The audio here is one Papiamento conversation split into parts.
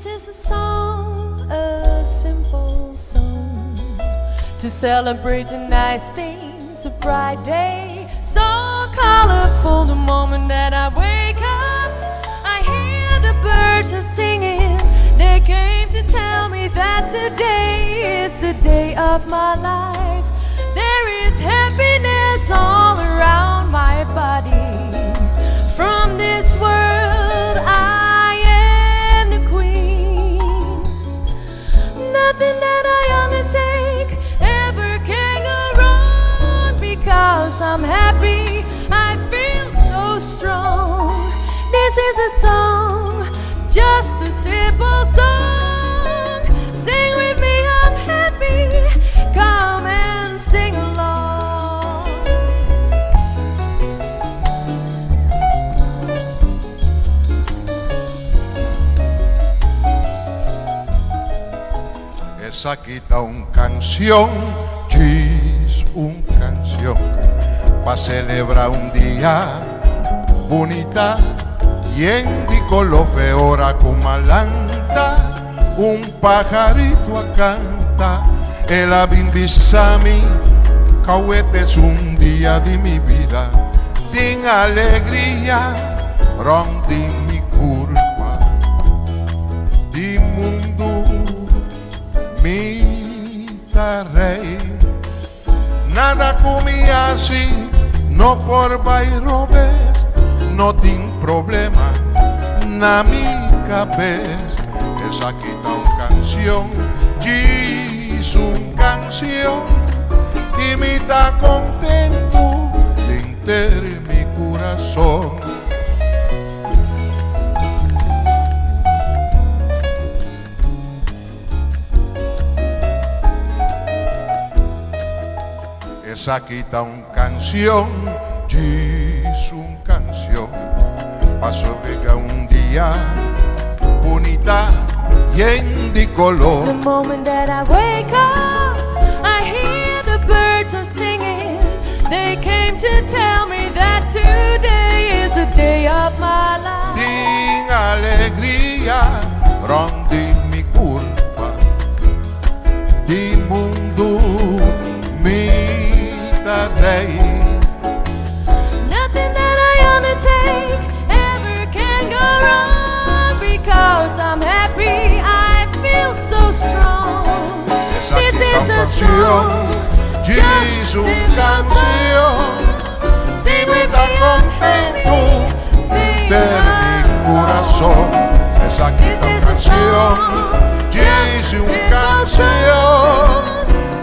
This is a song, a simple song to celebrate the nice things, a bright day, so colorful. The moment that I wake up, I hear the birds are singing. They came to tell me that today is the day of my life. There is happiness all around my body. From this world, I am the queen. Nothing that I undertake ever can go wrong because I'm happy. I feel so strong. This is a song, just a simple song. Sing with me, I'm happy. Come and sing along. Esaki ta un canción, djis un canción, pa celebra un dia bunita, yen di color fe ora cu m'a lanta, un pajarito a canta, el a bin bisa mi, Cauete es un dia di mi bida, tin alegria rond di mi curpa, di mundu mi ta rey. Nada cu mi haci no por bay robes, no tin problema na mi cabes. Esaki ta un cancion, djis un cancion, y mi ta contento denter mi curason. Esaki ta un cancion, djis un cancion, pa sobrega un dia bunita yen di color. The moment that I wake up, I hear the birds are singing. They came to tell me that today is the day of my life. Tin alegria rond di mi curpa, di mundu mi ta rey. Nothing that I undertake ever can go wrong because I'm happy. I feel so strong. Esaki This ta is un a cancion, song, djis just a un simple cancion, song. y Sing mi with ta me, I'm contento happy. Sing denter mi curason. along. Esaki This ta un is a cancion, song, djis just a un simple cancion, song.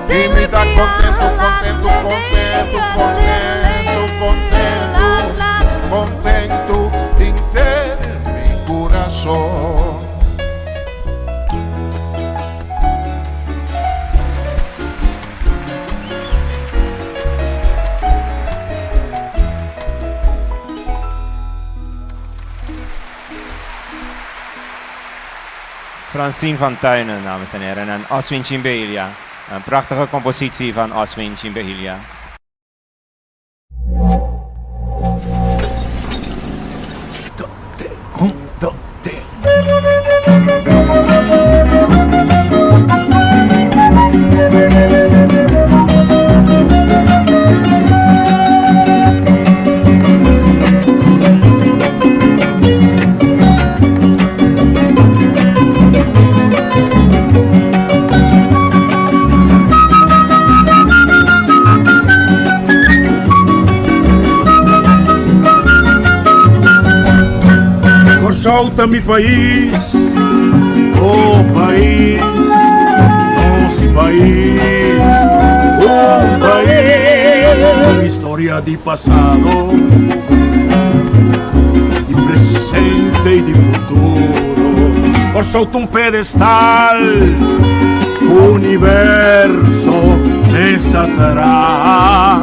y Sing mi with ta me, contento, la contento, la contento, la contento, contento, la contento denter mi curason. Francine van Tuinen, dames en heren, en Oswin Chimbelia. Een prachtige compositie van Oswin Chimbelia. Kòrsou ta mi pais, oh pais, nos pais, un pais. Historia di pasado, di presente i di futuro. Kòrsou ta un pedestal, universo mester traha.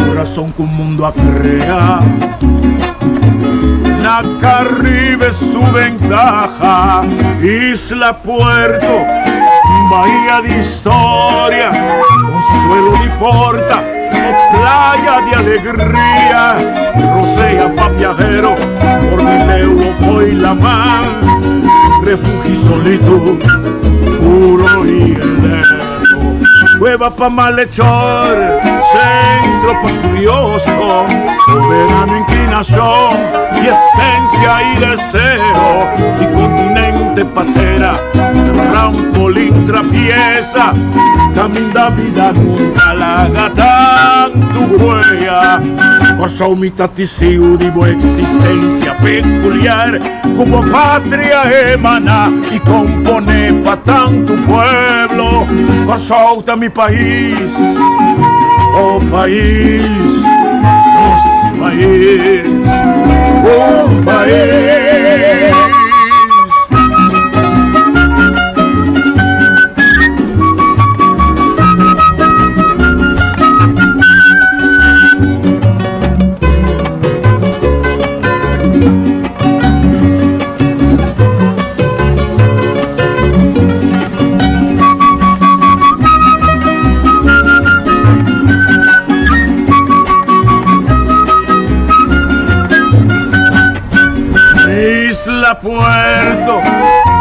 Kurason ku mundu a krea, na Karibe su bentaha, isla puerto, bahia di historia, konsuelo di porta. Playa di alegria, rosea pa biahero, for di leu of fo'i laman, refugi solitud, puro i eterno. Cueva pa malhechor, centro pa curioso, soberano inclinacion di esencia i deseo, di continente pa tera, trampolin trapieza, caminda bida nunca laga tantu huella. Kòrsou mi ta tisiu di bo existencia peculiar, ku bo patria emana i komponé pa tantu pueblo. Kòrsou ta mi pais, oh pais, nos pais, un pais. Isla Puerto,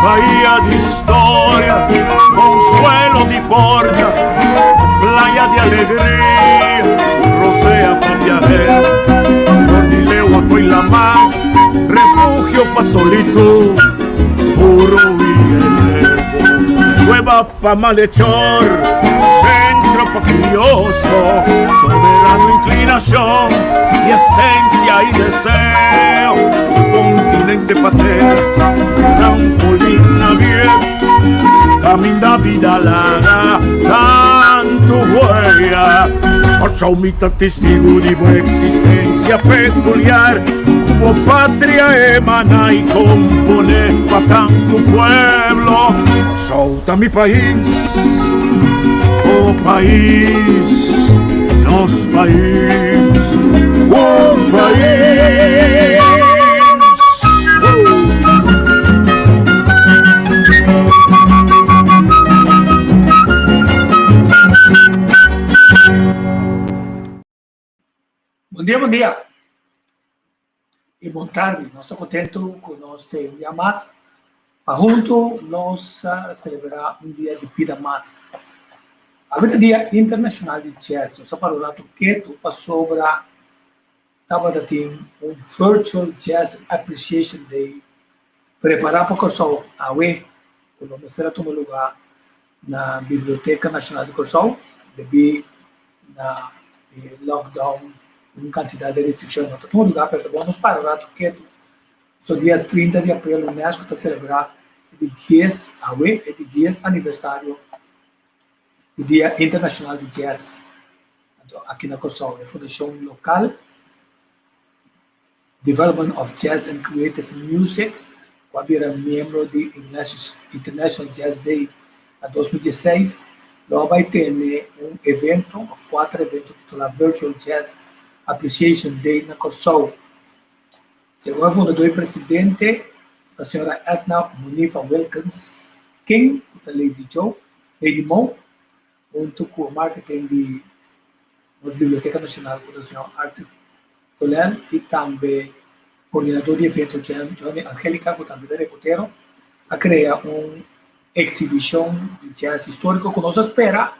bahía di historia, consuelo di porta, playa di alegria, rosea pa viajero, for di lewa fo'i lamá, refugio pa solitud, puro i eterno, cueva pa malhechor, centro pa curioso, soberano inclinacion di esencia i deseo, continente pa tera, trampolin abierto, caminda bida laga tantu huella. Kòrsou mi ta testigu di bo existencia peculiar, ku bo patria emana i kompone pa tantu pueblo. Kòrsou ta mi pais, oh pais, nos pais, un pais. Bon dia, bon dia. I bon tardi. Nos ta kontentu ku nos te un dia mas pa huntu nos selebrá un dia di bida mas. Awe ta dia internashonal di jazz. Nos a para un ratu ketu pasobra tabata tin un Virtual Jazz Appreciation Day prepará pa Kòrsou awe ku lo mester a tuma lugá na Biblioteka Nashonal di Kòrsou debí na e lockdown i un kantidat di restrikshon no ta tuma lugá pero ta bon nos para un ratu ketu. So dia 30 di aprel UNESCO ta selebrá e di dies awe e di dies aniversario di Dia Internashonal di Jazz. Anto aki na Kòrsou e fundashon lokal Development of Jazz and Creative Music ku a bira miembro di International Jazz Day na 2016 lo a bai tene un evento òf kuater evento titulá Virtual Jazz Appreciation Day na Kòrsou. Segun e fundadó i presidente ta señora Edna Monifa Wilkins King ku ta Lady Joe, Lady Mo, huntu ku marketing di nos Biblioteka Nashonal ku ta señor Arthur Tolel i tambe kordinadó di evento Johnny Angelica ku tambe ta reportero a krea un eksibishon di jazz históriko ku nos a spera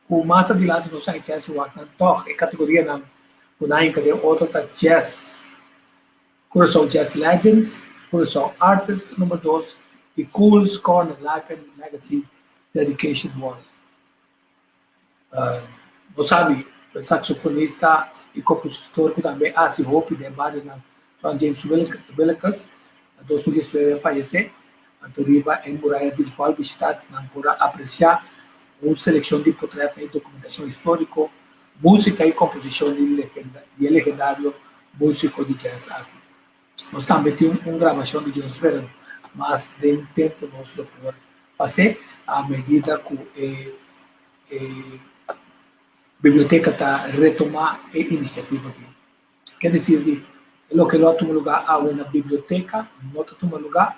ku mas adilanti nos a haña chèns di wak nan tòg e kategorianan ku nan hinka den otro ta Jazz Curaçao Jazz Legends, Curaçao Artist number dos i Kool's Corner Life and Legacy Dedication Wall. Nos sabi ku e saksofonista i kompositor ku tambe a hasi hopi den barionan John James Willekes na 2019 a fayesé. Anto riba e muraya virtual bishitantenan por a apresiá un selekshon di potretnan i dokumentashon históriko, músika i komposishon di e legendario músiko di jazz aki. Nos tambe tin un grabashon di Jones Vernon, mas den tempu nos lo por pas'é a medida ku e biblioteka ta retomá e inisiativa aki. Ke desir di e loke lo a tuma lugá awe na biblioteka no ta tuma lugá,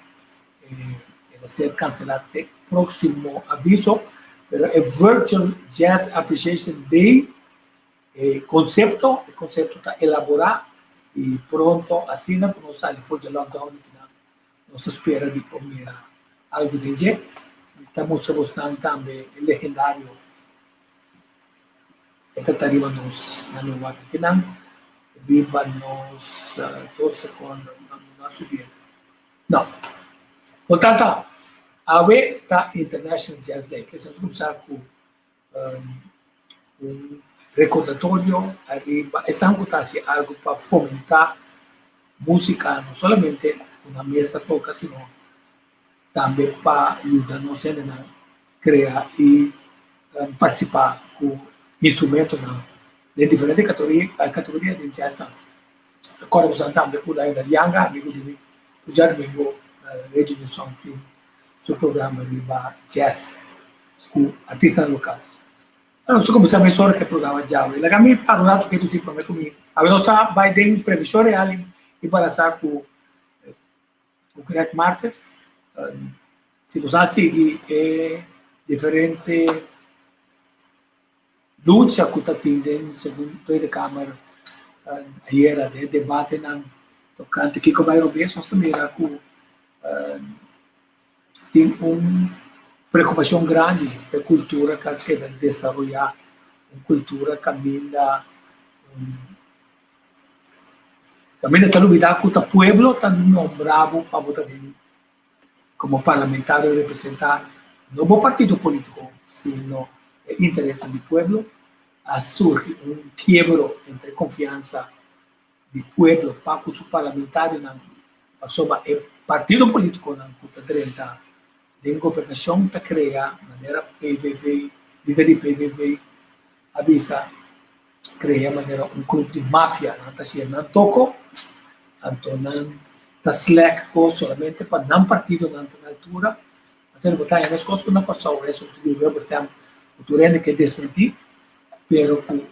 e ta ser kanselá te próksimo aviso, pero e Virtual Jazz Appreciation Day. E konsepto, e konsepto ta elaborá i pronto asina ku nos sali for di e lockdown akinan nos ta spera di por mira algu den dje. Mi ta mustra bosnan tambe e legendario e ta ta riba nos na mi wak akinan riba nos dos sekondo no a subi e. No. Kon tanta awe ta International Jazz Day kese nos kumsa ku un rekordatorio ariba esnan ku ta hasi algu pa fomentá músika no solamente ku nan mes ta toka sino tambe pa yuda nos hendenan krea i partisipá ku instrumentonan den diferente kategoria den jazz tambe. Ta kòrda ku tambe ku Lionel Yanga amigu di mi tur djadumingu na Radio New Song tin su programa riba jazz ku artistanan lokal. Nos a kuminsá mesora ku e programa djawe. Laga mi para un ratu ketu si promé ku mi awe nos ta bai den previshon real i balansa ku Greg Martes. Si nos a sigui e diferente lucha ku ta tin den segun Tweede Kamer ayera den e debatenan tokante kiko bai robes nos ta mira ku tin un preokupashon grandi pa e kultura ku a keda desaroyá, un kultura kaminda kaminda ta lubidá ku ta pueblo ta nombra bo pa bo ta den komo parlamentario representá no bo partido polítiko sino e interesnan di pueblo. A surgi un kiebro entre konfiansa di pueblo pa ku su parlamentarionan pasobra e partido politikonan ku ta drenta den gobernashon ta krea manera PVV, lider di PVV a bisa krea manera un grup di mafia, nan ta hasié nan toko anto nan ta slèk kos solamente pa nan partidonan ta na altura. Anto bo ta haña meskos ku na Kòrsou eso di rubber stamp ku tur hende ke desmentí pero ku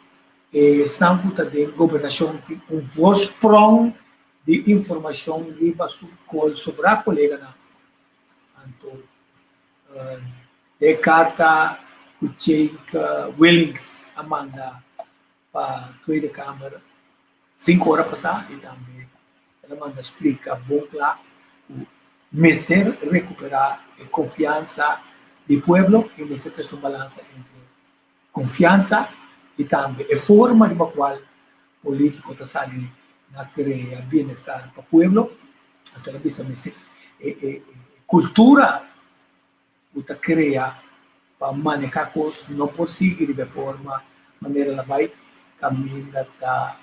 esnan ku ta den gobernashon tin un voorsprong di informashon riba su sobrá koleganan. Anto e karta ku Tjeenk Willink a manda pa Tweede Kamer sinku ora pasá i tambe el a manda splika bon kla ku mester rekuperá e konfiansa di pueblo i mester trese un balansa entre konfiansa i tambe e forma riba kual polítiko ta sali na krea bienestar pa pueblo. Anto el a bisa mester e kultura ku ta krea pa manehá kos no por sigui riba e forma manera el a bai kaminda ta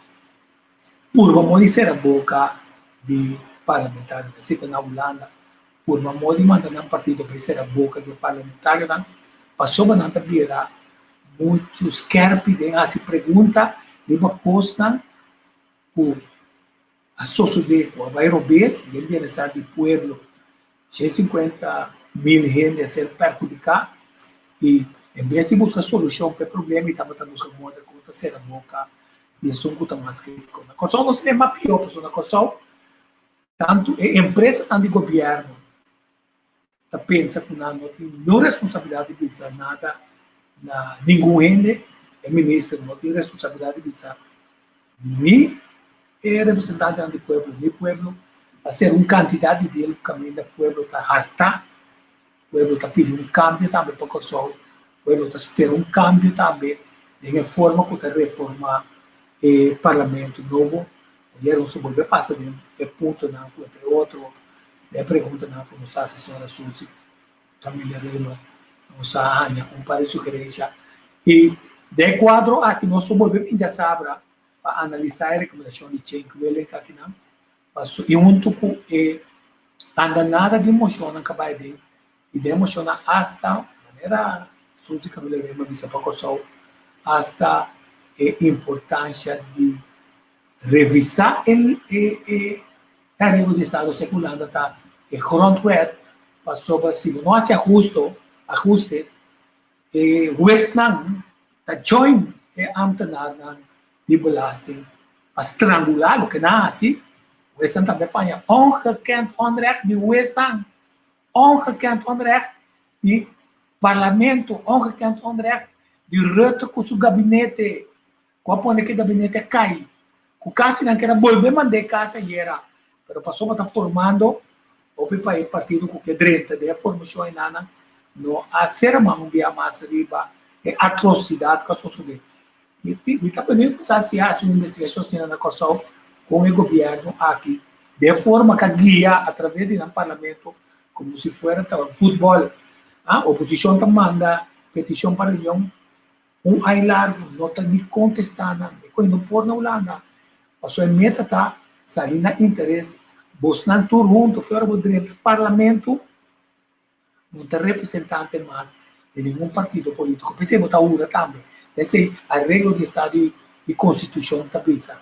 purba moda di sera boka di parlamentarionan. Esei ta na Hulanda. Purba moda di manda nan partido bai sera boka di e parlamentarionan pasobra nan ta bira muchu skèrpi den hasi pregunta riba kosnan ku a sosodé ku a bai robes den bienestar di pueblo. 150 mil hende a ser perhudiká i en bes di buska solushon pa e problema i tabata buska moda kon ta sera boka di esun ku ta mas krítiko. Na Kòrsou nos tin e mas pió pasobra na Kòrsou tantu e empresanan di gobièrnu ta pensa ku nan no tin niun responsabilidat di bisa nada na ningun hende, e minister no tin responsabilidat di bisa ni e representantenan di pueblo ni pueblo ta ser un kantidat di deal ku kaminda pueblo ta hartá, pueblo ta pidi un kambio tambe pa Kòrsou, pueblo ta spera un kambio tambe den e forma ku ta reformá e parlamento nobo. Ayer nos a bolbe pasa den e puntonan ku entre otro den e preguntanan ku nos a hasi señora Suzy Camilla Römer nos a haña un par di sugerensia i den e kuadro aki nos a bolbe bin djasabra pa analisá e rekomendashon di Cenk Willink akinan paso i huntu ku e andanada di moshonnan ka bai den i den e moshonnan asta manera Suzy Camilla Römer bisa pa Kòrsou asta e importansha di revisá e e Arreglo di Estado segun Hulanda ta e grondwet pasobra si bo no hasi ahusto, ajustes, e huesnan ta join e ambtenaarnan di belasting pa strangulá loke nan a hasi. Huesnan tambe faya ongekend onrecht di huesnan, ongekend onrecht di parlamento, ongekend onrecht di Rutte ku su gabinete. Ku a pone ku e gabinete a kai, ku kasi nan keda bolbe mand'é kas ayera, pero pasobra ta formando hopi pa e partido ku ke drenta den e formashon enanan no a sera man un bia mas riba e atrosidat ku a sosodé. Mi ta bini sa si hasi un investigashon asina na Kòrsou kon e gobièrnu aki den forma ku a guia atraves di nan parlamento komo si fuera ta futbòl. Oposishon ta manda petishon pa reunion Un ai largu no ta ni kontestá nan. E koe no por na Hulanda. Pasobra e meta ta sali na interes bosnan tur huntu fuera bo drenta parlamento no ta representante mas di ningun partido politico. P'esei bo ta hura tambe. P'esei areglo di estado di constitucion ta bisa.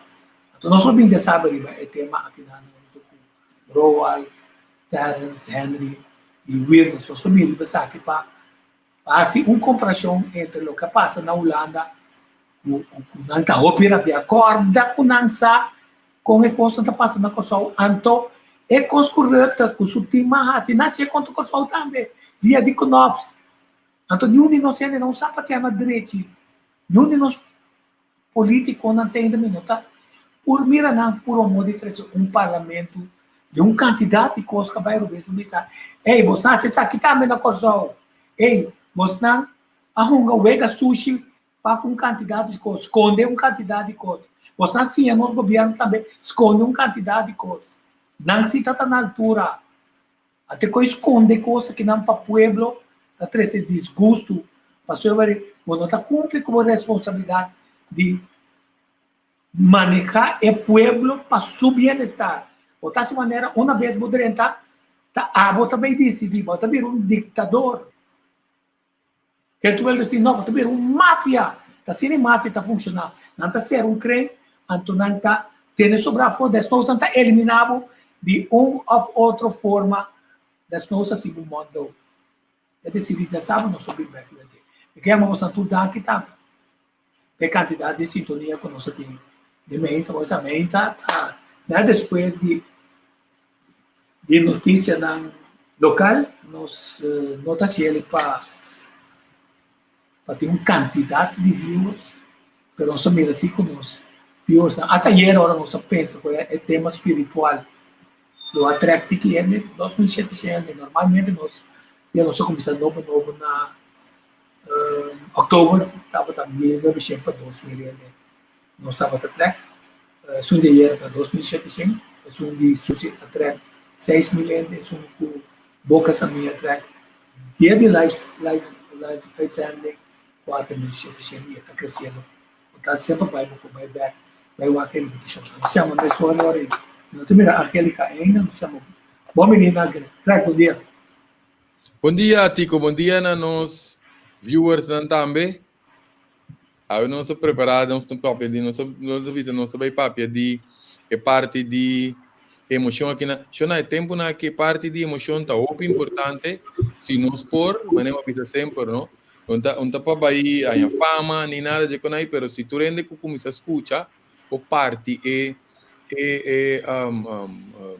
Anto nos lo bin dja sabi riba e tema aki nan huntu ku Roald, Terrence, Henry i Wilnes. Nos lo bin riba esaki pa Pa hasi un komparashon entre loke a pasa na Hulanda ku ku nan ta hopi rabia. Kòrda ku nan sa kon e kosnan ta pasa na Kòrsou. Anto e kos ku Rutte ku su tim a hasi nan hasié kontra Kòrsou tambe via di Knops. Anto niun di nos hende no sa patia na drechi. Niun di nos Politiconan ta ainda mi no ta por mira nan puro modo di trece un parlamento di un cantidad di cos ca bay robes bo bisa ey bosnan haci esaki tambe na Corsou ey bosnan a hunga wega sushi pa cu un cantidad di cos sconde un cantidad di cos bosnan siña nos gobierno tambe sconde un cantidad di cos nan si ta ta na altura. Ate ku skonde kos akinan pa pueblo ta trese disgustu, pasobra bo no ta kumpli ku bo responsabilidat di manehá e pueblo pa su bienestar. Bo ta hasi manera una bes bo drenta ta abo ta bai disidí, bo ta bira un diktador. Ken tu el disi, no, bo ta bira un mafia. Ta asina e mafia ta funshoná. Nan ta sera un kren, anto nan ta tene sobrá afó, despues nan ta eliminá bo di un òf otro forma, despues hasi bo mòndou. E desidí djasabra nos lo bin bèk riba dje. Mi ke yama bosnan tur danki tambe pa e kantidat di sintonia ku nos a tin den meinta. Bo sa meinta ta nèt despues di. Di noticianan local nos no ta haciele pa pa tin un cantidad di viewers, pero nos a mira si cu nos viewers nan, hasta ayer ora nos a pensa cu e tema spiritual lo a trek tiki hende, 2700 hende, normalmente nos ya nos a cuminsa nobo nobo na october tabata 1900 pa 2000 hende. Nos tabata trek, esun di ayer ta 2700, esun di Susi a trek 6000 hende, esun ku Boca Samia a trek dia di live live live uitzending 4700 i e ta kresiendo. Total semper bai bo por bai bek bai wak e repetishon. Nos yama mesora ora i no ta mira Angelica ainda, nos yama bon bini na Greg, bon dia. Bon dia Tico, bon dia na nos viewersnan tambe. Awe nos a prepará, nos ta papia di, nos nos a bisa nos ta bai papia di e parti di emoshon aki na. Shona, e tempunan aki e parti di emoshon ta hopi importante, si nos por, manera mi a bisa semper, no? Un ta un ta pa bai haña fama ni nada dje kon ai, pero si tur hende ku kuminsá skucha por parti e e e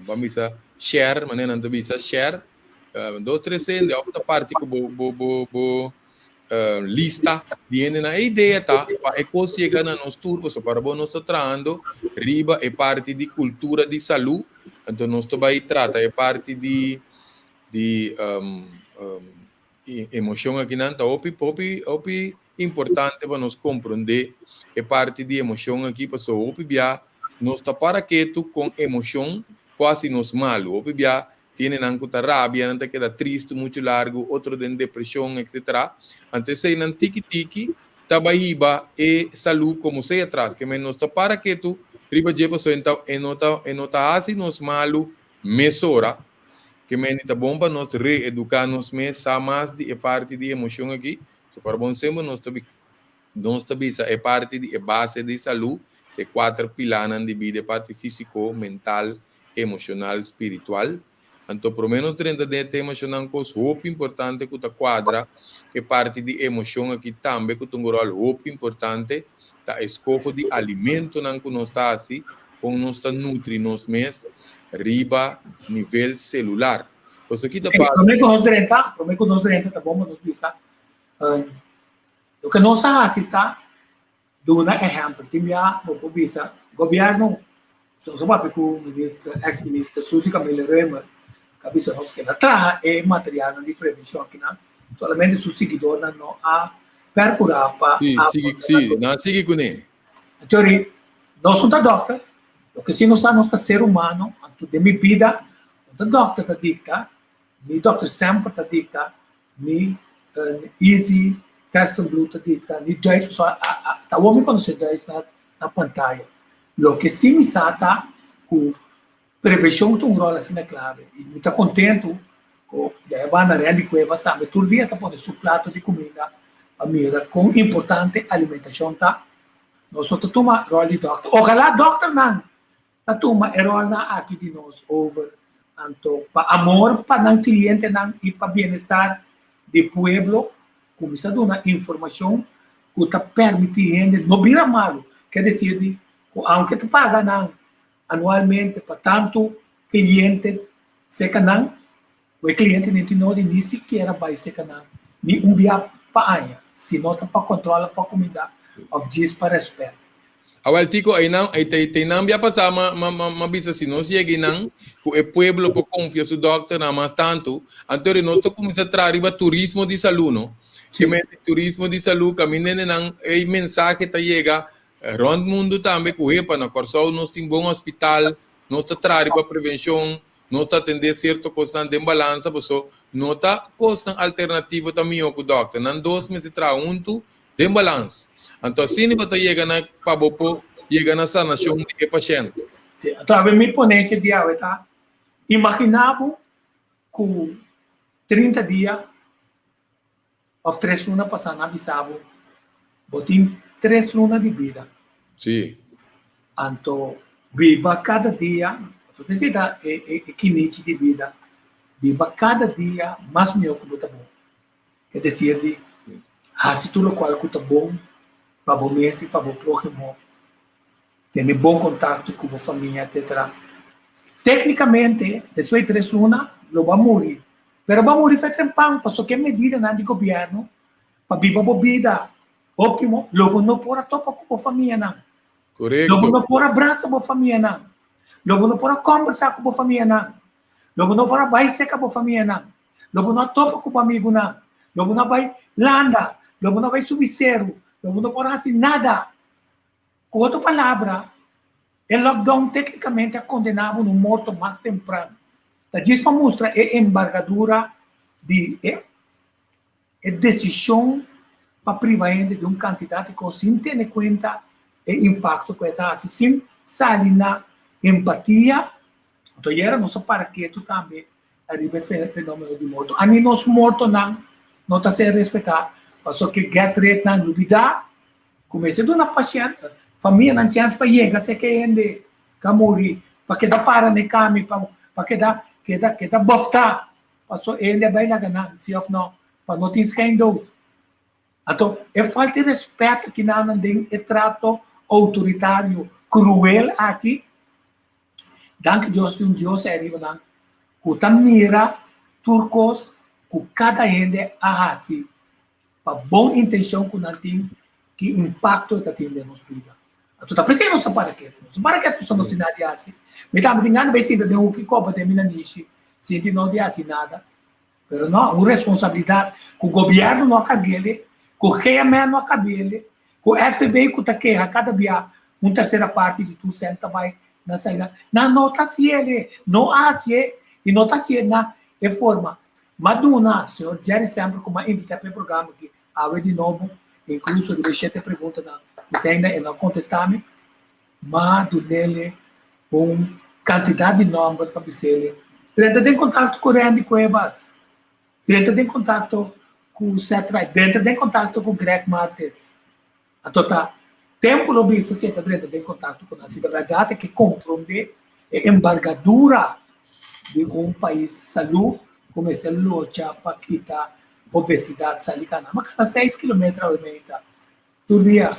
ban bisa share, manera nan ta bisa share, dos tres hende òf ta parti ku bo bo bo bo lista di hendenan. E idea ta pa e kos yega na nos tur, pasobra para bo nos ta trahando riba e parti di kultura di salú, anto nos ta bai trata e parti di di emoshon akinan. Ta hopi hopi hopi importante pa nos komprondé e parti di emoshon aki, pasobra hopi bia nos ta para ketu kon emoshon ku hasi nos malu. Hopi bia Tiene nan ku ta rabia, nan ta keda tristu muchu largu, otro den depreshon, etsetera. Anto esei nan tiki tiki ta bai hiba e salú komo sei atras. Ke men nos ta para ketu riba dje pasobra e ta e no ta e no ta hasi nos malu mesora. Ke men di ta bon pa nos reeduká nos mes, sa mas di e parti di emoshon aki. So para bon semper nos ta nos ta bisa e parti di e base di salú, e kuater pilanan di bida, e parti físiko, mental, emoshonal, spiritual. Anto promé nos drenta den e tema shonnan kos hopi importante ku ta kuadra ku e parti di emoshon aki tambe ku ta un ròl hopi importante ta eskoho di alimentonan ku nos ta hasi kon nos ta nutri nos mes riba nivel selular. Pasobra ki ta pasa. Promé ku nos drenta, promé ku nos drenta ta bon pa nos bisa loke nos a hasi ta. Duna ehèmpel, tin bia bo por bisa gobièrnu, nos a papia ku minister, eks minister Suzy Camille Römer, ku a bisa nos ku el a traha e materialnan di prevenshon akinan, solamente su siguidornan no a pèrkurá pa Sí, sigui, sí, nan a sigui kuné. Antori, nos no ta dòkter, loke si nos ta, nos ta ser humano, anto den mi bida, no ta dòkter ta dikta, ni dòkter Semper ta dikta, ni Izzy Kersenbloed ta dikta, ni Duits, pasobra ta awor mi konosé Duits na pantaya. Loke si mi sa ta ku prevenshon ta un ròl asina klave i mi ta kontentu ku ya e banda Randy Cuevas tambe tur dia ta pone su plato di kuminda pa mira kon importante alimentashon ta. Nos no ta tuma ròl di dòkter. Ojalá dòkternan ta tuma e ròlnan aki di nos over, anto pa amor pa nan klientenan i pa bienestar di pueblo kuminsá duna informashon ku ta permití hende no bira malu, ke desir di ku aunke ta paga nan anualmente pa tantu kliente seka nan, ku e kliente no tin nodi ni sikiera bai seka nan ni un bia pa aña, si no ta pa kòntròl òf pa kuminda òf djis pa rèspèt. Awel Tico, einan, ei te, te nan bia pasá ma, ma, ma, ma bisa si nos yega einan ku e pueblo por konfia su dòkternan mas tantu, anto ri nos ta kuminsá traha riba turismo di salú, no? Ke men di turismo di salú kaminda hendenan ei mensahe ta yega rònt mundu tambe ku hepa na Kòrsou nos tin bon hospital, nos ta traha riba prevenshon, nos ta atendé sierto kosnan den balansa paso no ta kosnan alternativo ta mihó ku dòkter. Nan dos mester traha huntu den balans. Anto asina bo ta yega na pa bo por yega na sanashon di e pashènt. Sí, anto awe mi ponensia di awe ta, imaginá bo ku 30 dia òf tres luna pasá nan a bisa bo, bo tin tres luna di bida. Sí. Anto biba kada dia, pasobra esei ta e e kinichi di bida, biba kada dia mas mihó ku bo ta bon. Ke desir di hasi tur lokual ku ta bon pa bo mes i pa bo próhimo, tene bon kontakto ku bo famia, etsetera. Téknikamente, despues di tres luna lo bo a muri, pero bo a muri fe trempan pasobra ku e medidanan di gobièrnu pa biba bo bida óptimo, lo bo no por a topa ku bo famianan. Korekto. Lo bo no por a brasa bo famianan. Lo bo no por a kòmbersá ku bo famianan. Lo bo no por a bai seka bo famianan. Lo bo no a topa ku bo amigunan. Lo bo no a bai landa. Lo bo no a bai subi seru. Lo bo no por a hasi nada. Ku otro palabra, e lockdown téknikamente a kondená bo na un morto mas tempran. Ta djis pa mustra e embargadura di e e desishon pa priva hende di un kantidat di kos sin tene kuenta e impakto ku e ta hasi, sin sali na empatia. Anto yera nos a para ketu tambe ariba e fenomeno di morto. Ani nos mortonan no ta ser respetá pasobra ke get rid-nan lubidá ku mester duna pashènt, famianan chèns pa yega seke hende ka muri, pa keda para na e kami, pa keda keda keda bòftá pasobra e hende a bai laga nan, si òf nò, pa no tin skèndout. Anto, e falta di rèspèt aki nan den e trato outoritario kruel aki. Danki Dios tin un Dios ei ariba nan ku ta mira tur kos ku kada hende a hasi pa bon intenshon ku nan tin, ki impakto e ta tin den nos bida. Anto ta p'esei nos ta para ketu. Nos ta para ketu pasobra nos tin nada di hasi. Mi tambe tin gana bai sinta den hoki kopa den mi nanishi sinti no di hasi nada. Pero no, un responsabilidat ku gobièrnu no a karg'el, ku GMN no a karg'el, ku SVB ku ta keha kada bia un tersera parti di tur sènt ta bai na salida. Nan no ta hasiel, no a hasié i no ta hasié na e forma. M'a duna señor Jerry Semper ku m'a invitá pa e programa aki awe di nobo, inkluso riba e shete preguntanan ku te ainda e no a kontestá mi. M'a dun'el un kantidat di nòmber pa bis'el drenta den kontakto ku Randy Cuevas, drenta den kontakto ku Seth Wright, drenta den kontakto ku Greg Martes. Anto ta tempu lo bisa si e ta drenta den kontakto ku nan. Si ta bèrdat e ke komprondé e embargadura di un pais salú ku mester lucha pa kita obesidat sali kana. Ma kada seis kilometer awe mei ta tur dia.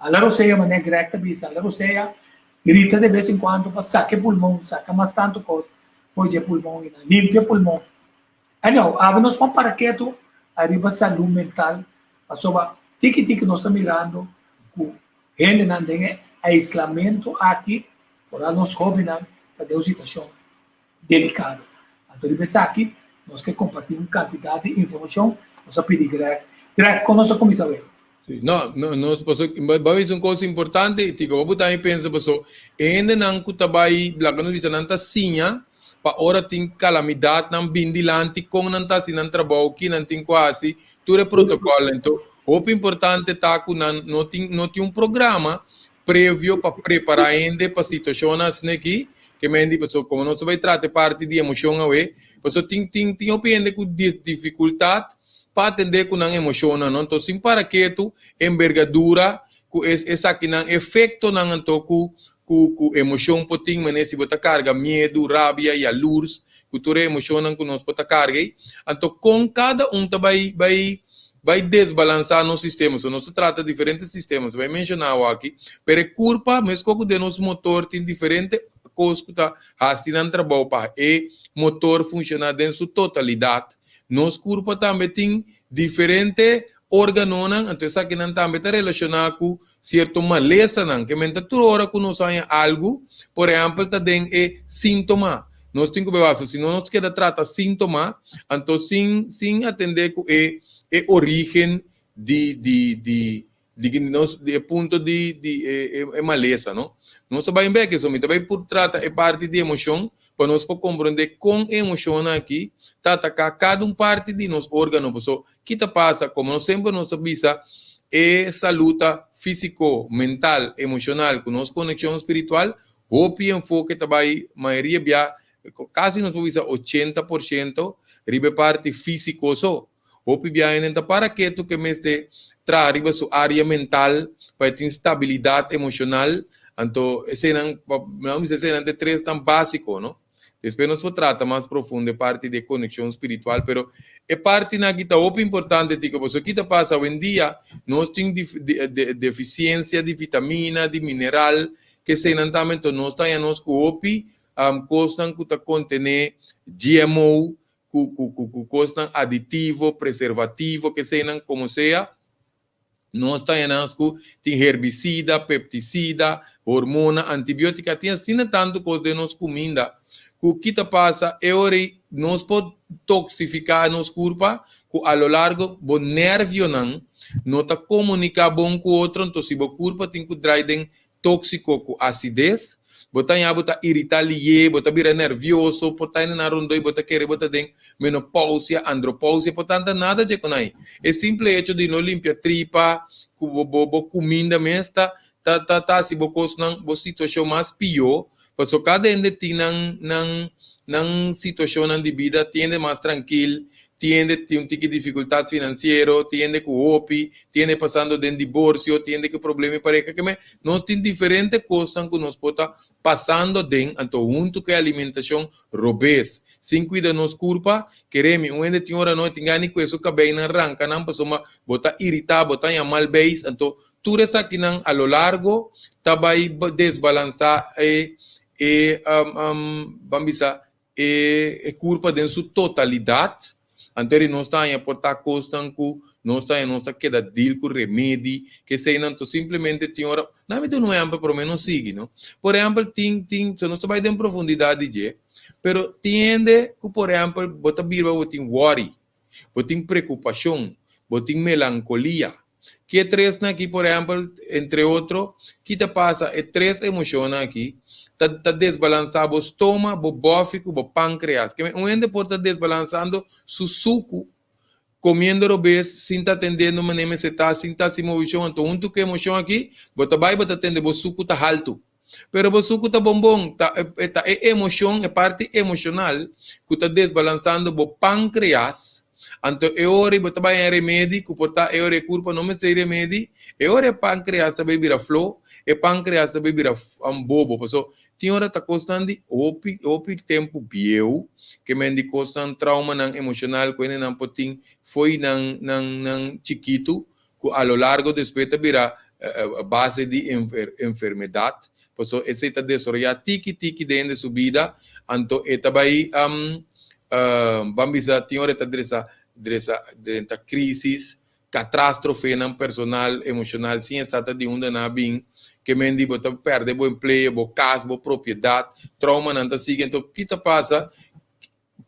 Ala rosea, manera Greg ta bisa, ala rosea grita de bes en kuando pa saka e pulmon, saka mas tantu kos for dje pulmon einan, limpia e pulmon. Anyhow, awe nos pon para ketu ariba salú mental pasobra tiki tiki nos ta mirando ku. Hendenan den e aislamentu aki, foral nos hóbennan, ta den un situashon delikado. Anto riba esaki nos ke kompartí un kantidat di informashon. Nos a pidi Greg. Greg, kon nos a kuminsá wei? Sí, no, no, nos paso, ba bisa un kos importante, Tico, bo tambe pensa paso, e hendenan ku ta bai, laga nos bisa, nan ta siña pa ora tin kalamidatnan bin dilanti, kon nan ta hasi nan trabou, ki nan tin ku hasi, tur e protokòlnan. Ento, hopi importante ta ku nan no tin, no tin un programa previo pa prepará hende pa situashonnan asina aki, ke men di paso komo nos ta bai trata e parti di emoshon awe, paso tin tin tin hopi hende ku difikultat pa atendé ku nan emoshonnan, no? Anto sin para ketu embergadura ku es esakinan efektonan anto ku ku ku emoshon por tin manera si bo ta karga miedu, rabia, yalurs, ku tur e emoshonnan ku nos por ta karga ei. Anto kon kada un ta bai bai bai desbalansá nos sistema. So nos ta trata diferente sistema, so bai menshoná awaki, pero e kurpa meskos ku den nos motor tin diferente kos ku ta hasi nan trabou pa e motor funshoná den su totalidat. Nos kurpa tambe tin diferente órganonan, anto esakinan tambe ta relashoná ku sierto malesanan. Ke men ta tur ora ku nos haña algu, por ehèmpel ta den e síntoma, nos tin ku bai wak. Si no nos keda trata síntoma, anto sin sin atendé ku e e orígen di di di di nos di e punto di di e e malesa, no. Nos ta bai bek eso, mi ta bai por trata e parti di emoshon pa nos por komprondé kon e emoshonnan aki ta ataká kada un parti di nos órgano. Pasobra ki ta pasa? Komo nos semper nos ta bisa e salú ta físiko, mental, emoshonal ku nos konekshon spiritual, hopi enfoke ta bai mayoria bia, kasi nos por bisa 80% riba e parti físiko so. Hopi bia hende ta para ketu ku e mester traha riba su área mental pa e tin stabilidat emoshonal. Anto eseinan, nan bisa eseinan ta e tresnan básiko, no? Despues nos por trata mas profundo e parti di e konekshon spiritual, pero e partinan aki ta hopi importante, Tico, pasobra ki ta pasa awendia nos tin defisiensia di vitamina, di mineral, keseinan tambe, enton nos ta haña nos ku hopi kosnan ku ta kontené GMO, ku kosnan aditivo, preservativo, keseinan komo sea. Nos ta haña ku tin herbisida, peptisida, hormona, antibiótika, tin asina tantu kos den nos kuminda ku ki ta pasa e ora ei nos por toksifiká nos kurpa ku a lo largo bo nervionan no ta komuniká bon ku otro, enton si bo kurpa tin ku drai den tóksiko ku asides, bo ta haña bo ta iritá lié, bo ta bira nervioso, por ta hende nan rondó i bo ta kere bo ta den menopausia, andropausia, por tanta nada dje con ai. E simple hecho di no limpia tripa cu bo bo bo cuminda mes ta ta ta ta haci bo cosnan bo situacion mas pio, pasobra cada hende tin nan nan nan situacionnan di bida, tin hende mas trankil, tin hende tin un tiki dificultad financiero, tin hende cu hopi, tin hende pasando den divorcio, tin hende cu problema di pareha, ke men nos tin diferente cosnan cu nos por ta pasando den, anto hunto cu e alimentacion robes, sin cuida nos curpa, kere mi, un hende tin ora no tin gana di cue su cabeynan ranca nan pasobra bo ta irita, bo ta haña mal beis, anto tur esakinan a lo largo ta bay desbalansa e e ban bisa e e curpa den su totalidad, anto eri nos ta haña por ta cosnan cu nos ta haña nos ta keda deal cu remedi, keseynan, anto simplemente tin ora, nan mi duna un ehempel prome nos sigui no, por ehempel tin tin so nos ta bay den profundidad di dje, pero tin hende cu por ehempel bo ta birba bo tin worry, bo tin preocupacion, bo tin melancolia, Ki e tresnan aki, por ehèmpel, entre otro, ki ta pasa? E tres emoshonnan aki ta ta desbalansá bo stoma, bo bòfi ku bo pánkreas. Ke men un hende por ta desbalansando su suku komiendo robes, sin ta atendiendo manera mester ta, sin ta hasi movishon. Anto huntu ku e emoshon aki, bo ta bai bo ta tende bo suku ta haltu. Pero bo suku ta bonbon, ta ta e emoshon, e parti emoshonal ku ta desbalansando bo pánkreas. Anto e ora ei bo ta bai haña remedi ku por ta e ora e kurpa no mester remedi, e ora e pánkreas ta bai bira flo, e pánkreas ta bai bira bobo. Paso tin ora ta kosnan di hopi hopi tempu bieu ke men di kosnan traumanan emoshonal ku hendenan por tin fo'i nan nan nan chikitu ku a lo largo despues ta bira base di enfermedat, pasobra esei ta desaroyá tiki tiki den hende su bida, anto e ta bai ban bisa tin ora e ta dresa dresa drenta krísis, katrástrofe nan personal, emoshonal sin e sa ta di unda nan a bin. Ke men di bo ta pèrdè bo empleo, bo kas, bo propiedat, traumanan ta sigui. Anto ki ta pasa?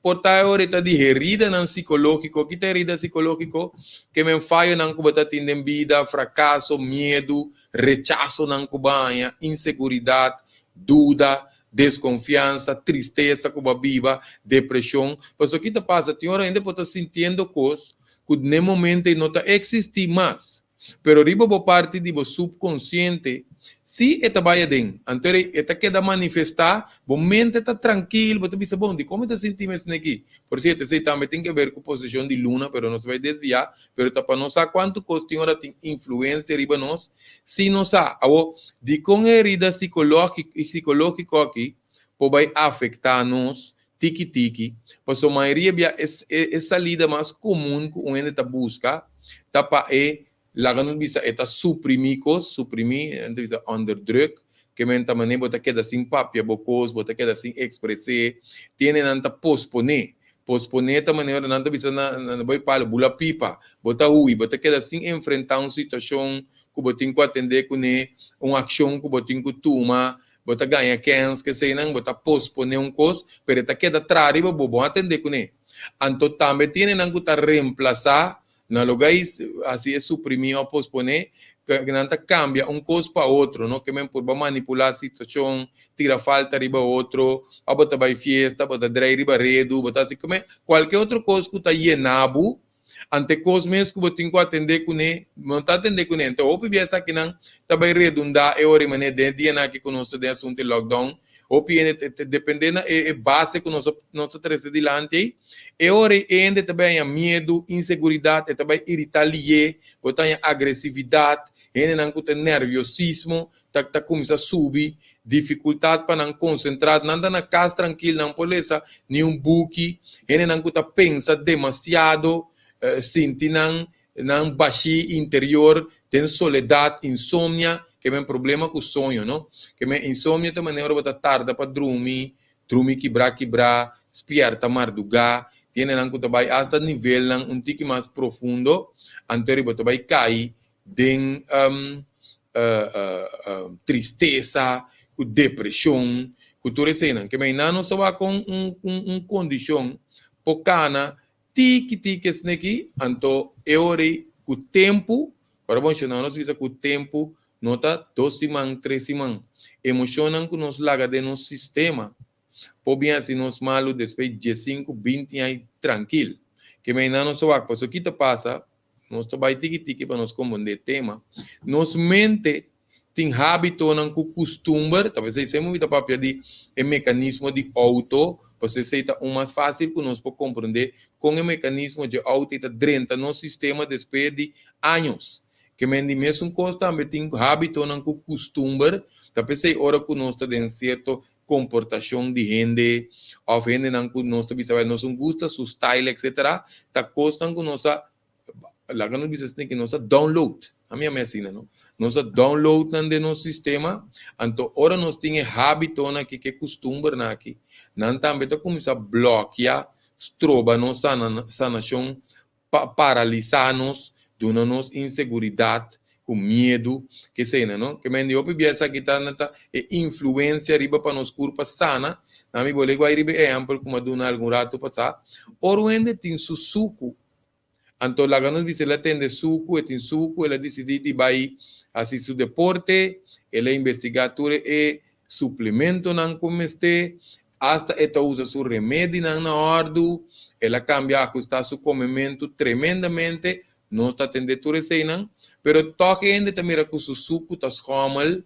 Por ta e ora e ta di heridanan sikológiko. Ki ta herida sikológiko? Ke men fayonan ku bo ta tin den bida, frakaso, miedu, rechasonan ku bo a haña, inseguridat, duda, deskonfiansa, tristesa ku bo a biba, depreshon. Pasobra ki ta pasa? Tin ora hende por ta sintiendo kos ku n'e momento ei no ta eksistí mas. Pero riba bo parti di bo subkonsiente si e ta bai aden. Anto e ta keda manifestá, bo mente ta trankil, bo ta bisa, bon, dikon mi ta sinti mes neki? Por sierto, esei tambe tin ke ber ku posishon di luna, pero nos bai desviá, pero ta pa nos sa kuantu kos tin ora tin influensia riba nos, si nos sa. Awor, dikon e herida sikológiko aki por bai afektá nos tiki tiki, pasobra mayoria bia e e salida mas komun ku un hende ta buska ta pa e laga nos bisa e ta suprimí kos, suprimí nan ta bisa onderdruk, ke men ta manera bo ta keda sin papia bo kos, bo ta keda sin ekspres'é, tin hendenan ta posponé, posponé ta manera ora nan ta bisa na na bai palo bula pipa, bo ta hui, bo ta keda sin enfrentá un situashon ku bo tin ku atendé kuné, un akshon ku bo tin ku tuma, Bo ta gaña kens keseinan, bo ta posponé un kos, pero e ta keda traha riba bo, bo a tende kuné. Anto tambe tin hendenan ku ta remplasá na lugá i hasi e suprimí òf posponé, ku nan ta kambia un kos pa otro, no? Ke men purba manipulá situashon, tira falta riba otro, òf bo ta bai fiesta, bo ta drei riba redu, bo ta hasi kualke otro kos ku ta yena bo. Ante kos mes ku bo tin ku atendé kuné, bo no ta atendé kuné. Enton hopi bia esakinan ta bai redundá e ora i manera den e dianan aki ku nos ta den asuntu di lockdown. Hopi hende ta ta dependé na e e base ku nos a nos a trese dilanti ei. E ora ei e hende ta bai haña miedu, inseguridat, e ta bai iritá lié, bo ta haña agresividat, hendenan ku ta nerviosismo ta ta kuminsá subi, difikultat pa nan konsentrá, nan ta na kas trankil, nan por lesa ni un buki, hendenan ku ta pensa demasiado, sinti nan nan bashí interior, den soledat, insomnia, ke men problema ku soño, no? Ke men insomnia ta manera ora bo ta tarda pa drumi, drumi kibrá kibrá, spièrta mardugá, tin hendenan ku ta bai asta nivelnan un tiki mas profundo, anto riba ta bai kai den tristesa, ku depreshon, ku tur eseinan. Ke mei nan nos ta wak un un kondishon por kana tiki tiki esneki, anto e ora ei ku tempu, ora bo menshona nos bisa ku tempu no ta dos siman, tres siman, emoshonnan ku nos laga den nos sistema por bin hasi nos malu despues diesinku, binti aña trankil. Ke mei nan nos ta wak pasobra ki ta pasa? Nos ta bai tiki tiki pa nos komprendé e tema. Nos mente tin hábitonan ku kustumber, ta p'esei semper mi ta papia di e mekanismo di outo, pasobra esei ta un mas fásil ku nos por komprendé kon e mekanismo dje outo ei ta drenta nos sistema despues di años. Ke men di mesun kos tambe tin hábitonan ku kustumber, ta p'esei ora ku nos ta den sierto komportashon di hende òf hendenan ku nos ta bisa nos no gusta su style etcetera ta kosnan ku nos a laga nos bisa asina ku nos a download ami a asina no nos a download nan den nos sistema anto ora nos tin e hábitonan aki ku e kustumbernan aki nan tambe ta kuminsá blòkia stroba nos sanashon pa paralisá nos, duna nos inseguridat ku miedu, keseinan no. Ke men di hopi bia esaki ta na ta e influensia riba pa nos kurpa sana. Na mi bo lei guai riba e ehèmpel ku mi a duna algun ratu pasá. Ora un hende tin su suku, anto laga nos bisa el a tende suku, e tin suku, el a disidí di bai hasi su deporte, el a investigá tur e suplementonan ku mester, Asta e ta usa su remedinan na òrdu, el a kambia ahustá su komementu tremendamente, nos ta atendé tur eseinan, pero tòg e hende ta mira ku su suku ta skòmel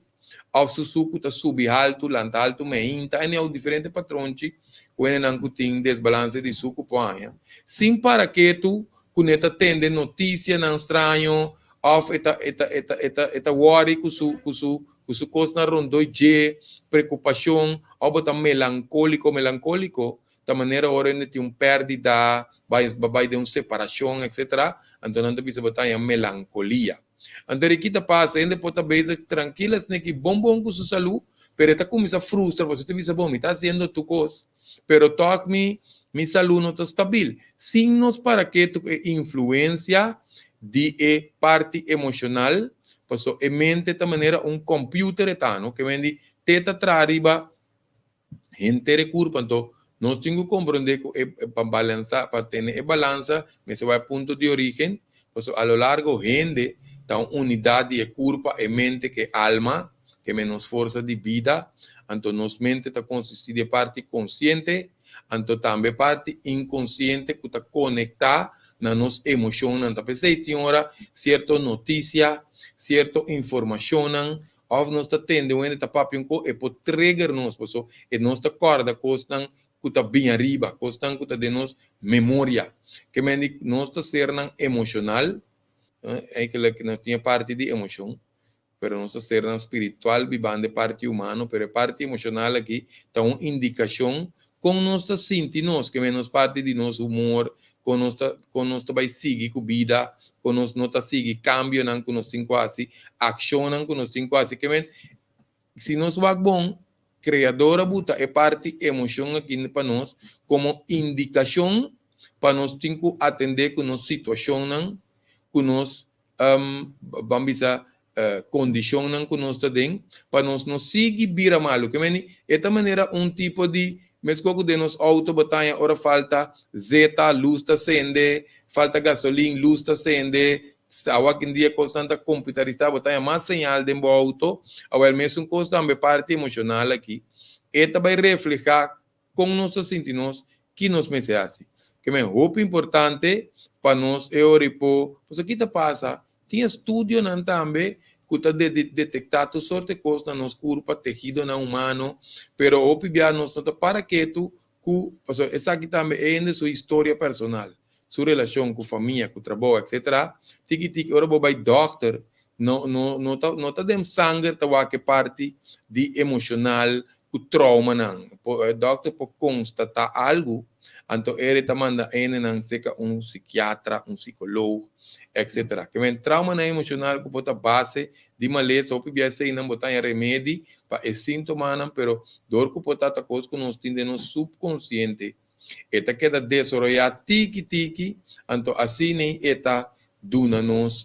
òf su suku ta subi haltu, lanta haltu meinta, anyhow diferente patronchi ku hendenan ku tin desbalanse di suku por haña. Sin para ketu ku ne ta tende notisianan straño òf e ta e ta e ta e ta e ta wòri ku su ku su ku su kosnan rondó dje, preokupashon, òf bo ta melankóliko. Melankóliko ta manera ora hende tin un pèrdida, bai bai den un separashon, etsetera, anto nan ta bisa bo ta haña melankolia. Anto di ki ta pasa? Hende por ta bezig trankil asina ki bon bon ku su salú, pero e ta kuminsá frustra pasobra e ta bisa, bon, mi ta hasiendo tur kos, pero tòg mi mi salú no ta stabil. Sin nos para ketu ku e influensia di e parti emoshonal. Paso e mente ta manera un computer e ta, no? Ke men di te ta traha riba henter e kurpa. Anto nos tin ku komprondé ku e pa balansa, pa tene e balansa mester bai punto di origen, paso a lo largo hende ta un unidat di e kurpa, e mente ku e alma, ke men nos forsa di bida. Anto nos mente ta konsistí di e parti konsiente, anto tambe e parti inkonsiente ku ta konektá na nos emoshonnan. Ta p'esei tin ora sierto notisia, sierto informashonnan, òf nos ta tende un hende ta papia un kos, e por trigger nos, paso e nos ta kòrda kosnan ku ta bin ariba, kosnan ku ta den nos memoria. Ke men di nos ta sernan emoshonal, eigenlijk nos tin e parti di emoshon, pero nos ta sernan spiritual bibando e parti humano, pero e parti emoshonal aki ta un indikashon kon nos ta sinti nos, ke men nos parti di nos humor, kon nos ta kon nos ta bai sigui ku bida, kon nos no ta sigui kambionan ku nos tin ku hasi, akshonnan ku nos tin ku hasi. Ke men si nos wak bon, Kreador a buta e parti emoshon aki pa nos komo indikashon pa nos tin ku atendé ku nos situashonnan, ku nos ban bisa kondishonnan ku nos ta den pa nos no sigui bira malu. Ke meni e ta manera un tipo di meskos ku den nos outo bo ta haña ora falta zeta lus ta sende, falta gasolin lus ta sende, awakindia kosnan ta komputarisá bo ta haña mas señal den bo outo. Awel mesun kos tambe parti emoshonal aki e ta bai reflehá Kon nos ta sinti nos? Ki nos mester hasi? Ke men hopi importante pa nos e ora i po, pasobra ki ta pasa? Tin estudionan tambe ku ta detektá tur sorte kos na nos kurpa, tehidonan humano, pero hopi bia nos no ta para ketu ku, pasobra esaki tambe e hende su historia personal, su relashon ku famia, ku trabou, etcetera. Tiki tiki ora bo bai dòkter, no no no ta no ta den sanger ta wak e parti di emoshonal ku traumanan. E dòkter por konstatá algu, anto ere ta manda hendenan serka un sikiatra, un sikolog, etcetera. Ke men traumanan emoshonal ku por ta base di malesa, hopi bia eseinan bo ta haña remedi pa e síntomanan, pero dor ku por ta ta kos ku nos tin den nos supkonsiente, e ta keda desaroyá tiki tiki, anto asina e ta duna nos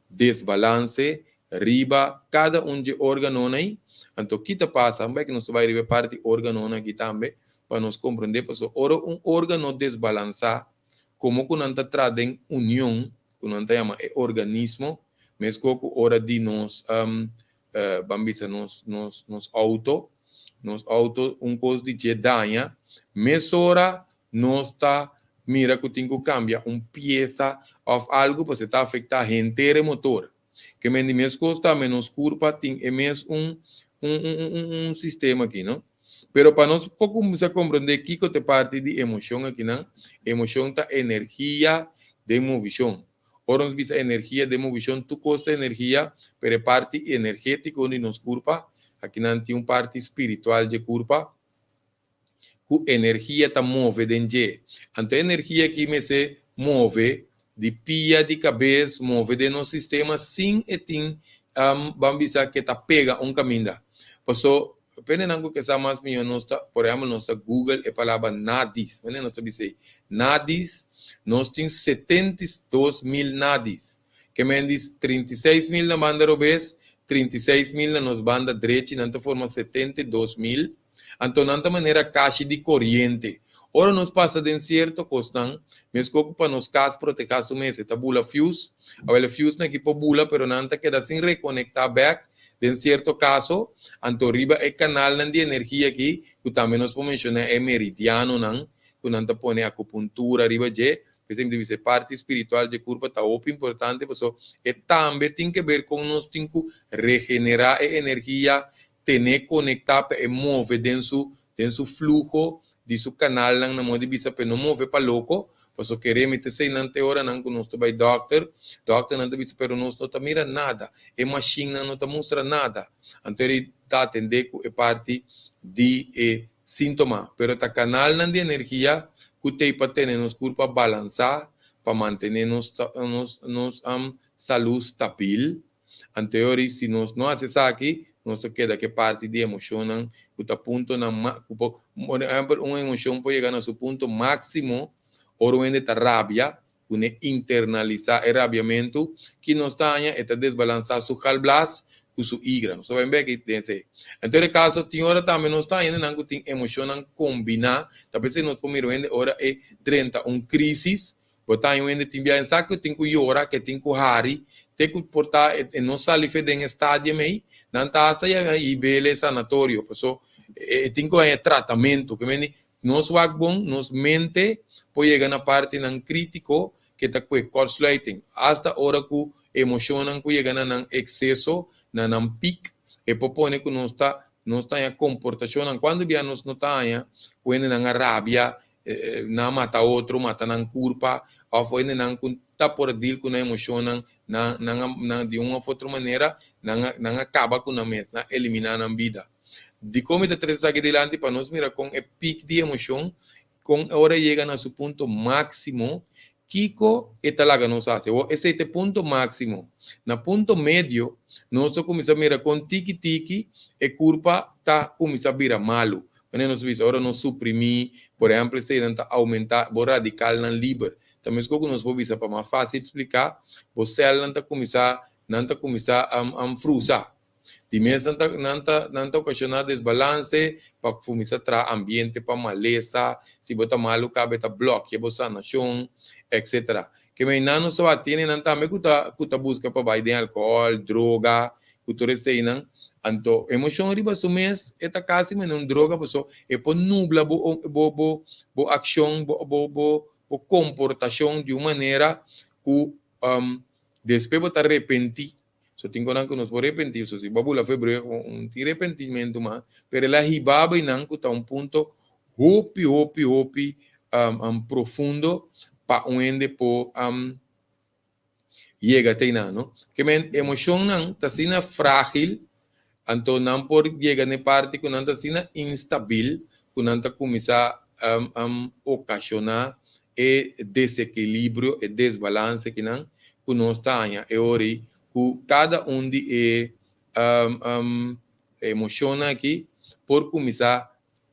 desbalanse riba kada un dje órganonan ei. Anto ki ta pasa? Bai ku nos ta bai riba e parti órganonan aki tambe pa nos komprendé, pasobra ora un órgano desbalansá, komo ku nan ta traha den union, ku nan ta yama e organismo, meskos ku ora di nos ban bisa nos nos nos outo, nos outo un kos di dje daña, mesora nos ta mira ku tin ku kambia un piesa òf algu pasobra e ta afektá henter e motor. Ke men di mes kos tambe nos kurpa tin e mes un un un un sistema aki no. Pero pa nos por kuminsá komprendé kiko ta e parti di emoshon akinan, emoshon ta energia den movishon. Ora nos bisa energia den movishon tur kos ta energia, pero e parti energetiko di nos kurpa, akinan tin un parti spiritual dje kurpa, ku energia ta move den dje. Anto e energia aki mester move di pia di kabes, move den nos sistema sin e tin, ban bisa ke ta pega un kaminda. Paso, pendenan ku ke sa mas mihó nos ta, por ehèmpel nos ta google e palabra nadis. Wanneer nos ta bisa ei? Nadis, nos tin 72.000 nadis. Ke men di 36.000 na banda robes, 36.000 na nos banda drechi, nan ta forma 72.000. Anto nan ta manera kashi di koriente. Ora nos pasa den sierto kosnan, meskos ku pa nos kas protehá su mes, e ta bula fius. Awel e fiusnan aki por bula, pero nan ta keda sin rekonektá bèk den sierto kaso. Anto riba e kanalnan di energia aki, ku tambe nos por menshoná e meridianonan, ku nan ta pone akupuntura riba dje, p'esei mi ta bisa e parti spiritual dje kurpa ta hopi importante, pasobra e tambe tin ke ber kon nos tin ku regenerá e energia ten'é konektá pa e move den su den su fluho di su kanalnan na modo di bisa pa e no move pa loko, paso kere mi ta esei nan te oranan ku nos ta bai dòkter, dòkternan ta bisa pero nos no ta mira nada, e mashinnan no ta mustra nada, anto eri ta atendé ku e parti di e síntoma, pero ta kanalnan di energia ku t'ei pa tene nos kurpa balansá, pa mantené nos nos nos salú stabil. Anteori, si nos no hasi esaki, nos ta keda ku e parti di emoshonnan ku ta puntonan ku por, por ehèmpel, un emoshon por yega na su punto máksimo ora un hende ta rabia. Kuné internalisá e rabiamentu ki nos ta haña, e ta desbalansá su galblas ku su igra. Nos ta bai bek den esei. En todo kaso, tin ora tambe nos ta haña hendenan ku tin emoshonnan kombiná. Ta p'esei nos por mira un hende ora e drenta un krísis, bo ta haña un hende tin biaha sa ku e tin ku yora, ku e tin ku hari, te ku por ta e no sali fe den e stadium ei, nan ta hasta ya hib'el e sanatorio, paso e tin ku haña tratamentu. Ke mende Nos wak bon, nos mente por yega na partinan krítiko ke ta kue kortsluiting. Asta ora ku emoshonnan ku yega na nan ekseso, na nan pik, e por pone ku nos ta nos ta haña komportashonnan kuantu bia nos no ta haña ku hendenan a rabia, nan a mata otro, mata nan kurpa, òf hendenan ku ta por a dil ku nan emoshonnan, nan nan a nan di un òf otro manera nan a nan a kaba ku nan mes, nan a eliminá nan bida. Dikon mi ta trese esaki dilanti? Pa nos mira kon e pik di emoshon, kon e ora yega na su punto máksimo, kiko e ta laga nos hasi. Awor, esei ta e punto máksimo. Na punto medio, nos ta kuminsá mira kon tiki tiki e kurpa ta kuminsá bira malu. Manera nos bisa, ora nos suprimí, por ehèmpel, eseinan ta oumentá bo radikalnan liber. Ta meskos ku nos por bisa pa mas fásil spliká, bo sèlnan ta kuminsá, nan ta kuminsá frusa. Di mes nan ta nan ta nan ta okashoná desbalanse pa kuminsá traha ambiente pa malesa, si bo ta malu kabe ta blòkia bo sanashon, etcetera. Ke mei nan nos tabata tene nan tambe ku ta ku ta buska pa bai den alkohòl, droga, ku tur eseinan. Anto emoshon riba su mes e ta kasi manera un droga paso e por nubla bo bo bo bo akshon, bo bo bo bo komportashon di un manera ku despues bo ta repentí. So tin konan ku nos por repentí, so si bo a bula febrero un tin repentimentu mas, pero el a hiba bay nan ku ta un punto hopi hopi hopi profundo pa un hende por yega te einan, no. Ke men emoshonnan ta asina frágil, anto nan por yega na e parti ku nan ta asina instabil ku nan ta kuminsá okashoná e desekilibrio, e desbalanse kinan ku nos ta haña e ora ei ku kada un di e emoshonnan aki por kuminsá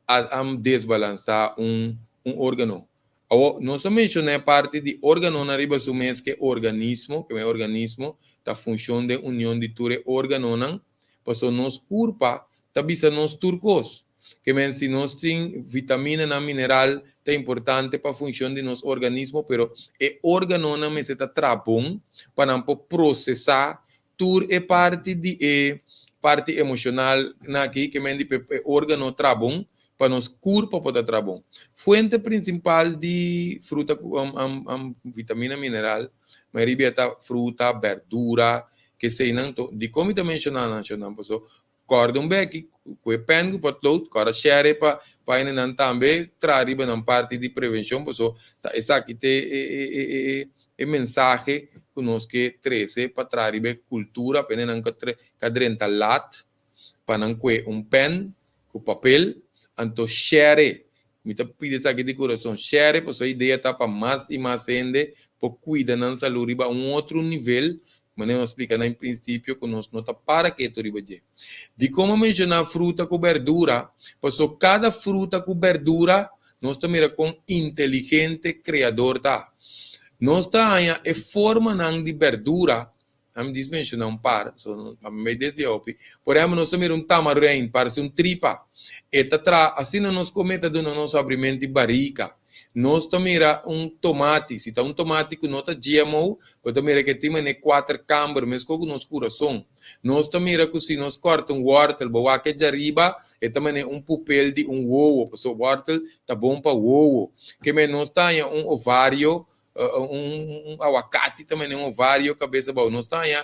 a desbalansá un órgano. Awor, nos a menshoná e parti di órganonan riba su mes ku e organismo, ku e organismo ta funshon den union di tur e órganonan, pasobra nos kurpa ta bisa nos tur kos. Ke men si nos tin vitaminanan, mineral ta importante pa funshon di nos organismo, pero e organonan mester ta traha bon pa nan por prosesá tur e parti di e parti emoshonal nan aki, ke men di pa e organo traha bon pa nos kurpa por ta traha bon. Fuente prinsipal di fruta ku vitamina, mineral, mayoria bia ta fruta, berdura, keseinan. Dikon mi ta menshoná nan shonnan? Pasobra Kòrda un beki ku e pèn ku potlood, kòrda share pa pa hendenan tambe traha riba nan parti di prevenshon paso ta esaki ta e e e e mensahe ku nos ke trese pa traha riba e kultura pa hendenan ka ka drenta lat pa nan kue un pèn ku papel anto share mi ta pidi esaki di kurason share paso e idea ta pa mas i mas hende por kuida nan salú riba un otro nivel Manera nos splika na e prinsipio ku nos no ta para ketu riba dje. Dikon a menshoná fruta ku bèrdura? Pasobra kada fruta ku bèrdura nos ta mira kon inteligente Kreador ta. Nos ta haña e formanan di bèrdura, ami dis menshoná un par, pasobra pa mi bai desviá hopi. Por ehèmpel, nos ta mira un tamarein, parse un tripa. E ta traha asina nos kome ta duna nos habrimenti barika. Nos ta mira un tomati, si ta un tomati ku no ta GMO, bo ta mira ku e tin manera kuater kamber, meskos ku nos kurason. Nos ta mira ku si nos kòrta un wòrtel, bo wak e djariba, e ta manera un pupel di un wowo, pasobra wòrtel ta bon pa wowo. Ke men nos ta haña un ovario, un awakati ta manera un ovario kabes abou. Nos ta haña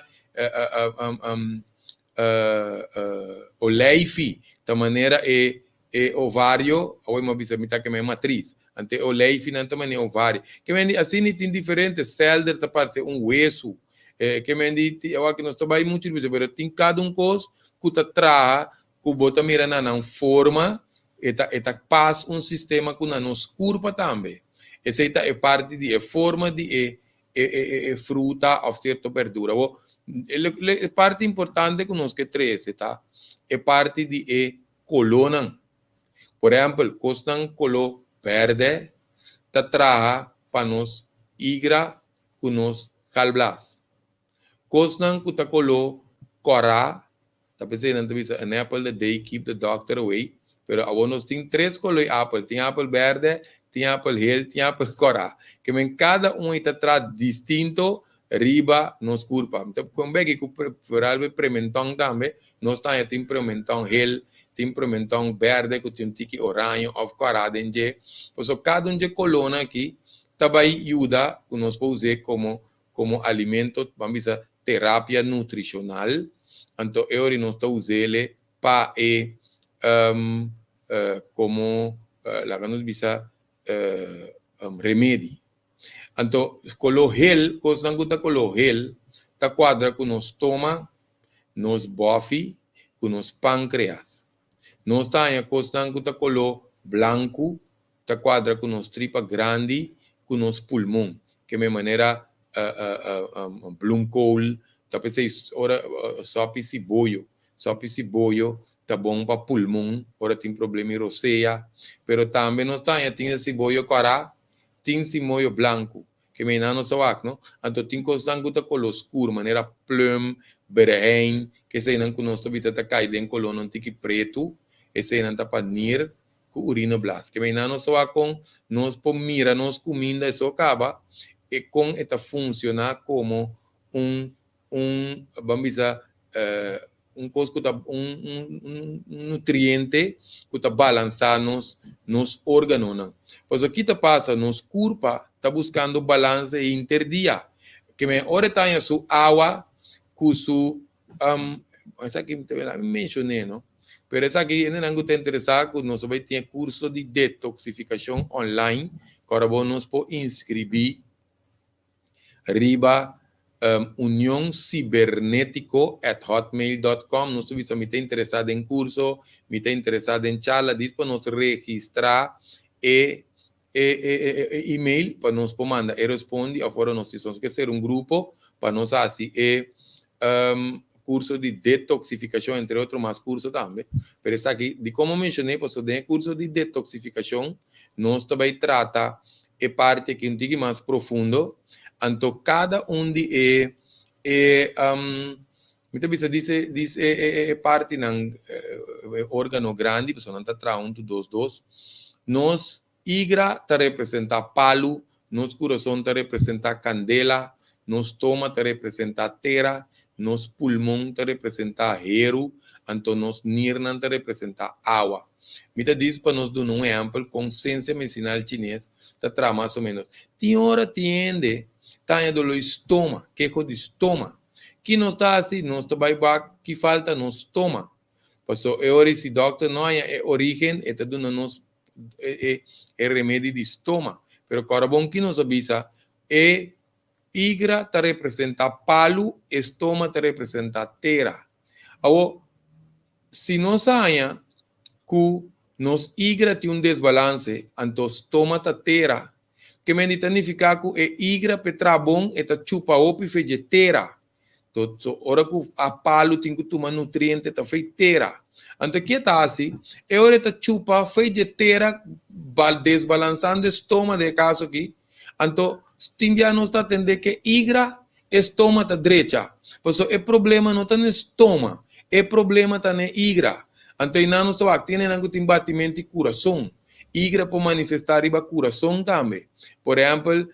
oleifi, ta manera e E ovario, awor mi a bisa mi ta kema e matris. Ante e oleifinan ta manera ovario. Ke men di asina tin diferente, selder ta parse un wesu. E ke men di, awor aki nos ta bai muchu di bisa, pero tin kada un kos ku ta traha ku bo ta mira na nan forma, e ta e ta pas un sistema ku na nos kurpa tambe. Esei ta e parti di e forma di e e e e fruta òf sierto berdura. Awor, e parti importante ku nos ke trese ta e parti di e kolónan. Por ehèmpel, kosnan koló bèrdè ta traha pa nos igra. ku nos galblas. Kosnan ku ta koló kòrá, ta p'esei nan ta bisa an apple a day keep the doctor away, pero awor nos tin tres koló di apel, tin apel bèrdè, tin apel hel, tin apel kòrá. Ke men kada un ei ta traha distinto riba nos kurpa. Mi ta kon beki ku vooral e prementòn tambe, nos ta haña tin prementòn hel, tin prementòn bèrdè ku tin un tiki oraño òf kòrá den dje. Pasobra kada un dje kolónan aki ta bai yuda ku nos por us'é komo komo alimento, ban bisa terapia nutrishonal, anto e ora nos ta us'é pa e komo laga nos bisa remedi. Anto koló hel, kosnan ku ta koló hel ta kuadra ku nos stoma, nos bòfi, ku nos pankreas. Nos ta haña kosnan ku ta koló blanku ta kuadra ku nos tripa grandi ku nos pulmon. Ke men manera bloemkool ta p'esei ora sòpi siboyo. Sòpi siboyo ta bon pa pulmon ora tin problema di rosea. Pero tambe nos ta haña tin e siboyo kòrá, tin simoyo blanku. Ke men nan no sa wak no. Anto tin kosnan ku ta koló skur manera plum, berehein, ke eseinan ku nos ta bisa ta kai den kolónan tiki pretu, eseinan ta pa nir ku urina blas. Ke men nan no sa wak kon nos por mira nos kuminda eso kaba e kon e ta funshoná komo un un ban bisa un kos ku ta un un un nutriente ku ta balansá nos nos órganonan. Pasobra ki ta pasa nos kurpa ta buskando balansa henter dia. Ke men ora e ta haña su awa ku su esaki mi ta menshoné no pero esaki hendenan ku ta interesá ku nos a bai tin e kurso di detoksifikashon online ku ora bo nos por inskribí riba unioncibernetico@hotmail.com. Nos ta bisa mi ta interesá den kurso, mi ta interesá den charla, dis pa nos registrá e e e e email pa nos por manda e respondi òf ora nos tin ke ser un grupo pa nos hasi e kurso di detoksifikashon entre otro mas kurso tambe. Pero esaki di komo menshoné pasobra den e kurso di detoksifikashon nos ta bai trata e parti aki un tiki mas profundo, anto kada un di e e mi ta bisa dise dis e e e partinan e organo grandi pasobra nan ta traha huntu dos dos, nos igra ta representa palu, nos kurason ta representa kandela, nos stoma ta representa tera, nos pulmon ta representa heru, anto nos nirnan ta representa awa. Mi ta dis pa nos duna un ehèmpel kon sensia medisinal chines ta traha mas o ménos. Tin ora tin hende ta haña doló di stoma, keho di stoma. Ki nos ta hasi? Nos ta bai wak ki falta nos stoma. Pasobra e ora si dòkter no haña e orígen e ta duna nos e remedi di stoma. Pero kòrda bon ki nos a bisa, e igra ta representá palu, e stoma ta representá tera. Awor, Si nos haña ku nos igra tin un desbalanse, anto stoma ta tera. Ke mende ta nifiká ku e igra p'e traha bon e ta chupa hopi fe dje tera. To so ora ku a palu tin ku tuma nutriente ta fei tera. Anto ke e ta hasi? E ora e ta chupa fei dje tera desbalansando e stoma den e kaso aki. Anto tin bia nos ta atendé ke igra E stoma ta drecha. Pasobra e problema no ta n'e stoma, e problema ta n'e igra. Anto einan nos ta wak tin hendenan ku tin batimentu di kurason. Igra por manifestá riba kurason tambe. Por ehèmpel,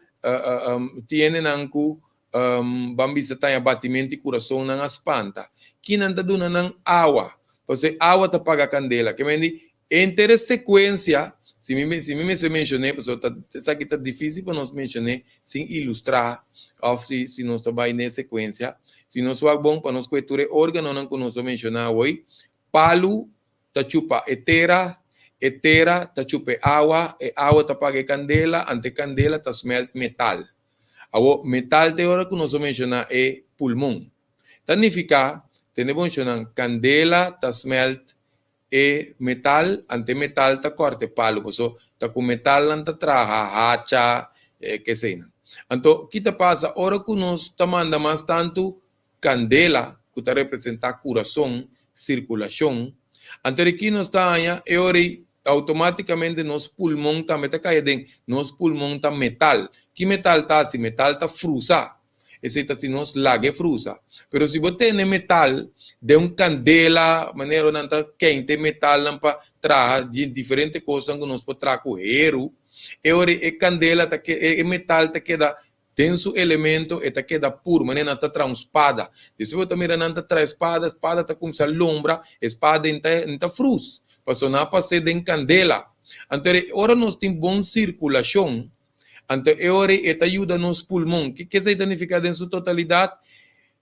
tin hendenan ku ban bisa ta haña batimentu di kurason, nan a spanta. Kinan ta duna nan awa? Pasobra e awa ta paga kandela. Ke men di, Enter e sekuensia, si mi si mi mester menshoné, pasobra ta esaki ta difísil pa nos menshoné sin ilustrá òf si si nos ta bai den e sekuensia. Si nos wak bon pa nos kohe tur e órganonan ku nos a menshoná awor, palu ta chupa e tera, e tera ta chupa e awa, e awa ta paga e kandela, ante e kandela ta smèlt metal. Awor, metal ta e ora ku nos a menshoná e pulmon. Ta nifiká, tende bon shonnan, kandela ta smèlt E metal, ante metal ta kòrta e palu, paso ta ku metal nan ta traha hacha, e keseinan. Anto, ki ta pasa ora ku nos ta manda mas tantu kandela, ku ta representá kurason, sirkulashon, anto di ki nos ta haña e ora ei Outomátikamente nos pulmon tambe ta kai aden. Nos pulmon ta metal. Ki metal ta hasi? Metal ta frusa. Esei ta si nos laga e frusa. Pero si bo tene metal den un kandela, manera nan ta kente e metalnan pa traha di diferente kosnan ku nos por traha ku heru, e ora e kandela ta ke e metal ta keda den su elemento, e ta keda puru, manera nan ta traha un spada. Despues bo ta mira nan ta traha e spada, e spada ta kuminsá lombra, e spada e ta e ta frus, pasobra nan a pas'é den kandela. Anto ora nos tin bon sirkulashon, Anto e ora ei e ta yuda nos pulmon. Ke esei ta nifiká den su totalidat?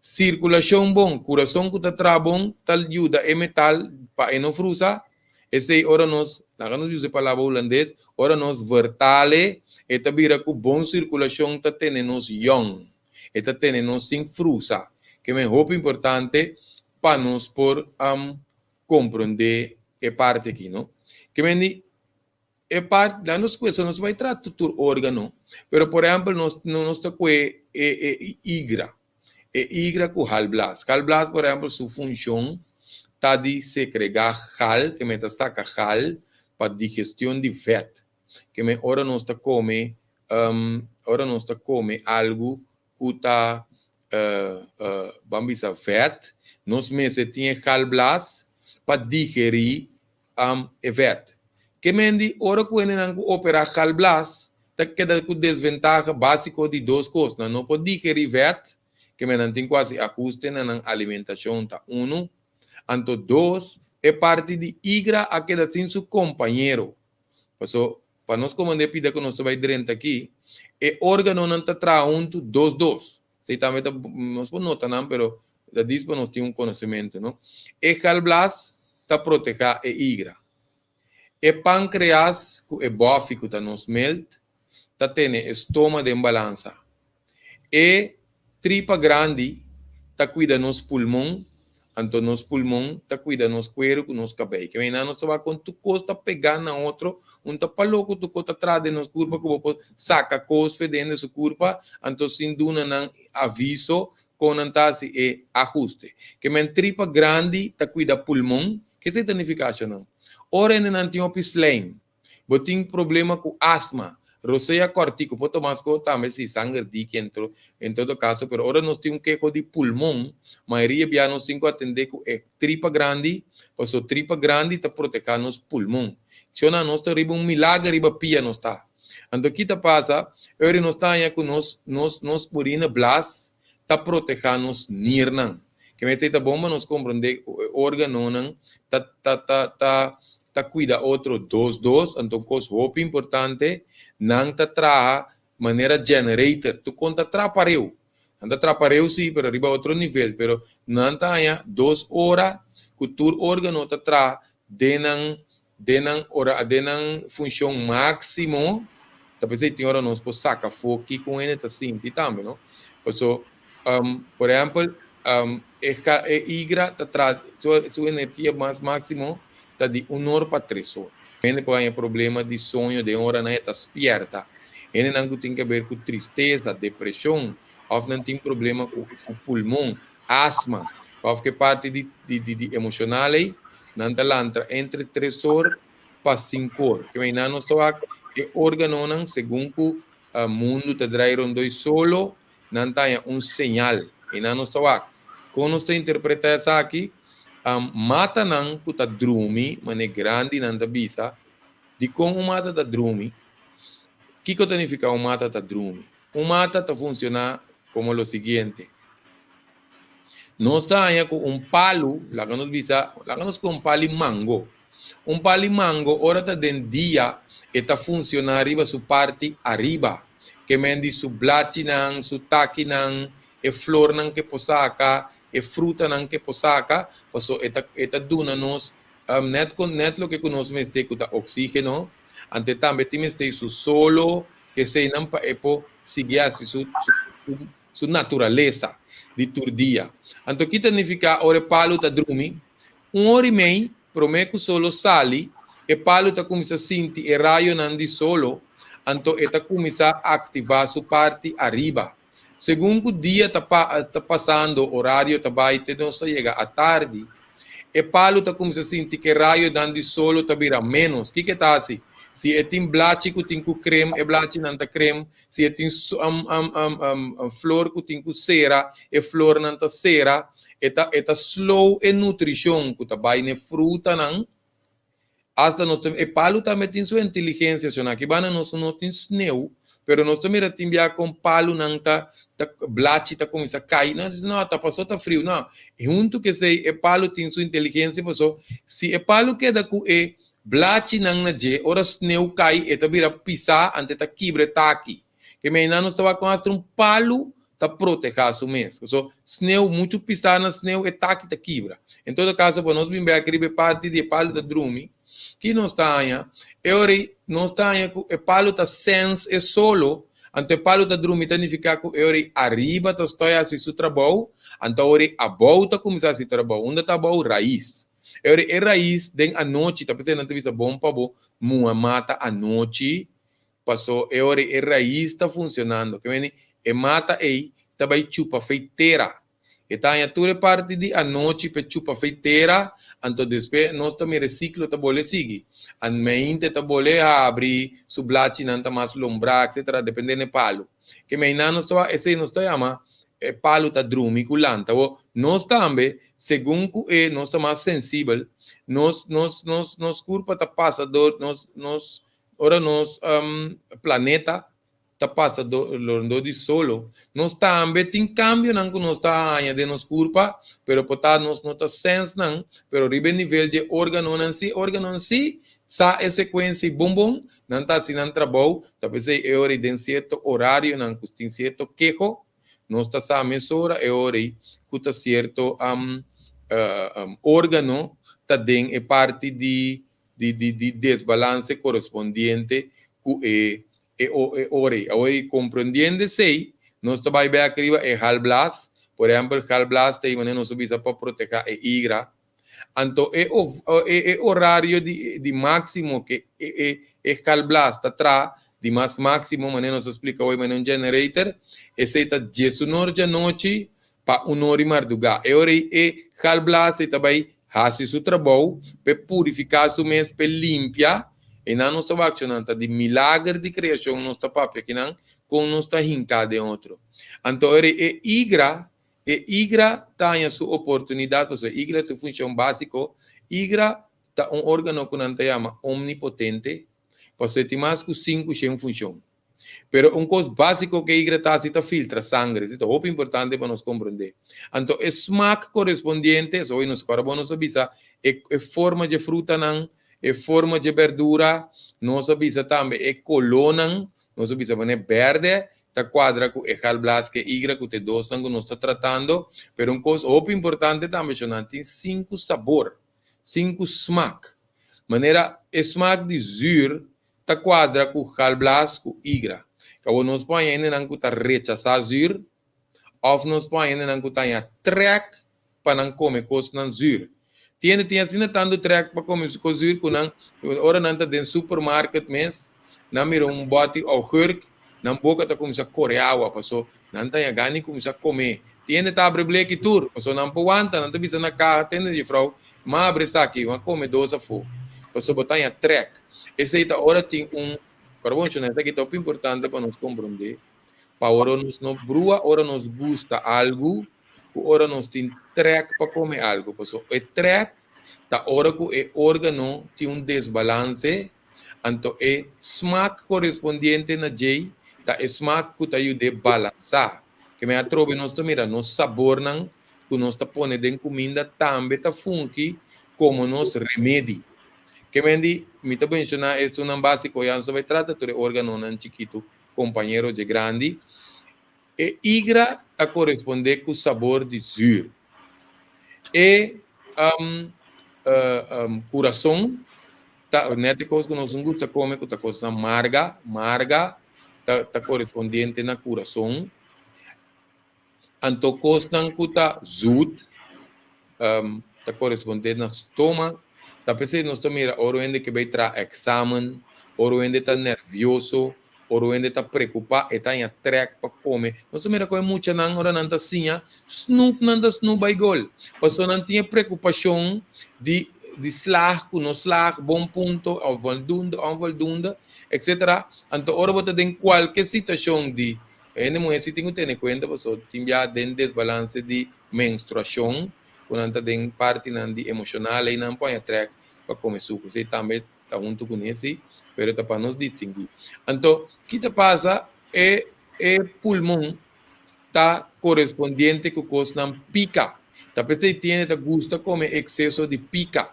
Sirkulashon bon, kurason ku ta traha bon ta yuda e metal pa e no frusa. Esei ora nos, laga nos usa e palabra hulandes, ora nos vertale e ta bira ku bon sirkulashon ta tene nos yòn, e ta tene nos sin frusa. Ke men hopi importante pa nos por komprondé e parti aki, no? Ke men di E part nan nos kue, so nos bai trata tur organo, pero por ehempel nos nos ta kue e e igra, e igra ku galblas. Galblas por ehempel su funshon ta di sekrega gal, ke men ta saka gal pa digestion di vèt. Ke men ora nos ta kome ora nos ta kome algu ku ta ban bisa vèt, nos mester tin e galblas pa digerí e vèt. Ke men di ora ku hendenan ku operá galblas ta keda ku desventaha básiko di dos kos, nan no por digerí vèt, ke men nan tin ku hasi ahuste na nan alimentashon ta unu, anto dos, e parti di igra a keda sin su kompañero. Paso, pa nos komand'é pida ku nos ta bai drenta aki, e órganonan ta traha huntu dos dos. Esei tambe ta, nos por nota nan, pero ta dis pa nos tin un konosementu, no? E galblas ta protehá e igra. E pankreas ku e bòfi ku ta nos milt ta tene e stoma den balansa. E tripa grandi ta kuida nos pulmon, anto nos pulmon ta kuida nos kueru ku nos kabei. Ke meinan nos ta wak kon tur kos ta pegá na otro, un ta palo ku tur kos ta traha den nos kurpa ku bo por saka kos fe den su kurpa, anto sin duna nan aviso kon nan ta hasi e ahuste. Ke men tripa grandi ta kuida pulmon, ke esei ta nifiká ashonan? Ora hendenan tin hopi slijm, Bo tin problema ku asma, rosea kòrtiku, por tuma asko tambe si sanger diki entro, en todo kaso, pero ora nos tin un keho di pulmon, mayoria bia nos tin ku atendé ku e tripa grandi, pasobra tripa grandi ta protehá nos pulmon. Shona, nos ta riba un milager riba pia nos ta. Anto ki ta pasa? E ora nos ta haña ku nos nos nos urina blas ta protehá nos nirnan. Ke mester ta bon pa nos komprondé ku e órganonan ta ta ta ta ta cuida otro dos dos, anto cos hopi importante, nan ta traha manera generator, tu con ta traha pareu, nan ta traha pareu si, pero riba otro nivel, pero nan ta haña dos ora cu tur organo ta traha den nan den nan ora den nan funcion maximo, ta pesey tin ora nos por saca afo kico un hende ta sinti tambe no, paso por ehempel e e igra ta traha su energia mas maximo ta di un or pa tres or. Hende por haña problema di soño den oranan e ta spierta. Hendenan ku tin ke ber ku tristesa, depreshon, òf nan tin problema ku ku pulmon, asma, òf ke parti di di di emoshonal ei, nan ta lanta entre tres or pa sinku or. Ke meinan nos ta wak e organonan segun ku mundu ta drai rondoi solo, nan ta haña un señal. I nan nos ta wak. Kon nos ta interpretá esaki? Matanan ku ta drumi, manera grandinan ta bisa, dikon un mata ta drumi? Kiko ta nifiká un mata ta drumi? Un mata ta funshoná komo lo siguiente, Nos ta haña ku un palu, laga nos bisa, laga nos ku un pal'i mango. Un pal'i mango ora ta den dia e ta funshoná riba su parti ariba, ke men di su blachinan, su takinan, e flornan ke por saka, e frutanan ke por saka, paso e ta e ta duna nos nèt kon nèt loke ku nos mester ku ta oksígeno, ante tambe tin mester su solo, keseinan pa e por sigui hasi su su su naturalesa di tur dia. Anto ki ta nifiká ora e palu ta drumi? Un ora i mei promé ku solo sali, e palu ta kuminsá sinti e rayonan di solo, anto e ta kuminsá aktivá su parti ariba. Segun ku dia ta ta pasando, orario ta bai te nos ta yega atardi, E palu ta kuminsá sinti ku e rayonan di solo ta bira ménos. Kiko e ta hasi? Si e tin blachi ku tin ku krem, e blachinan ta krem. Si e tin flor ku tin ku sera, e flornan ta sera. E ta e ta slow e nutrishon ku ta bai na e frutanan. Asta nos ta e palu tambe tin su inteligensia shon. Aki banda nos no tin sneu, pero nos ta mira tin bia kon palunan ta ta blachi ta kuminsá kai. Nos ta bisa no ta pasó ta friu. No, huntu ku esei e palu tin su inteligensia paso si e palu keda ku e blachinan na dje ora sneu kai e ta bira pisá anto e ta kibra e taki. Ke meinan nos ta wak kon asta un palu ta protehá su mes. Paso sneu, muchu pisá na sneu e taki ta kibra. En todo kaso pa nos bin bek riba e parti di e palu ta drumi, ki nos ta haña? E ora ei nos ta haña ku e palu ta sens e solo, anto e palu ta drumi ta nifiká ku e ora ei ariba ta stoi hasi su trabou, anto ora ei abou ta kuminsá hasi trabou. Unda ta abou? Rais. E ora ei e rais den anochi, ta p'esei nan ta bisa bon pa bo muha mata anochi, Paso e ora e rais ta funcionando, ke meni e mata ei ta bai chupa fei tera. E ta haña tur e parti di anochi p'e chupa fei tera, anto despues nos ta mira e ciclo ta bole sigui. An meinte ta bole habri, su blachinan ta mas lombrá, etcetera, depende n'e palu. Ke mei nan nos ta wak, esei nos ta yama e palu ta drumi ku lanta. Awor, nos tambe, segun ku e nos ta mas sensibel, nos nos nos nos kurpa ta pasa dor nos nos Ora nos planeta ta pasa rondó di solo, nos tambe tin kambionan ku nos ta haña den nos kurpa, pero por ta nos no ta sens nan, pero riba e nivel dje órganonan sí, órganonan sí sa e sekuensia i bon bon, nan ta hasi nan trabou, ta p'esei e ora ei den sierto orarionan ku tin sierto keho, nos ta sa mesora e ora ei ku ta sierto órgano ta den e parti di di di di desbalance korespondiente ku e e e ora ei. Awor ei komprendiendo esei, nos ta bai bek riba e galblas, por ehèmpel galblas ta ei manera nos a bisa pa protehá e igra. Anto e e e orario di di máksimo ke e e e galblas ta traha di mas máksimo manera nos a splika awor manera un generator, esei ta diesunor djanochi pa unor di mardugá. E ora ei e galblas ei ta bai Hasi su trabou p'e purifiká su mes, p'e limpia. Einan nos ta wak nan ta di milager di kreashon nos ta papia kinan kon nos ta hinká den otro. Anto ora e igra, e igra ta haña su oportunidat, pasobra e igra su funshon básiko, igra ta un órgano ku nan ta yama omnipotente, pasobra e tin mas ku 500 funshon. Pero un kos básiko ku e igra ta hasi ta filtra sangre. Esei ta hopi importante pa nos komprendé. Anto e smak korespondiente, so hoy nos kòrda bon nos a bisa e e forma dje frutanan, e forma dje bèrdura, nos a bisa tambe e kolónan, nos a bisa manera bèrdè ta kuadra ku e galblas ku e igra ku ta e dosnan ku nos ta tratando. Pero un kos hopi importante tambe shonnan tin sinku sabor, sinku smak. Manera e smak di zür ta kuadra ku galblas ku igra. Kabo nos por haña hendenan ku ta rechasá zür òf nos por haña hendenan ku ta haña trèk pa nan kome kosnan zür. Tin hende tin asina tantu trèk pa kome kos zür ku nan ora nan ta den supermarket mes nan mira un bòti augurk nan boka ta kuminsá kore awa paso nan ta haña gana di kuminsá kome. Tin hende ta abri bleki tur paso nan por wanta nan ta bisa na kaha tende jefrou m'a abri esaki m'a kome dos afó paso bo ta haña trèk. Esei ta ora tin un Kòrda bon, esaki ta hopi importante pa nos komprondé, pa ora nos no brua ora nos gusta algu ku ora nos tin trèk pa kome algu. Pasobra e trèk ta ora ku e órgano tin un desbalanse, anto e smak korespondiente na djei ta e smak ku ta yud'é balansá. Ke men atrobe nos ta mira nos sabornan ku nos ta pone den kuminda tambe ta fungi komo nos remedi. Ke men di, mi ta menshoná esunnan básiko, ya nos ta bai trata tur e órganonan chikitu, kompañero dje grandi. E igra ta korespondé ku sabor di zür. E kurason ta nèt e kos ku nos gusta kome ku ta kosnan marga, marga ta korespondiente na kurason. Anto kosnan ku ta zut ta korespondé na stoma. Ta p'esei nos ta mira ora un hende ke bai traha eksamen, ora un hende ta nervioso. Ora un hende ta preokupá, e ta haña trèk pa kome. Nos ta mira ku e muchanan ora nan ta siña, snoep nan ta snoep bai gol. Pasobra nan tin e preokupashon di di slag ku no slag, bon punto òf voldoende, onvoldoende, etsetera. Anto ora bo ta den kualke situashon di e hende muhé si tin ku tene kuenta pasobra tin bia den desbalanse di menstruashon ku nan ta den partinan di emoshonal ei nan por haña trèk pa kome suku. Esei tambe ta huntu ku nesi, pero ta pa nos distinguí. Anto, ki ta pasa? E e pulmon ta korespondiente ku kosnan pika. Ta p'esei tin hende ta gusta kome ekseso di pika.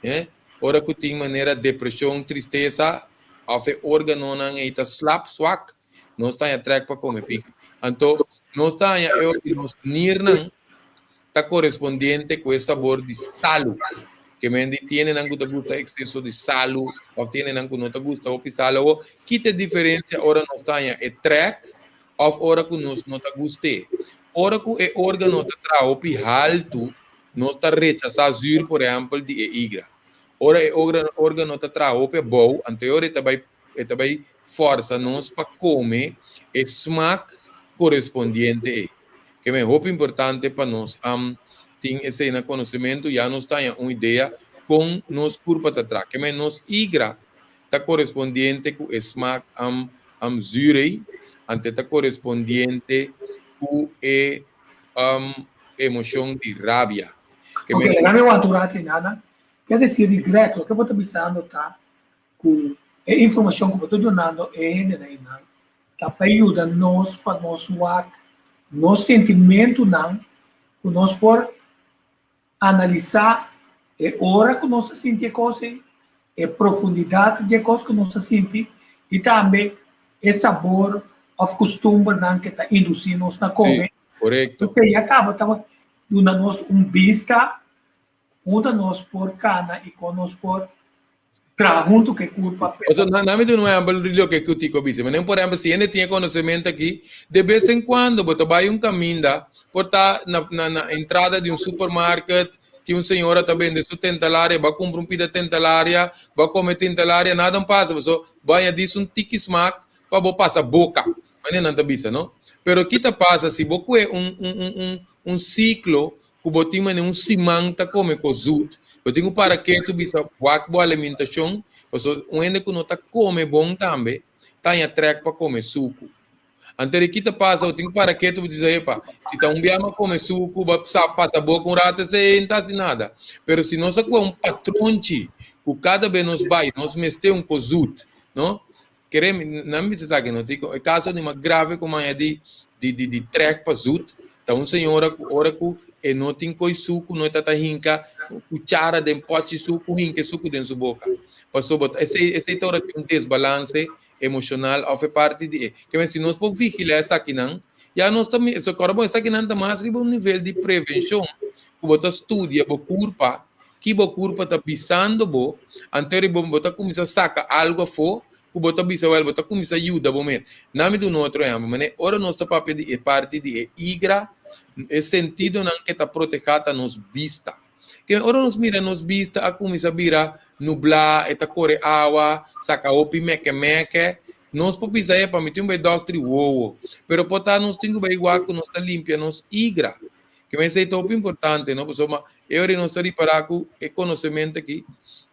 Eh? Ora ku tin manera depreshon, tristesa, òf e órganonan ei ta slap, swak, nos ta haña trèk pa kome pika. Anto, nos ta haña e ora di nos nirnan ta korespondiente ku e sabor di salu. Ke men di tiene nan ku ta gusta ekseso di salu òf tiene nan ku no ta gusta hopi salu. Awor, ki ta e diferensia ora nos ta haña e trèk òf ora ku nos no ta gust'é? Ora ku e órgano ta traha hopi haltu, nos ta rechasá zür, por ehèmpel, di e igra. Ora e órgano ta traha hopi abou, anto e ora e ta bai e ta bai fòrsa nos pa kome e smak korespondiente ei. Ke men hopi importante pa nos am tin esei na konosementu, ya nos ta haña un idea kon nos kurpa ta traha. Ke men nos igra ta korespondiente ku e smak am am zür ei, ante ta korespondiente ku e am emoshon di rabia. Ke men. Ok, laga mi wanta un ratu ei, Nana. Ke desir di Greg, loke bo ta bisando ta ku e informashon ku bo ta dunando e hendenan einan ta pa yuda nos pa nos wak nos sentimentunan ku nos por analisá e ora ku nos ta sinti e kos ei, e profundidat di e kos ku nos ta sinti i tambe e sabor òf kustumbernan ku ta indusí nos na kome. Sí, korekto. Esei a kaba ta duna nos un bista Unda nos por cana y con nos por traha hunto cu e curpa. O sea, na mi duna un ehempel di loke cu Tico bisa. Manera, por ehempel, si hende tin e conocemento aki, de bes en cuando bo ta bay un caminda, por ta na, na, na entrada di un supermarket, tin un señora ta bende su tentalaria, bo a cumpra un pida tentalaria, bo a come tentalaria, nada no pasa, pasobra bo a añadi su un tiki smaak pa bo pasa boca. Manera nan ta bisa, no? Pero ki ta pasa si bo cue un, un, un, un, un ciclo ku bo tin manera un siman ta kome kos zut, bo tin ku para ketu bisa wak bo alimentashon, pasobra un hende ku no ta kome bon tambe ta haña trèk pa kome suku. Anto di ki ta pasa bo tin ku para ketu bo bisa epa, si ta un bia mi a kome suku bo a sa pasa boka un ratu esei no ta hasi nada. Pero si nos a kohe un patronchi ku kada be nos bai nos mester un kos zut, no? Kere mi, nan bisa esaki no tin e kaso di mas grave ku maya di di di di trèk pa zut ta un señora ku ora ku e no tin koi suku no e ta ta hinka kuchara den pòchi suku hinka e suku den su boka pasobra bo esei esei ta ora tin un desbalanse emoshonal òf e parti di e ke men si nos por vigilá esakinan ya nos ta mi so kòrda bon esakinan ta mas riba un nivel di prevenshon ku bo ta studia bo kurpa ki bo kurpa ta bisando bo, anto ri bo bo ta kuminsá saka algu afó ku bo ta bisa wèl bo ta kuminsá yuda bo mes. Na mi duna otro ehèmpel, manera ora nos ta papia di e parti di e igra, e sentidonan ke ta protehá ta nos bista. Ke ora nos mira nos bista a kuminsá bira nublá, e ta kore awa, saka hopi mèkè mèkè, nos por bisa epa mi tin un bai dòkter di wowo, pero por ta nos tin ku bai wak ku nos ta limpia nos igra. Ke men esei ta hopi importante, no? Pasobra e ora nos ta ripará ku e konosementu aki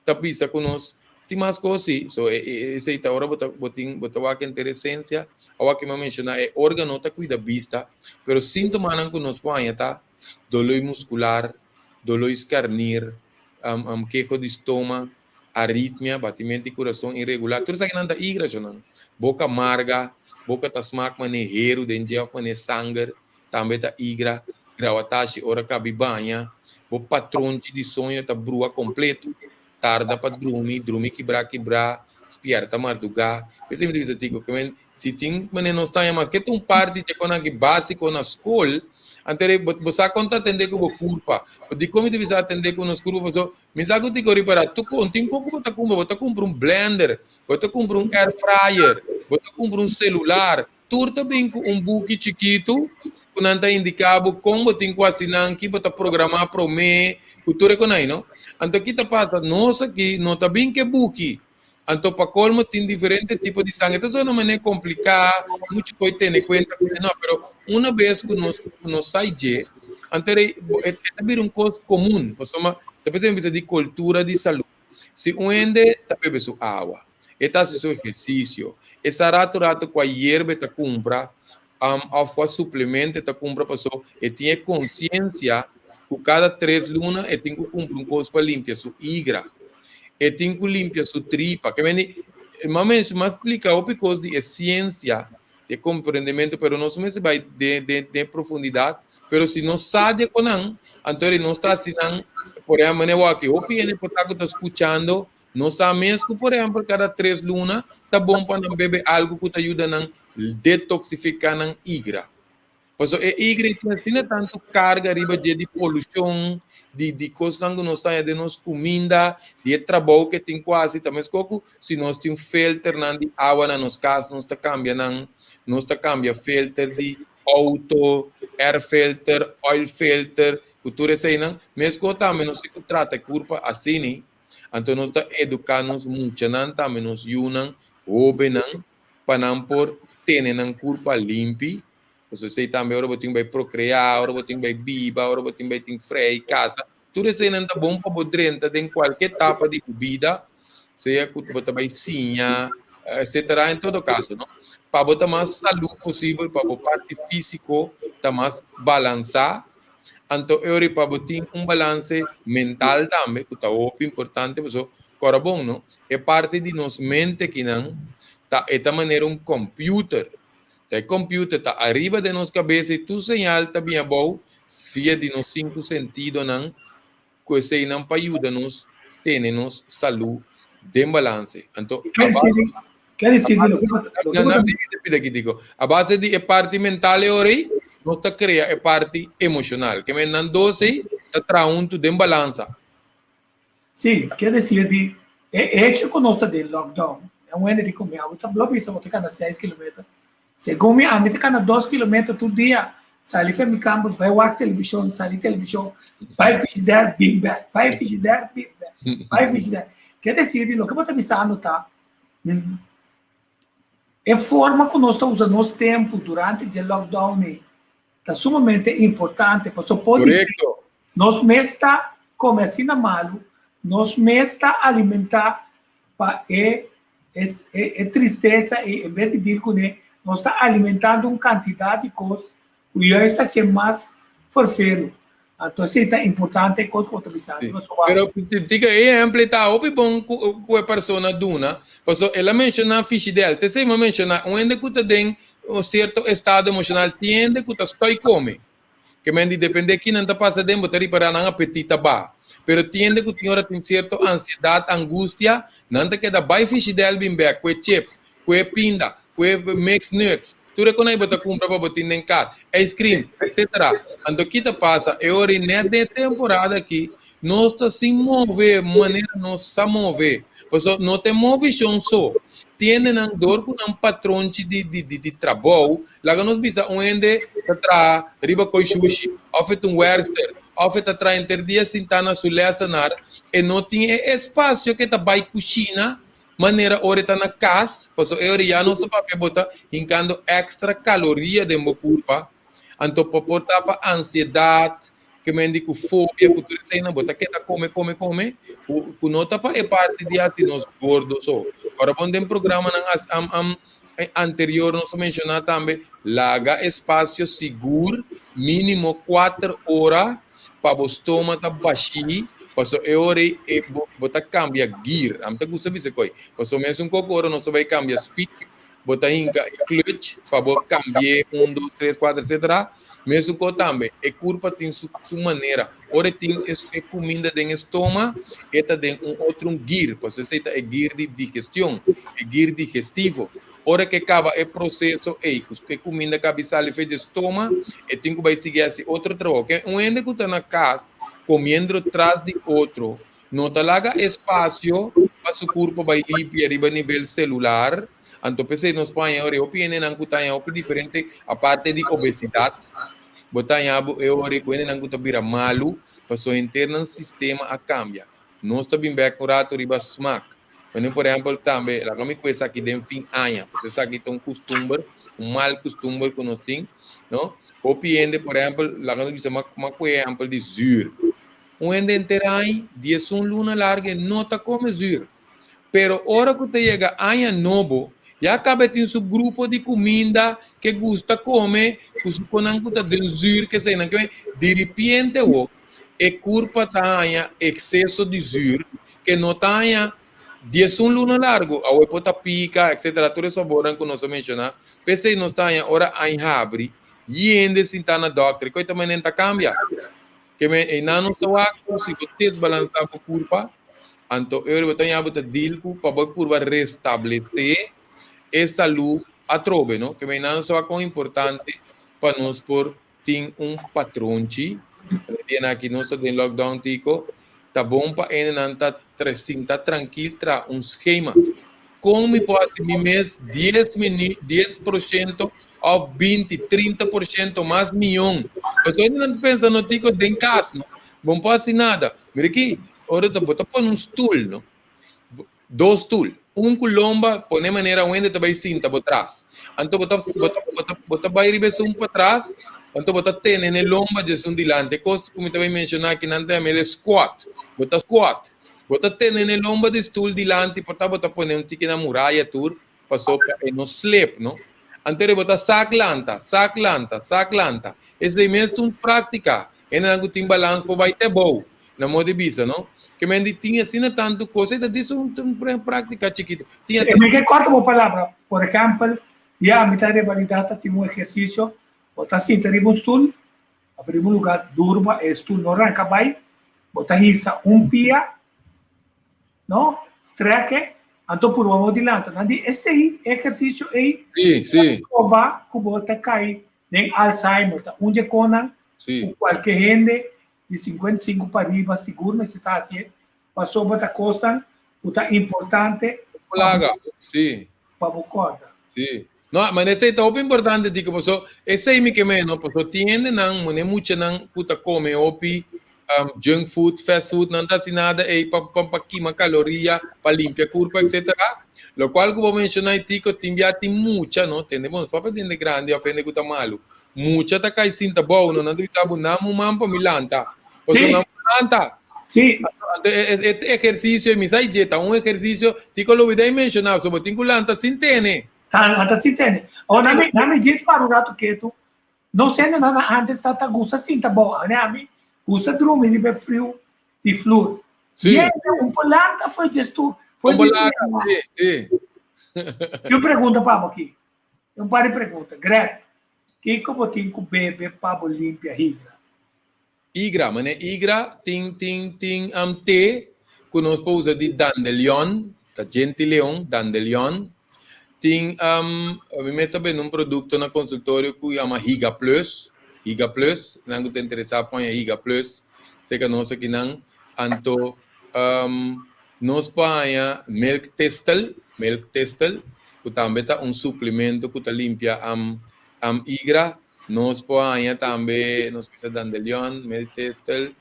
ta bisa ku nos tin mas kos si. So e esei ta ora bo ta bo tin bo ta wak henter esensia. Awor aki mi a menshoná e órgano ta kuida bista, pero síntomanan ku nos por haña ta doló muskular, doló skarnir, keho di stoma, aritmia, batimentu di kurason iregular. Tur esakinan ta igra, shonnan. Boka marga, boka ta smak manera heru den dje òf manera sanger, tambe ta igra. Grawatashi ora kabi baña, bo patronchi di soño ta brua kompleto. Tarda pa drumi, drumi kibrá kibrá, spièrta mardugá. P'esei mi ta bisa Tico, ke men si tin manera nos taña maske ta un parti dje konan aki básiko na skol, anto bo sa kon ta atendé ku bo kurpa. Dikon mi ta bisa atendé ku nos kurpa? Pasobra Mi sa ku tin ku ripará tur kon tin kon ku bo ta kumpra, bo ta kumpra un blender, bo ta kumpra un air fryer, bo ta kumpra un selular, tur ta bin ku un buki chikitu ku nan ta indiká bo kon bo tin ku hasi nan, ki bo ta programá promé, ku tur e konai no. Anto ki ta pasa, nos aki no ta bin ku e buki. Anto pa colmo tin diferente tipo di sanger. Ta zona manera complica, mucho coy tene cuenta cu no, pero una bes cu nos cu nos sai dje, anto e e ta bira un cos comun, pasobra ta p'esei mi bisa di cultura di salud. Si un hende ta bebe su awa, e ta haci su ehercicio, e sa rato rato cua yerba e ta cumpra, of cua suplemento e ta cumpra paso e tin e conciencia cu cada tres luna e tin cu cumpra un cos pa limpia su igra, e tin cu limpia su tripa. Ke mende, mas o menos m'a splica hopi cos di e ciencia, di e comprendimento, pero nos mester bay den den den profundidad, pero si nos sa di e conan, anto nos ta haci nan, por ehempel, manera wak hopi hende por ta cu ta scuchando, Nos sa mes ku, por ehèmpel, kada tres luna ta bon pa nan bebe algu ku ta yuda nan detoksifiká nan igra. Pasobra e igra ei tin asina tantu karga riba dje di polushon, di di kosnan ku nos ta haña den nos kuminda, di e trabou ku e tin ku hasi. Ta meskos ku si nos tin filternan di awa na nos kas, nos ta kambia nan, nos ta kambia filter di outo, air filter, oil filter, ku tur eseinan. Meskos tambe nos tin ku trata e kurpa asina. Anto nos ta eduká nos muchanan tambe, nos yunan, hóbennan, pa nan por tene nan kurpa limpi. Pasobra esei tambe ora bo tin bai prokreá, ora bo tin bai biba, ora bo tin bai tin frei, kasa, tur eseinan ta bon pa bo drenta den kualke etapa di bo bida, sea ku bo ta bai siña, etcetera. En todo kaso, no, pa bo ta mas salú posibel, pa bo parti físiko ta mas balansá. Anto e ora pa bo tin un balanse mental tambe, ku ta hopi importante, pasobra kòrda bon no, e parti di nos mente kinan ta e ta manera un computer. Ta e computer ta ariba den nos kabes i tur señal ta bin abou via di nos sinku sentidonan, ku eseinan pa yuda nos tene nos salú den balanse. Anto a base a base di e parti mental e ora ei, nos ta krea e parti emoshonal. Ke men nan dos ei ta traha huntu den balansa. Sí, ke desir di e hecho ku nos ta den lockdown, e un hende di ku mi abo ta lo bisa bo ta kana seis kilometer. Segun mi, ami ta kana dos kilometer tur dia, sali for mi kamber bai wak televishon, sali televishon, bai frigider, bin bek, bai frigider, bin bek, bai frigider. Ke desir di loke bo ta bisando ta, e forma ku nos ta usa nos tempu durante dje lockdown ei ta sumamente importante, pasobra por di ser nos mes ta kome asina malu, nos mes ta alimentá pa e e tristesa ei, en bes di deal kuné, nos ta alimentando un kantidat di kos ku juist ta hasié mas ferfelu. Anto esei ta importante e kos ku bo ta bisa. Sí. Pero tika e ehempel ei ta hopi bon ku e persona duna, pasobra el a menshoná Fishidel. Te esei mi a menshoná, un hende ku ta den un sierto estado emoshonal tin hende ku ta stòi kome. Ke men di depende ki nan ta pasa den, bo ta ripará nan apetit ta baha. Pero tin hende ku tin ora tin sierto ansiedat, angustia, nan ta keda bai Fishidel bin bek ku e chips, ku e pinda, ku e mixed nuts, tur e konai bo ta kumpra pa bo tin den kas, ice cream, etcetera. Anto ki ta pasa? E ora ei net den e temporada aki nos ta sin move manera nos sa move. Pasobra no ta e movishon so. Tin hendenan dor ku nan patronchi di di di trabou Laga nos bisa un hende ta traha riba koi shushi òf e ta un wèrkster òf e ta traha henter dia sintá na su lèsenar, e no tin e espasio ku e ta bai kushina manera ora e ta na kas, pasobra e ora ya nos ta papia bo ta hinkando èkstra kaloria den bo kurpa, anto pa por tapa ansiedat, ke men di ku fobia ku tur eseinan bo ta keda kome kome kome ku ku no ta pa e parti di hasi nos gordo so. Ora bon den programanan as am am anterior nos a menshoná tambe laga espasio sigur mínimo kuater ora pa bo stoma ta bashí paso e ora ei e bo bo ta kambia gir. Ami ta gusta bisa koi paso mesun koko ora nos ta bai kambia speed bo ta hinka e clutch pa bo cambi'é un, dos, tres, cuatro, etcetera. Mesun ko tambe, e curpa tin su, su manera. Ora e tin e, e cuminda den e stoma, e ta den un otro un gir, pasobra esei ta e gir di digestion, e gir digestivo. Ora ke caba e proceso ei, ku e cuminda kabi sali fe di e stoma, e tin ku bai sigui hasi otro trabou. Ke un hende ku ta na cas, comiendo tras di otro, No ta laga espasio pa su kurpo bai limpia riba nivel selular. Anto p'esei nos por haña ora e hopi hendenan ku ta haña hopi diferente aparte di obesidat. Bo ta haña bo e ora ku hendenan ku ta bira malu pasobra henter nan sistema a kambia. Nos ta bin bèk un ratu riba smak. Bueno, por ehèmpel, tambe, laga mi kue esaki den fin aña, pues esaki ta un kustumber, un mal kustumber ku nos tin, no? Hopi hende, por ehèmpel, laga nos bisa, m'a kue ehèmpel di zür. Un hende henter aña, 11 luna largu e no ta kome zür. Pero ora ku ta yega aña nobo, ya kaba e tin su grupo di kuminda ke gusta kome, ku su konan ku ta den zür, ke eseinan ke diripiente wo e kurpa ta haña ekseso di zür ke no ta haña 11 luna largu. Awe por ta pika, etcetera, tur e sabornan ku nos a menshoná. P'esei nos ta haña ora aña habri, yende sintá na dòkter, koi ta manera ta kambia. Ke men einan nos ta wak ku si bo desbalansá bo kurpa, anto e ora bo ta haña bo ta deal ku pa bo purba restablesé e salú atrobe, no? Ke men einan nos ta wak kon importante pa nos por tin un patronchi. E dianan aki nos ta den lockdown tiko, ta bon pa hendenan ta sinta trankil traha un skema. Kon mi por hasi mi mes 10 minu, 10% òf 20, 30% mas mion? Pasobra hendenan ta pensa no tiko den kas no, bo no por hasi nada. Mira aki, ora ta bo ta pone un stul no, dos stul, un ku lomba pone manera un hende ta bai sinta bo tras. Anto bo ta bo ta bo ta bo ta bai riba esun patras, anto bo ta tene n'e lomba di esun dilanti. E kos ku mi ta bai menshoná aki nan ta yama el e squat. Bo ta squat. Bo ta tene n'e lomba di stul dilanti por ta bo ta pone un tiki na muraya tur paso pa e no slip, no. Anto bo ta sak lanta, sak lanta, sak lanta. Esei mes ta un práktika. Hendenan ku tin balans por bai te bou, na modo di bisa, no? Ke men di tin asina tantu kos, e ta dis un práktika chikitu. Tin asina. Mi ke kòrta bo palabra. Por ehèmpel, ya mi ta revalidá ta tin un ehersisio, bo ta sinta riba un stul òf riba un lugá duru pa e stul no ranka bai, bo ta hisa un pia, No, streke, anto purba bo dilanta. Nan di esei ehersisio ei Sí, sí. proba ku bo ta kai den Alzheimer. Ta un dje konan ku kualke hende di 55 pa riba sigur mester ta hasié, pasobra ta kosnan ku ta importante Plaga, sí. pa bo kòrda. Sí. No, ma esei ta hopi importante, Tico, paso esei mi ke meno, paso tin hendenan, mone muchanan ku ta kome hopi junk food, fast food, nan ta hasi nada ei pa pa pa kima kaloria, pa limpia kurpa, etcetera. Lokual ku bo menshoná ei, Tico, tin bia tin mucha, no, tende bon, no papia di hende grandi òf hende ku ta malu. Mucha ta kai sinta bou, no, nan ta bisa bo, nan mu man pa mi lanta, paso nan por lanta. Anto e ehersisio, mi sa dje, ta un ehersisio, Tico lo bida menshoná, so bo tin ku lanta sin tene. Lanta sin tene. Awor nan mi, nan mi djis para un ratu ketu. No sende nan antes ta ta gusta sinta bou. Ane ami gusta drumi riba e friu di flur. Sí. Yende un por lanta foi djes tur. Foi Un por djes lanta, sí, sí. Tin un pregunta pa bo aki. Un par di pregunta. Greg, kiko bo tin ku bebe pa bo limpia higra? Igra, mane igra tin tin tin am te ku nos por usa di dandelion, ta djenti leon, dandelion. Tin am mi mes ta bende un produkto na konsultorio ku yama Higa Plus, Higa Plus, nan ku ta interesá por haña Higa Plus serka nos akinan. Anto nos por haña milk thistle, milk thistle, ku tambe ta un suplemento ku ta limpia am am igra. Nos por haña tambe, nos bisa dandelion, milk thistle,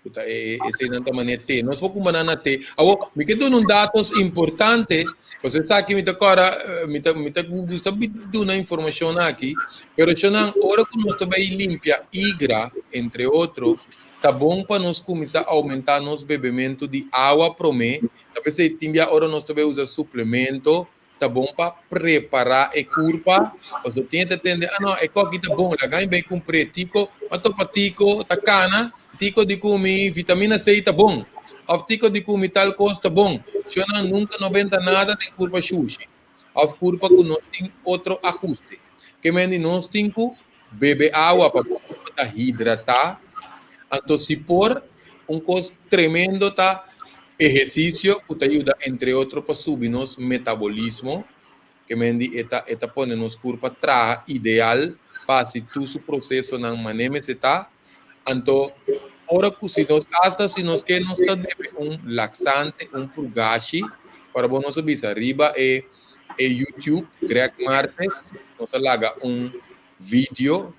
ku ta e eseinan ta manera te. Nos por kumba nan na te. Awor, mi ke duna un datos importante, pasobra esaki mi ta kòrda, mi ta mi ta gusta duna informashon aki, pero shonnan ora ku nos ta bai limpia igra, entre otro, ta bon pa nos kuminsá oumentá nos bebementu di awa promé, ta p'esei tin bia ora nos ta bai usa suplemento, ta bon pa prepará e kurpa, pasobra tin e ta tende, ah no, e koki ta bon, laga mi bai kumpr'é, tiko, m'a topa tiko ta kana, tiko di ku mi vitamina C ta bon, òf tiko di ku mi tal kos ta bon, shonnan nunka no benta nada den kurpa shushi, òf kurpa ku no tin otro ahuste. Ke men di nos tin ku bebe awa pa bo kurpa ta hidratá, anto si por, un kos tremendo ta ehersisio ku ta yuda entre otro pa subi nos metabolismo, ke men di e ta e ta pone nos kurpa traha ideal pa hasi tur su prosesonan manera mester ta, anto ora ku si nos asta si nos ke nos ta debe un laksante, un purgashi, ora bo nos a bisa riba e e YouTube Greg Martes nos a laga un video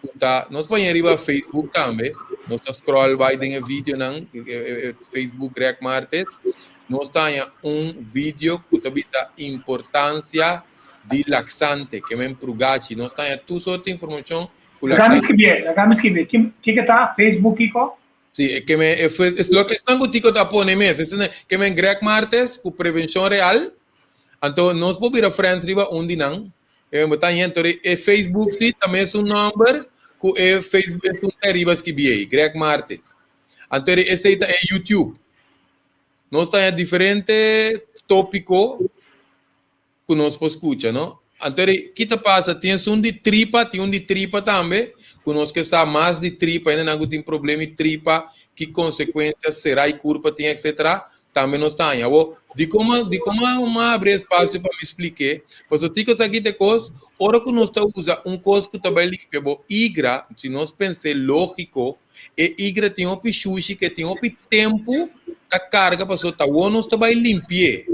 ku ta nos paña riba Facebook tambe. Nos ta scroll bai den e videonan, Facebook Greg Martes. Nos ta haña un video ku ta bisa importansia di laxante, ke men prugachi. Nos ta haña tur sorto informashon ku Laga mi laxante. skibié, laga mi skibié. Ki, kiko ta Facebook kiko? Sí, e ke men, e fue, es loke esnan ku Tico ta pone mes. Es ke men Greg Martes ku Prevenshon Real. Anto nos por bira friends riba un di nan. E bo ta yendo e Facebook sí ta mesun nomber ku e Facebook esun ta riba skibi ei, Greg Martes. Anto esei ta e YouTube. Nos ta haña diferente tópiko ku nos por skucha, no? Anto ki ta pasa? Tin esun di tripa, tin un di tripa tambe, ku nos ke sa mas di tripa, hendenan ku tin problema di tripa, ki konsekuensia será i kurpa tin, etcetera. Tambe nos ta haña. Awor, dikon mi dikon mi a abri espasio pa mi splik'é? Pasobra tin kos aki ta e kos, ora ku nos ta usa un kos ku ta bai limpia bo igra, si nos pens'é lógiko, e igra tin hopi shushi ke tin hopi tempu ta karga pasobra ta awor nos ta bai limpi'é.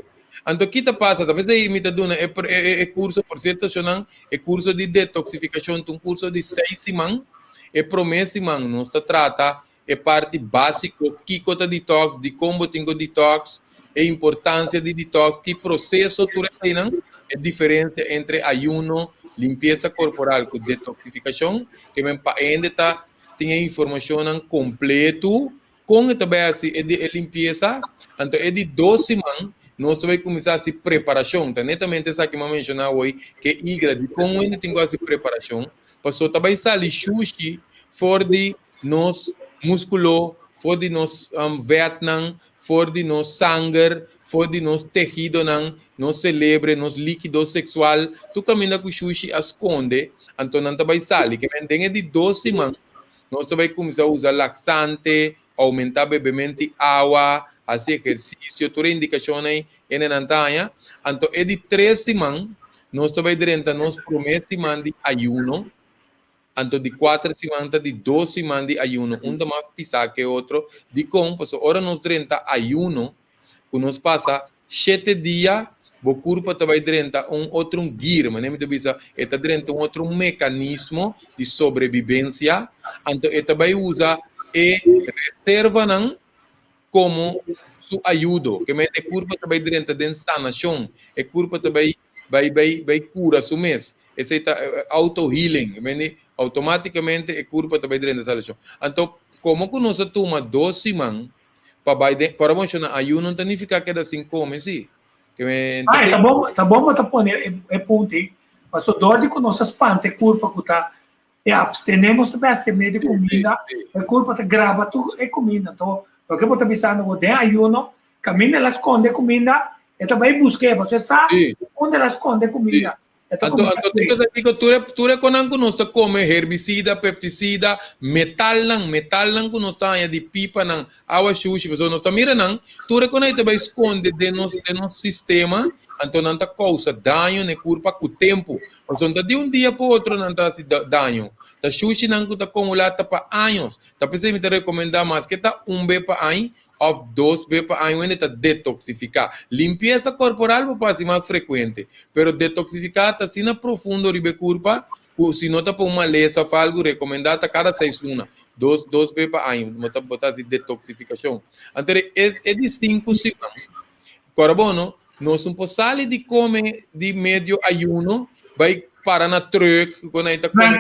Anto ki ta pasa? Ta p'esei mi ta duna e e kurso, por sierto shonnan, e kurso di detoksifikashon ta un kurso di seis siman. E promé siman nos ta trata e parti básiko, kiko ta detox, dikon bo tin ku detox, e importansia di detox, ki proseso tur eseinan, e diferensia entre ayuno, limpiesa korporal ku detoksifikashon, ke men pa hende ta tin e informashonnan kompletu kon e ta bai hasi e e limpiesa. Anto e di dos siman nos ta bai kuminsá hasi preparashon, ta netamente esaki mi a menshoná awor, ke igra dikon hende tin ku hasi preparashon, pasobra ta bai sali shushi for di nos múskulo, for di nos vètnan, for di nos sanger, for di nos tehidonan, nos selebre, nos líkido seksual, tur kaminda ku shushi a skonde, anto nan ta bai sali. Ke men den e di dos siman nos ta bai kuminsá usa laksante, oumentá bebementu di awa, hasi ehersisio, tur e indikashonnan ei hende nan ta haña. Anto e di tres siman nos ta bai drenta nos promé siman di ayuno. Anto di kuater siman ta di dos siman di ayuno, un ta mas pisá ke otro. Dikon? Pasobra ora nos drenta ayuno, ku nos pasa shete dia, bo kurpa ta bai drenta un otro un gir, manera mi ta bisa, e ta drenta un otro mekanismo di sobrebibensia, anto e ta bai usa e reservanan komo su ayudo. Ke mester e kurpa ta bai drenta den sanashon, e kurpa ta bai bai bai bai kura su mes. Esei ta auto healing, mende automaticamente e kurpa ta bai drenta salashon. Anto komo ku nos a tuma dos siman pa bai den, kòrda bo menshona ayuno no ta nifiká keda sin kome si. Ke men Ah, e ta bon, ta bon bo ta pone e punto ei, pasobra dor di ku nos a spanta e kurpa ku ta e abstené nos ta beste medio kuminda, e kurpa ta graba tur e kuminda. Anto loke bo ta bisando bo den ayuno Kaminda el a skonde kuminda, e ta bai busk'é, pasobra e sa unda el a skonde kuminda. E ta Anto, kuminsá anto, kue. tur kiko, tur e, tur e konan ku nos ta kome, herbisida, peptisida, metalnan, metalnan ku nos ta haña di pipanan, awa shushi, pasobra nos ta mira nan, tur e konan ei ta bai skonde den nos, den nos sistema, anto nan ta kousa daño na e kurpa ku tempu. Pasobra no ta di un dia pa otro nan ta hasi daño. Ta shushinan ku ta akumulá ta pa años. Ta p'esei mi ta rekomendá maske ta un be pa aña, òf dos be pa aña wende ta detoksifiká. Limpiesa korporal bo por hasi mas frekuente, pero detoksifiká ta asina profundo riba e kurpa ku si no ta pa un malesa òf algu, rekomendá ta kada seis luna, dos dos be pa aña bo ta bo ta hasi detoksifikashon. Anto e e di sinku siman, kòrda bo no, nos no por sali di kome di medio ayuno bai para na trùk ku nan ta kome.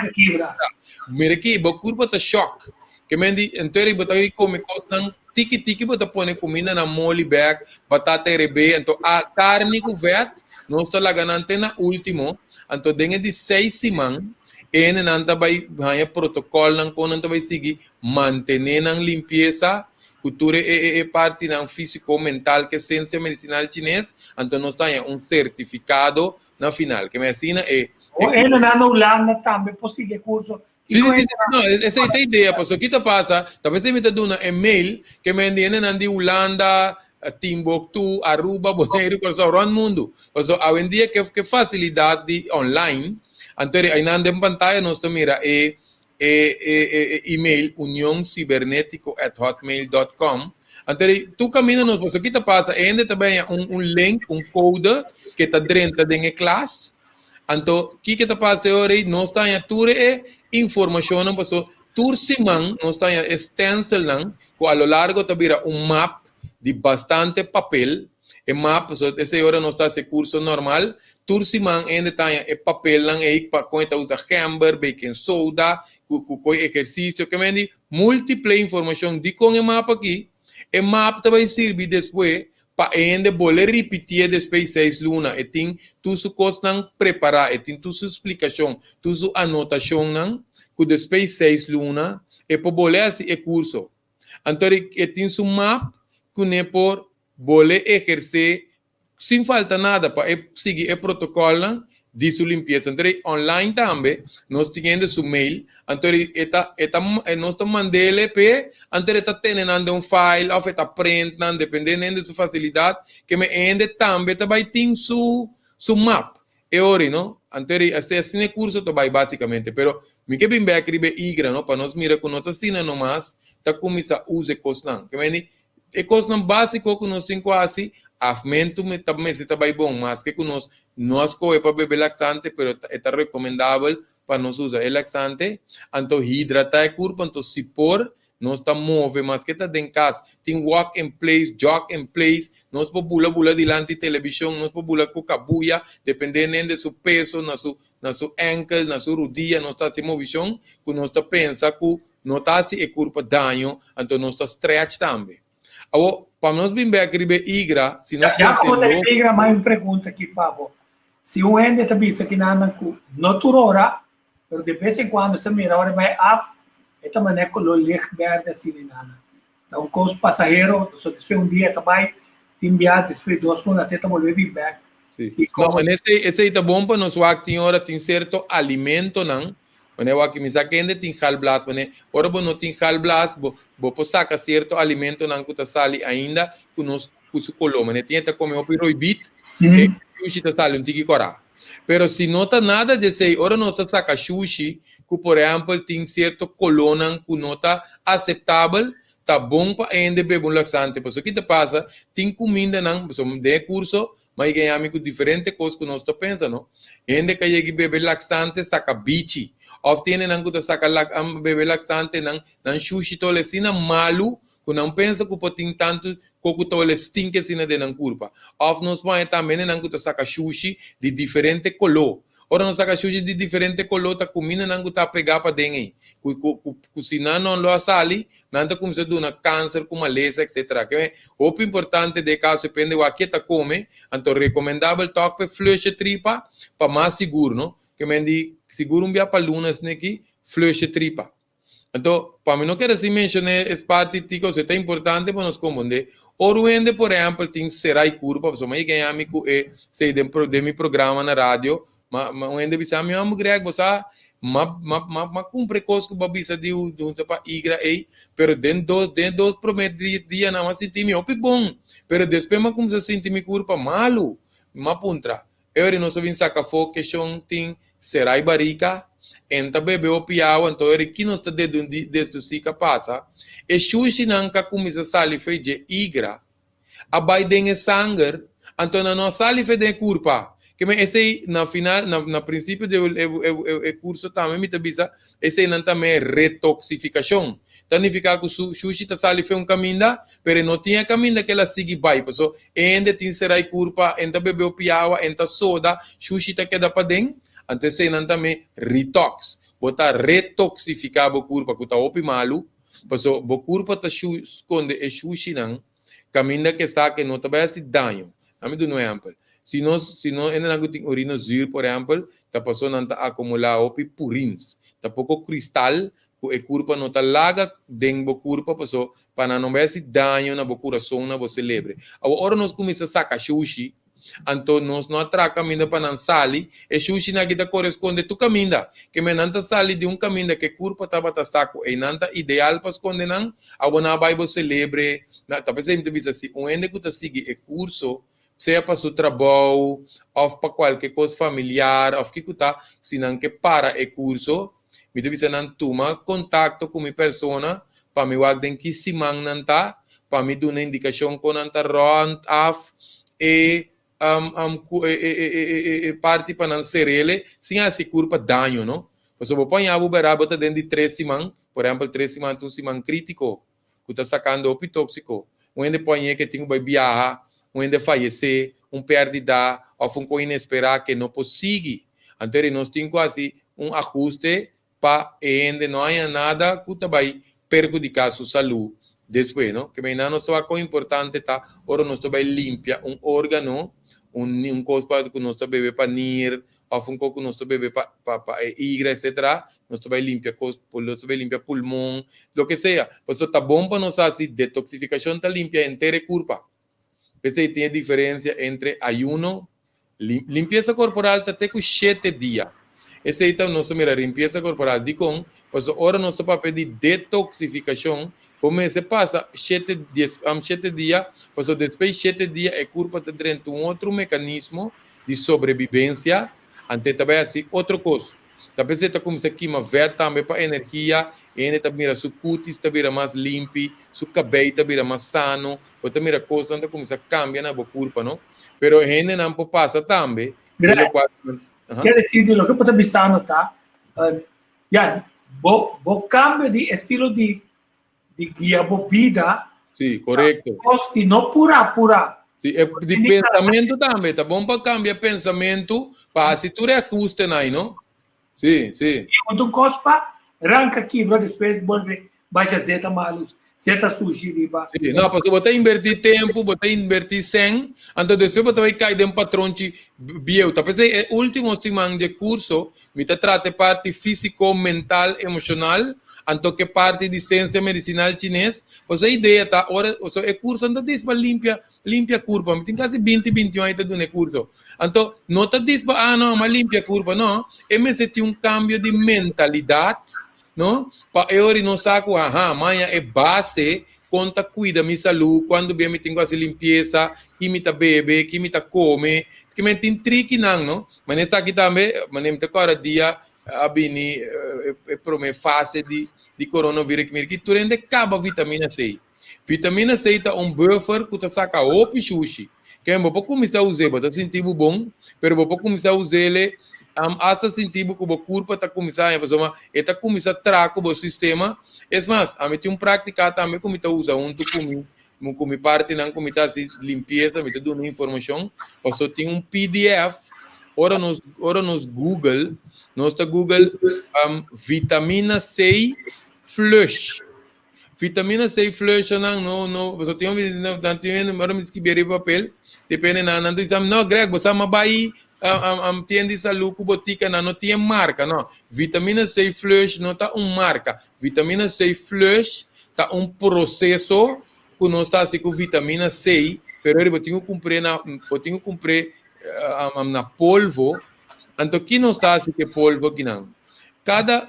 Mira aki, bo kurpa ta shòk. Ke men di entero bo ta kome kosnan tiki tiki bo ta pone kuminda na moli bek, batata herebé, anto a karni ku vèt nos ta laga nan te na ultimo, anto den e di seis siman e hendenan ta bai haña protokòlnan kon nan ta bai sigui mantené nan limpiesa ku tur e e partinan físiko, mental ku esensia medisinal chines, anto nos ta haña un sertifikado na final. Ke men asina e. O hendenan na Hulanda tambe por sigui e kurso. Sí, sí, sí, no, esei ta idea, pasobra ki ta pasa, ta p'esei mi ta duna e mail ke men di hendenan di Hulanda, Timbuktu, Aruba, Boneiru, Kòrsou, rònt mundu. Pasobra awendia ke ke fasilidat di online, anto ri einan den pantaya nos ta mira e e e e email unioncibernetico at hotmail dot com. Anto ri tur kaminda nos, pasobra ki ta pasa, e hende ta bai haña un un link, un kode ke ta drenta den e klas. Anto, kiko ta pasa e ora ei? Nos ta haña tur e informashonnan paso Tur siman nos ta haña e stenselnan ku a lo largo ta bira un map di bastante papel. E map, pasobra esei ora nos ta hasi e kurso normal, tur siman hende ta haña e papelnan ei pa kon e ta usa gember, baking soda, ku ku koi ehersisio. Ke men di multiple informashon dikon e map aki. E map ta bai sirbi despues pa e hende bolbe ripitié despues di seis luna. E tin tur su kosnan prepará, e tin tur su splikashon, tur su anotashonnan ku despues di seis luna e por bolbe hasi e kurso. Anto e tin su map ku ne por bolbe ehersé sin falta nada pa e sigui e protocolnan di su limpieza. Anto online tambe nos tin hende su mail, anto e ta e ta nos ta mandele p'e, anto e ta tene nan den un file of e ta print nan depende hende su facilidad, ke me hende tambe ta bay tin su su map e ori no. Anto asina e curso ta bay basicamente, pero mi ke bin bek riba e igra no pa nos mira ku no ta asina nomas ta cuminsa usa e cosnan. Ke meni E kosnan básiko ku nos tin ku hasi, afmentu ta mester ta bai bon, maske ku nos no a skohe pa bebe laksante, pero e ta rekomendabel pa nos usa e laksante. Anto hidratá e kurpo, anto si por, nos ta move, maske ta den kas, tin walk in place, jog in place, nos por bula bula dilanti telebishon, nos por bula ku kabuya, depende nende su peso, na su na su enkel, na su rudia, nos ta hasi movishon ku nos ta pensa ku No ta hasi e kurpa daño, anto nos ta stretch tambe. Awor, pa nos bin bek riba e igra, si nos Ya pensa como ta lógico. igra, mas un pregunta aki pa bo. Si un hende ta bisa kinanan ku no tur ora, pero de bes en cuando sa mira ora e bai af, e ta manera color licht berde asina inana. Ta un kos pasahero, so despues un dia e ta bai, tin bia despues dos luna te ta bolbe bin bek. Sí. I No, como en esei, esei ta bon pa nos wak tin ora tin cierto alimentonan. Wanneer wak mi sa kende tin galblaas, wanneer ora bo no tin galblaas, bo bo por saca cierto alimentonan ku ta sali ainda ku nos ku su color. Wanneer tin e ta come hopi roibit, e shushi ta sali un tiki cora. Pero si no ta nada djesei, ora nos ta saca shushi ku por ehempel tin cierto colornan ku no ta aceptabel, ta bon pa hende bebe un laxante. Pasobra ki ta pasa, tin cumindanan, pasobra den e curso Ma i gaña mi ku diferente kos ku nos ta pensa, no? Hende ka yegi bebe laksante saka bichi. Òf tin hendenan ku ta saka lak bebe laksante nan nan shushi ta ole asina malu ku nan pensa ku por tin tantu ko ku ta ole stink asina den nan kurpa. Òf nos por haña tambe hendenan ku ta saka shushi di diferente koló. Ora nos saka shushi di diferente koló ta kumindanan ku ta pegá paden ei ku ku ku si nan no lo a sali nan ta kuminsá duna kanser ku malesa etcetera. Ke hopi importante den e kaso depende wak ke ta kome, anto rekomendabel tòg p'e flush e tripa pa mas sigur no. Ke men di sigur un bia pa luna esneki flush e tripa. Anto pa mi no kere sin menshoné es parti tiko se ta importante pa nos komprondé. Ora un hende por ehèmpel tin será e kurpa pasobra mi a yega mi ku e sei den den mi programa na radio Ma ma un hende bisa mi, Homber Greg, bo sa, m'a m'a m'a m'a cumpra e cos cu bo a bisa di hunta pa igra ey, pero den dos den e dos prome dianan m'a sinti mi hopi bon, pero despues m'a cuminsa sinti mi curpa malu. M'a puntra, E ora nos a bin saca afo keshon tin serai barica, en ta bebe hopi awa, anto ora ki nos ta deduci ka pasa? E shushinan ka cuminsa sali fo'i dje igra, a bai den e sanger, anto nan no a sali fe den e kurpa. Ke men esei na final, na na prinsipio di e e e kurso tambe mi ta bisa, esei nan ta me retoksifikashon. Ta nifiká ku su shushi ta sali fe un kaminda, pero e no tin e kaminda ke el a sigui bai, paso e hende tin será e kurpa, en ta bebe hopi awa, en ta soda, shushi ta keda paden, anto esei nan ta me retox. Bo ta retoksifiká bo kurpa ku ta hopi malu, paso bo kurpa ta shu skonde e shushinan Kaminda ke sa ke no ta bai hasi daño. Ami duna un ehèmpel. Si nos, si no hendenan ku tin orina zuur, por ehèmpel, ta paso nan ta akumulá hopi purins. Ta poko kristal ku e kurpa no ta laga den bo kurpa paso pa nan no bai hasi daño na bo kurason, na bo selebre. Awor ora nos kuminsá saka shushi, Anto nos no a traha kaminda pa nan sali, e shushinan aki ta kore skonde tur kaminda. Ke men nan ta sali di un kaminda ke kurpa tabata sa ku einan ta ideal pa skonde nan, abo nan a bai bo selebre. Na ta p'esei mi ta bisa si un hende ku ta sigui e kurso, sea pa su trabou òf pa kualke kos familiar òf kiko ta, si nan ke para e kurso, mi ta bisa nan tuma kontakto ku mi persona pa mi wak den ki siman nan ta, pa mi duna indikashon kon nan ta rònt af e e parti pa nan serele sin hasi kurpa daño no. Pasobra bo por haña bo bera bo ta den di tres siman. Por ehèmpel, 3 siman ta un siman krítiko, ku ta sakando hopi tóksiko. Un hende por ku tin ku biaha, un hende fayesé, un pèrdida, òf un kos inesperá ku no por sigui. Anto, nos tin ku hasi un ahuste pa hende no haya nada ku bai perhudiká su salú despues, no? Ke men nos ta kon importante ta ora nos bai limpia un órgano, un kos pa ku nos bebe pa nir, òf un kos ku nos bebe pa igra, etc. Nos bai limpia kos, nos bai limpia pulmon, loke sea. Pues ta bon pa nos hasi detoksifikashon, ta limpia henter kurpa. P'esei tin diferensia entre ayuno, limpiesa korporal ta te ku 7 dia. Esei ta nos mira limpiesa korporal di kon, pues ora nos papia di detoksifikashon, kuminsá pasa 7 dia, 7 dia, pues despues 7 dia e kurpa ta den un otro mekanismo di sobrevivensia, anto tambe asina otro kos. Tambe bo ta kuminsá kima vet tambe pa energia, i ta mira su kutis ta bira mas limpi, su kabei ta bira mas sano, bo ta mira kos ta kuminsá kambia na kurpa, no? Pero hende nan por pasa tambe. Ke men, loke bo ta bisando ta, ya, bo kambio di estilo di guia bo bida. Si, korekto. Di no pura pura. Si, di pensamentu tambe, ta bon pa kambia pensamentu, pa hasi tur ahuste ei, no? Si. I un kos pa ranka kibra, despues bolbe basha zeta malu, zeta sushi riba. Si, no, pasobra bo ta invertí tempu, bo ta invertí sèn, anto despues bo bai kai den patronchi bieu. Ta p'esei e último siman di kurso, mi ta trata parti físiko, mental, emoshonal, anto ku parti di siensia medisinal chines. Pues e idea ta, ora, so e kurso no ta pa limpia, limpia kurpa. Mi tin kasi 20, 21 aña ta duna kurso. Anto, no ta pa, ah, no, m'a limpia kurpa, no. E mester tin un kambio di mentalidat, no? Pa e no sa ku, aha, maña e base kon ta kuida mi salú, kuando bin mi tin ku hasi limpiesa, ki mi ta bebe, ki mi ta kome, ke men tin trikinan, no? Mas esaki tambe, mas te kòrda dia a bini e promé fase di coronavirus, mira ku tur hende kaba vitamina C. Vitamina C ta un buffer ku ta saka hopi sushi. Ke bo por kuminsá usa, bo ta sinti bon, pero bo por kuminsá usa hasta sinti ku bo kurpa ta kuminsá, pasobra e ta kuminsá traha ku bo sistema. Es mas, ami tin un práktika tambe ku mi ta usa huntu ku mi partinan ku mi ta hasi limpiesa, mi ta duna informashon, pasobra tin un PDF, ora nos Google, nos ta Google vitamina C flush. Vitamina C flush no no no, bo tin no tin ora mi skirbi riba papel, depende na nan dice, "No, Greg, bo sa bai tienda di salú ku botika, no tin marka, no." Vitamina C flush no ta un marka. Vitamina C flush ta un proseso ku nos ta hasi ku vitamina C, pero bo tin ku kumpra na bo tin ku kumpra na polvo. Anto ki nos ta hasi ku polvo akinan? Kada,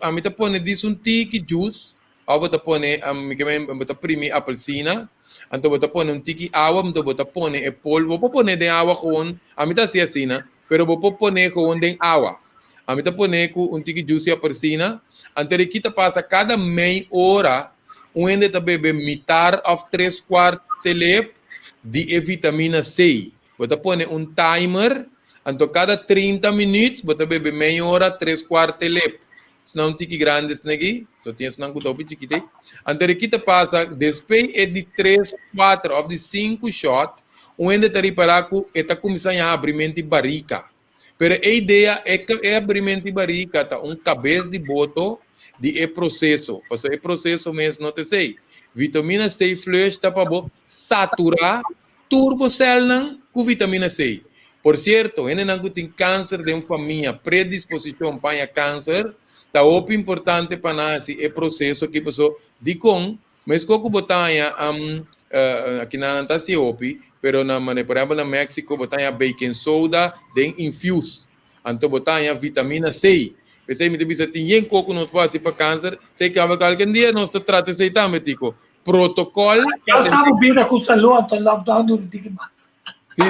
ami ta pone dis un tiki juice, òf bo ta pone mi ke men bo ta primi apelsina, anto bo ta pone un tiki awa, anto bo ta pone e polvo, bo por pone den awa gewoon, ami ta hasi asina, pero bo por pone gewoon den awa. Ami ta pone ku un tiki juice apelsina, anto ki ta pasa kada mei ora, un hende ta bebe mitar òf 3/4 telep di e vitamina C. Bo ta pone un timer, anto kada 30 minüt, bo ta bebe mei ora, 3/4 telep. Senão un tiki grande aki, so tin esnan ku ta chikitu. Anto ki ta pasa, despues e di 3, 4 òf di 5 shot, un hende ta ripará ku e ta kuminsá habrimentu barika. Pero e idea e ku e habrimentu barika ta un kabes di boto di e proseso. Pasobra e proseso mes no ta esei. Vitamina C flush ta pa bo saturá tur bo sèlnan ku vitamina C. Por sierto, hendenan ku tin kanser den famia, predisposishon pa kanser, ta hopi importante pa nan hasi e proseso ku pasobra dikon, mas ku bo ta aki nan ta hopi, pero na por ehèmpel na Mexico bo ta baking soda den infuse. Anto bo ta vitamina C. P'esei mi ta bisa tin yen kos ku nos por hasi pa kanser, sei ku kualke dia nos ta trata esei tambe, tiko. Protokòl. Ya sabe bida ku salú, anto lockdown durante mas. Si.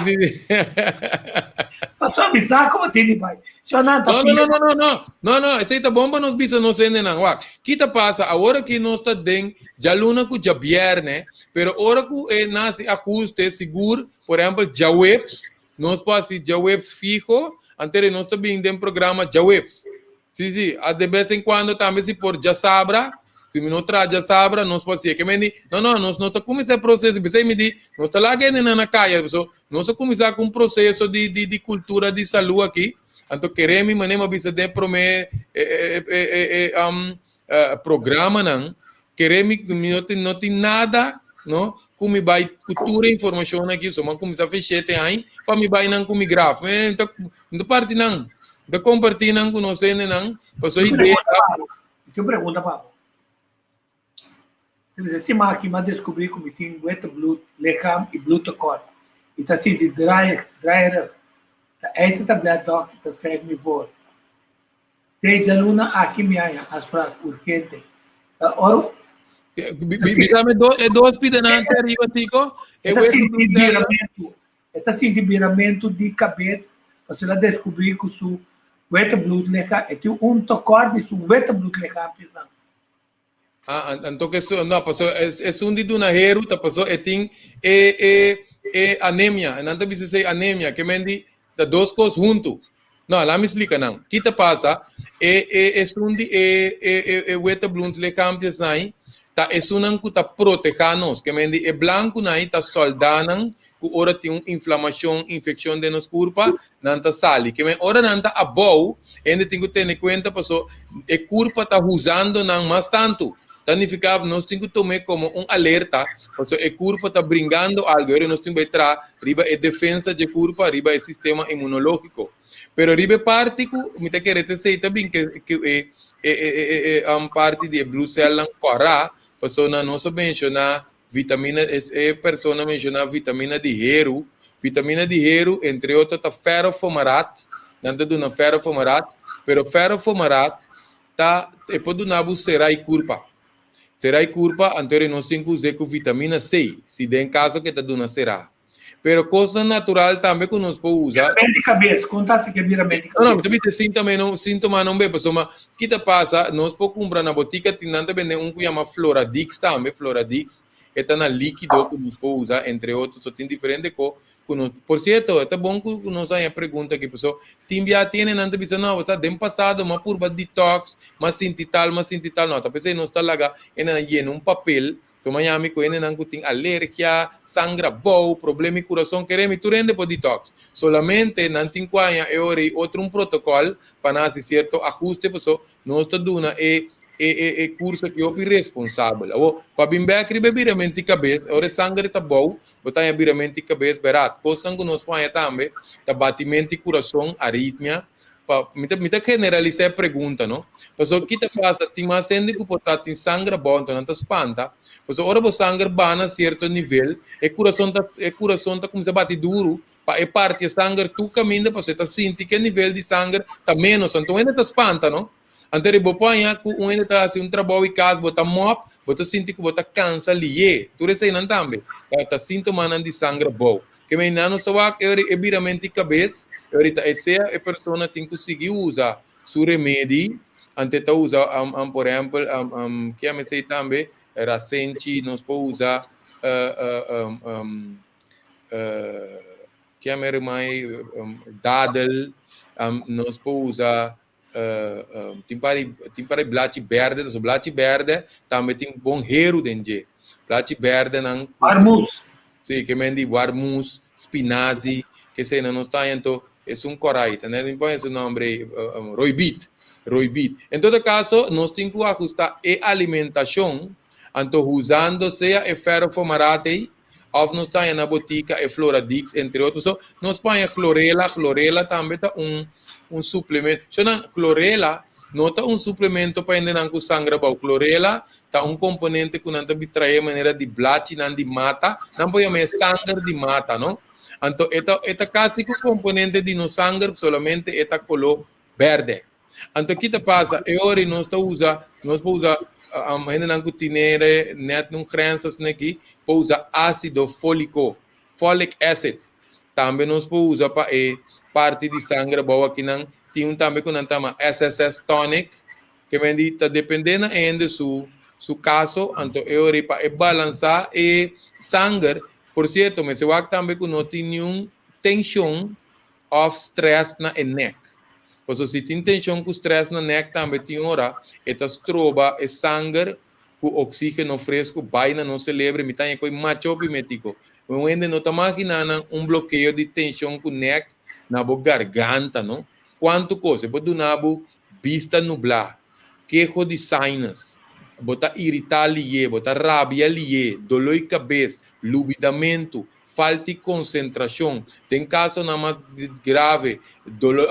Pasó bisa kon tin bai. No, no, no, no, no, no, no, esei ta bon pa nos bisa nos hendenan. Wak, ki ta pasa? Awor ku nos ta den djaluna ku djabièrnè, pero ora ku e hasi ahuste sigur, por ehèmpel, djaweps, nos por hasi djaweps fiho, anto nos ta bin den programa djaweps. Si, si, a de bes en cuando tambe si por djasabra, si mi no traha djasabra, nos por hasié. Ke men di, no, no, nos no ta kuminsá e proseso, p'esei mi di, nos ta laga hendenan na kaya, paso nos a kuminsá ku un proseso di di di kultura di salú aki, anto kere mi manera mi a bisa den e promé e e e e e programanan, Kere mi mi no tin no tin nada no ku mi bai ku tur e informashon aki so mi a kuminsá fe shete aña pa mi bai nan ku mi graf mi ta mi ta parti nan mi ta kompartí nan ku nos hendenan paso Mi idea pregunta pa bo, mi tin un pregunta pa bo. Ta bisa siman aki mi a deskubrí ku mi tin witte bloed lichaam i bloedtekort i ta sinti draaiig draaierig. Ta ijzertablet dòkter ta schrijf mi voor. Te djaluna aki mi haña afspraak urgente. Ora Bisa mi e dos pidanan te ariba Tico. E ta sinti biramentu, e ta sinti biramentu di kabes pasobra el a deskubrí ku su witte bloedlichaam, e tin un tekort di su witte bloedlichaampjes nan. Ah, anto ke su, no, paso esun di duna heru ta paso e tin e e e anemia, nan ta bisa esei anemia, ke men di ta dos kos huntu. No, laat mi splika nan. Ki ta pasa? E e esun di e e e e witte bloedlichaampjes nai ta esunnan ku ta proteha nos. Ke men di e blanku nai ta soldanan ku ora tin un inflamashon, infekshon den nos kurpa, nan ta sali. Ke men ora nan ta abou, hende tin ku tene kuenta paso e kurpa ta huzando nan mas tantu. Ta nifiká nos tin ku tom'é komo un alerta paso e kurpa ta bringando algu. Ora nos tin bai traha riba e defensa dje kurpa, riba e sistema imunológiko. Pero riba e parti ku mi ta kere ta esei ta bin ke ke e e e e parti di e blue cellnan kòrá, paso nan nos a menshoná Vitamina es e persona menciona vitamina di heru. Vitamina di heru entre otro ta ferrofumarat, nan ta duna ferrofumarat, pero ferrofumarat ta e por duna bo sera y curpa. Sera y curpa anto nos tin cu us'e cu vitamina C, si den caso cu e ta duna sera. Pero cosnan natural tambe cu nos por usa. Biramente cabes, con ta si ke biramente cabes? No, no, mi ta bisa síntoma no, síntoma no be, pasobra ki ta pasa, nos por cumpra na botica, tin nan ta bende un cu yama Floradix tambe, Floradix, e ta na likido cu nos por usa, entre otro, so tin diferente co cu nos, por cierto, e ta bon cu nos haña pregunta aki, pasobra tin bia tene nan ta bisa, no, bo sa, den pasado mi a purba detox, mi a sinti tal, mi a sinti tal, no, ta p'esey nos ta laga e nan yena un papel. Tuma yami ku hendenan ku tin alergia, sangra bou, problema di kurason, kere mi tur hende por detox. Solamente nan tin ku haña e ora ei otro un protokòl pa nan hasi sierto ahuste paso nos ta duna e e e e kurso aki hopi responsabel. Awor, pa bin bèk riba e biramento di kabes, ora e sanger ta bou, bo ta haña biramento di kabes bèrat. Kosnan ku nos por haña tambe ta batimento di kurason, aritmia, pa mi ta mi ta generalisá e pregunta no pasobra ki ta pasa tin mas hende ku por ta tin sanger abou anto nan ta spanta pasobra ora bo sanger baha na sierto nivel e kurason ta e kurason ta kuminsá bati duru pa e parti e sanger tur kaminda pasobra e ta sinti ku e nivel di sanger ta ménos anto un hende ta spanta no anto ri bo por haña ku un hende ta hasi un trabou di kas bo ta mòp bo ta sinti ku bo ta kansa lié tur eseinan tambe ta ta síntomanan di sanger abou. Ke men nan no sa wak e ora e biramento di kabes, e ora ta e sea e persona tin ku sigui usa su remedi, ante ta usa por ehempel ke a mesei tambe rasenchi nos por usa ke a me remai dadel nos por usa tin par di tin par di blachi berde, so blachi berde tambe tin bon heru den dje. Blachi berde nan Warmoes. Sí, ke men di warmoes, spinazi, ke se nan nos ta haña anto esun korai, ta net mi pone su nombre ei, roibit, roibit. En todo caso, nos tin ku ahusta e alimentashon, anto huzando sea e ferrofumarat ei, òf nos ta haña na botika e Floradix, entre otro. So, nos por haña chlorela, chlorela tambe ta un un suplemento. So nan, chlorela no ta un suplemento pa hendenan ku sangra abou. Chlorela ta un komponente ku nan ta bi trae manera di blachinan di mata, nan por yama e sanger di mata, no? Anto e ta e ta kasi ku komponente di nos sanger, solamente e ta koló bèrdè. Anto ki ta pasa? E ora ei nos ta usa, nos por usa hendenan ku tinere nèt nun grens asina aki, por usa ásido fóliko, folic acid. Tambe nos por usa pa e parti di sanger abou akinan. Tin un tambe ku nan ta yama SSS tonic, ke men di ta dependé na e hende su su kaso, anto e ora ei pa e balansá e sanger. Por sierto, mester wak tambe ku no tin niun tenshon òf strès na e nèk. Pasobra si tin tenshon ku strès na nèk tambe tin ora e ta stroba e sanger ku oksígeno fresku bai na nos selebre. Mi ta haña ku e macho hopi metiko. Un hende no ta maginá nan un blokeo di tenshon ku nèk na bo garganta, no? Kuantu kos e por duna bo bista nublá, keho di sinus, bo ta iritá lié, bo ta rabia lié, doloi kabes, lubidamentu, falta di konsentrashon, den kasonan mas grave, dolo,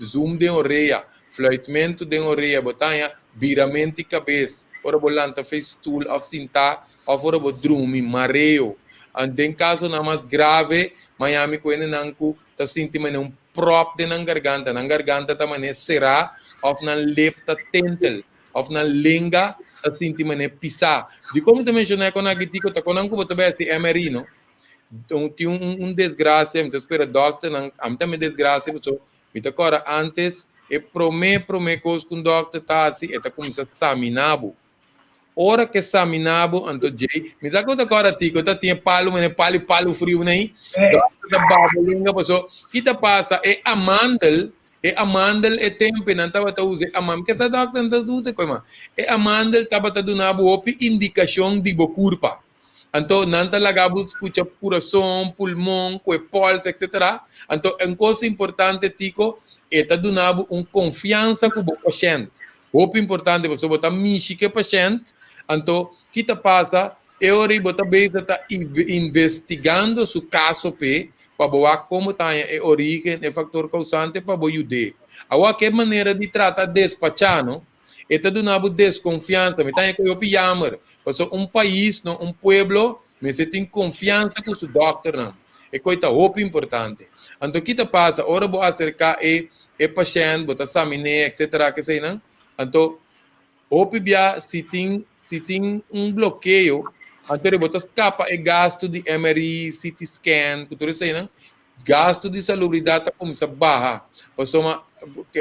zum den orea, fluitmentu den orea, bo ta haña biramentu di kabes ora bo lanta fei stul òf sintá òf ora bo drumi, mareo. Den kasonan mas grave, Miami ku hendenan ku ta sinti manera un prop den nan garganta, nan garganta ta manera será òf nan lep ta tentel òf nan lenga ta sinti manera pisá. Dikon mi ta menshoná e kon aki Tico? Ta kon nan ku bo ta bai hasi MRI no? Tin un desgrasia, mi ta spera dòkternan, ami tambe desgrasia pasobra mi ta kòrda ántes e promé promé kos ku un dòkter ta hasi e ta kuminsá saminá bo. Ora ke saminá bo, anto djei, mi sa ku ta kòrda Tico ta tin e palu manera palu palu friu nei, dòkter ta baba lenga paso ki ta pasa e amandel, e amandel e tempe nan tabata usa e amandel, mi ke sa dòkter nan ta usa e koi mas, e amandel tabata duna bo hopi indikashon di bo kurpa, anto nan ta laga bo skucha kurason, pulmon, ku e pòls etsetera, anto un kos importante Tico e ta duna bo un konfiansa ku bo pashènt. Hopi importante pasobra bo ta mishi ku e pashènt, anto ki ta pasa e ora ei bo ta bezig ta investigando su kaso p'e pa bo wak komo ta haña e orígen, e faktor kousante pa bo yud'é. Awor ke manera di trata despachá no, e ta duna bo deskonfiansa. Mi ta haña ku e hopi yamer pasobra un pais no, un pueblo mester tin konfiansa ku su dòkternan. E koi ta hopi importante. Anto ki ta pasa ora bo aserká e e pashènt, bo ta saminé etcetera keseinan. Anto hopi bia si tin si tin un blokeo, anto bo ta skapa e gastu di MRI, CT scan ku tur eseinan, gastu di salubridat ta kuminsá baha. Pasobra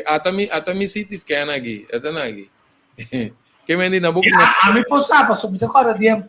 ata mi ata mi CT scan aki, ata nan aki. Ke men di na bo Ya, ami por sa pasobra mi ta kòrda dia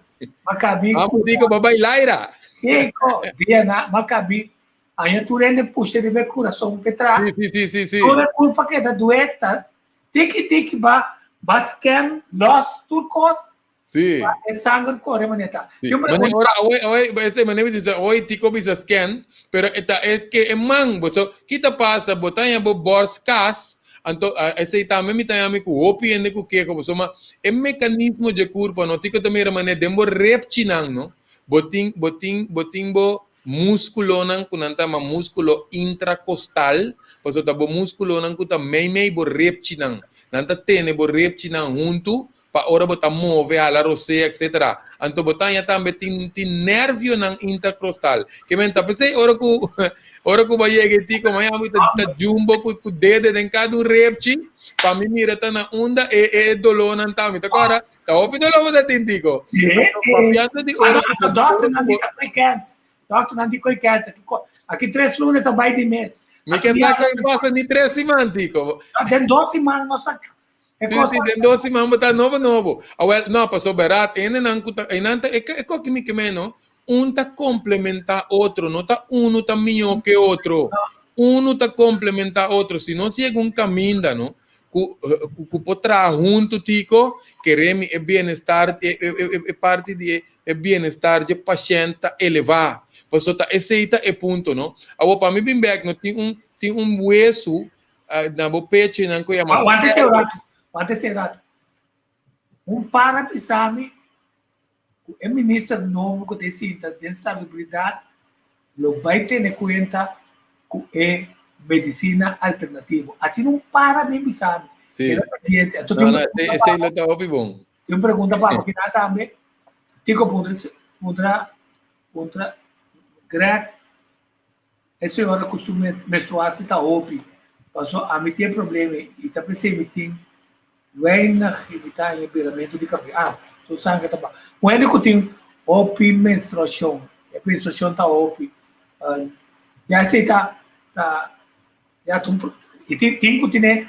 Makabi ku. Amo di ku bo bai laira. Kiko, dia na Makabi Aña tur hende pusha riba e kurason petra. Sí, sí, sí, sí, sí. Tur e kurpa keda duet, ta tiki tiki ba ba scan, los tur kos. Sí. Pa e sanger kore manera ta. Sí. Yo Mane pregunta ora awoi awoi ese mane bisa awoi tiko bisa scan, pero e ta e ke e man bo so kita pasa bo ta haña bo bors kas, anto esei tambe mi ta haña mi ku hopi hende ku keho pasobra e mekanismo dje kurpa no tiko ta mira mane den bo repchinan no bo tin bo tin bo tin bo Múskulonan ku nan ta yama múskulo intrakostal, pasobra ta bo múskulonan ku ta meimei bo repchinan. Nan ta tene bo repchinan huntu pa ora bo ta move, hala rosea, etcetera. Anto bo ta haña tambe tin tin nervionan intrakrostal. Ke men ta p'esei ora ku ora ku bo a yega e tiko mañana bo ta ta jumbo ku ku dede den kada un repchi pa mi mira ta na unda e e dolónan ta. Mi ta kòrda Ta hopi doló bo ta tin, Tico. Papiando di ora ku bo. Dokternan di ta koi kèns. Dokternan di koi kèns. Aki tres luna ta bai di mes. Mi ke sa koi pasa ni tres siman, Tico. Den dos siman nos a. Sí, sí, den dos siman bo ta nobo nobo. Awel, no, paso berat, hendenan ku ta, einan ta, e koki mi ke meno, un ta komplementá otro, no ta unu ta mihó ke otro. Unu ta komplementá otro. Si nos yega un kaminda, no, ku ku por traha huntu tiko kere mi e bienestar e e parti di e bienestar dje pashènt ta elevá pasobra ta esei ta e punto no awor pa mi bin bèk no tin un tin un wesu na bo pecho nan ku yama Wanta ese rato wanta ese rato un para bisa mi ku e minister nobo ku ta sinta den salubridat lo bai tene kuenta ku e medisina alternativo. Asina un para bin bisa mi. Sí. Keda pendiente. Anto No, tin no, un esei, esei lo ta hopi bon. Tin un pregunta pa bo kina tambe. Tico puntra, puntra, puntra Greg, e señora ku su menstruatie ta hopi. Paso ami tin e problema i ta pensei mi tin Weinig i mi ta haña biramentu di kabes. Ah, su sanger ta baha. Un hende ku tin hopi menstruashon, e menstruashon ta hopi, ya esei ta ta ya ta un i tin tin ku tene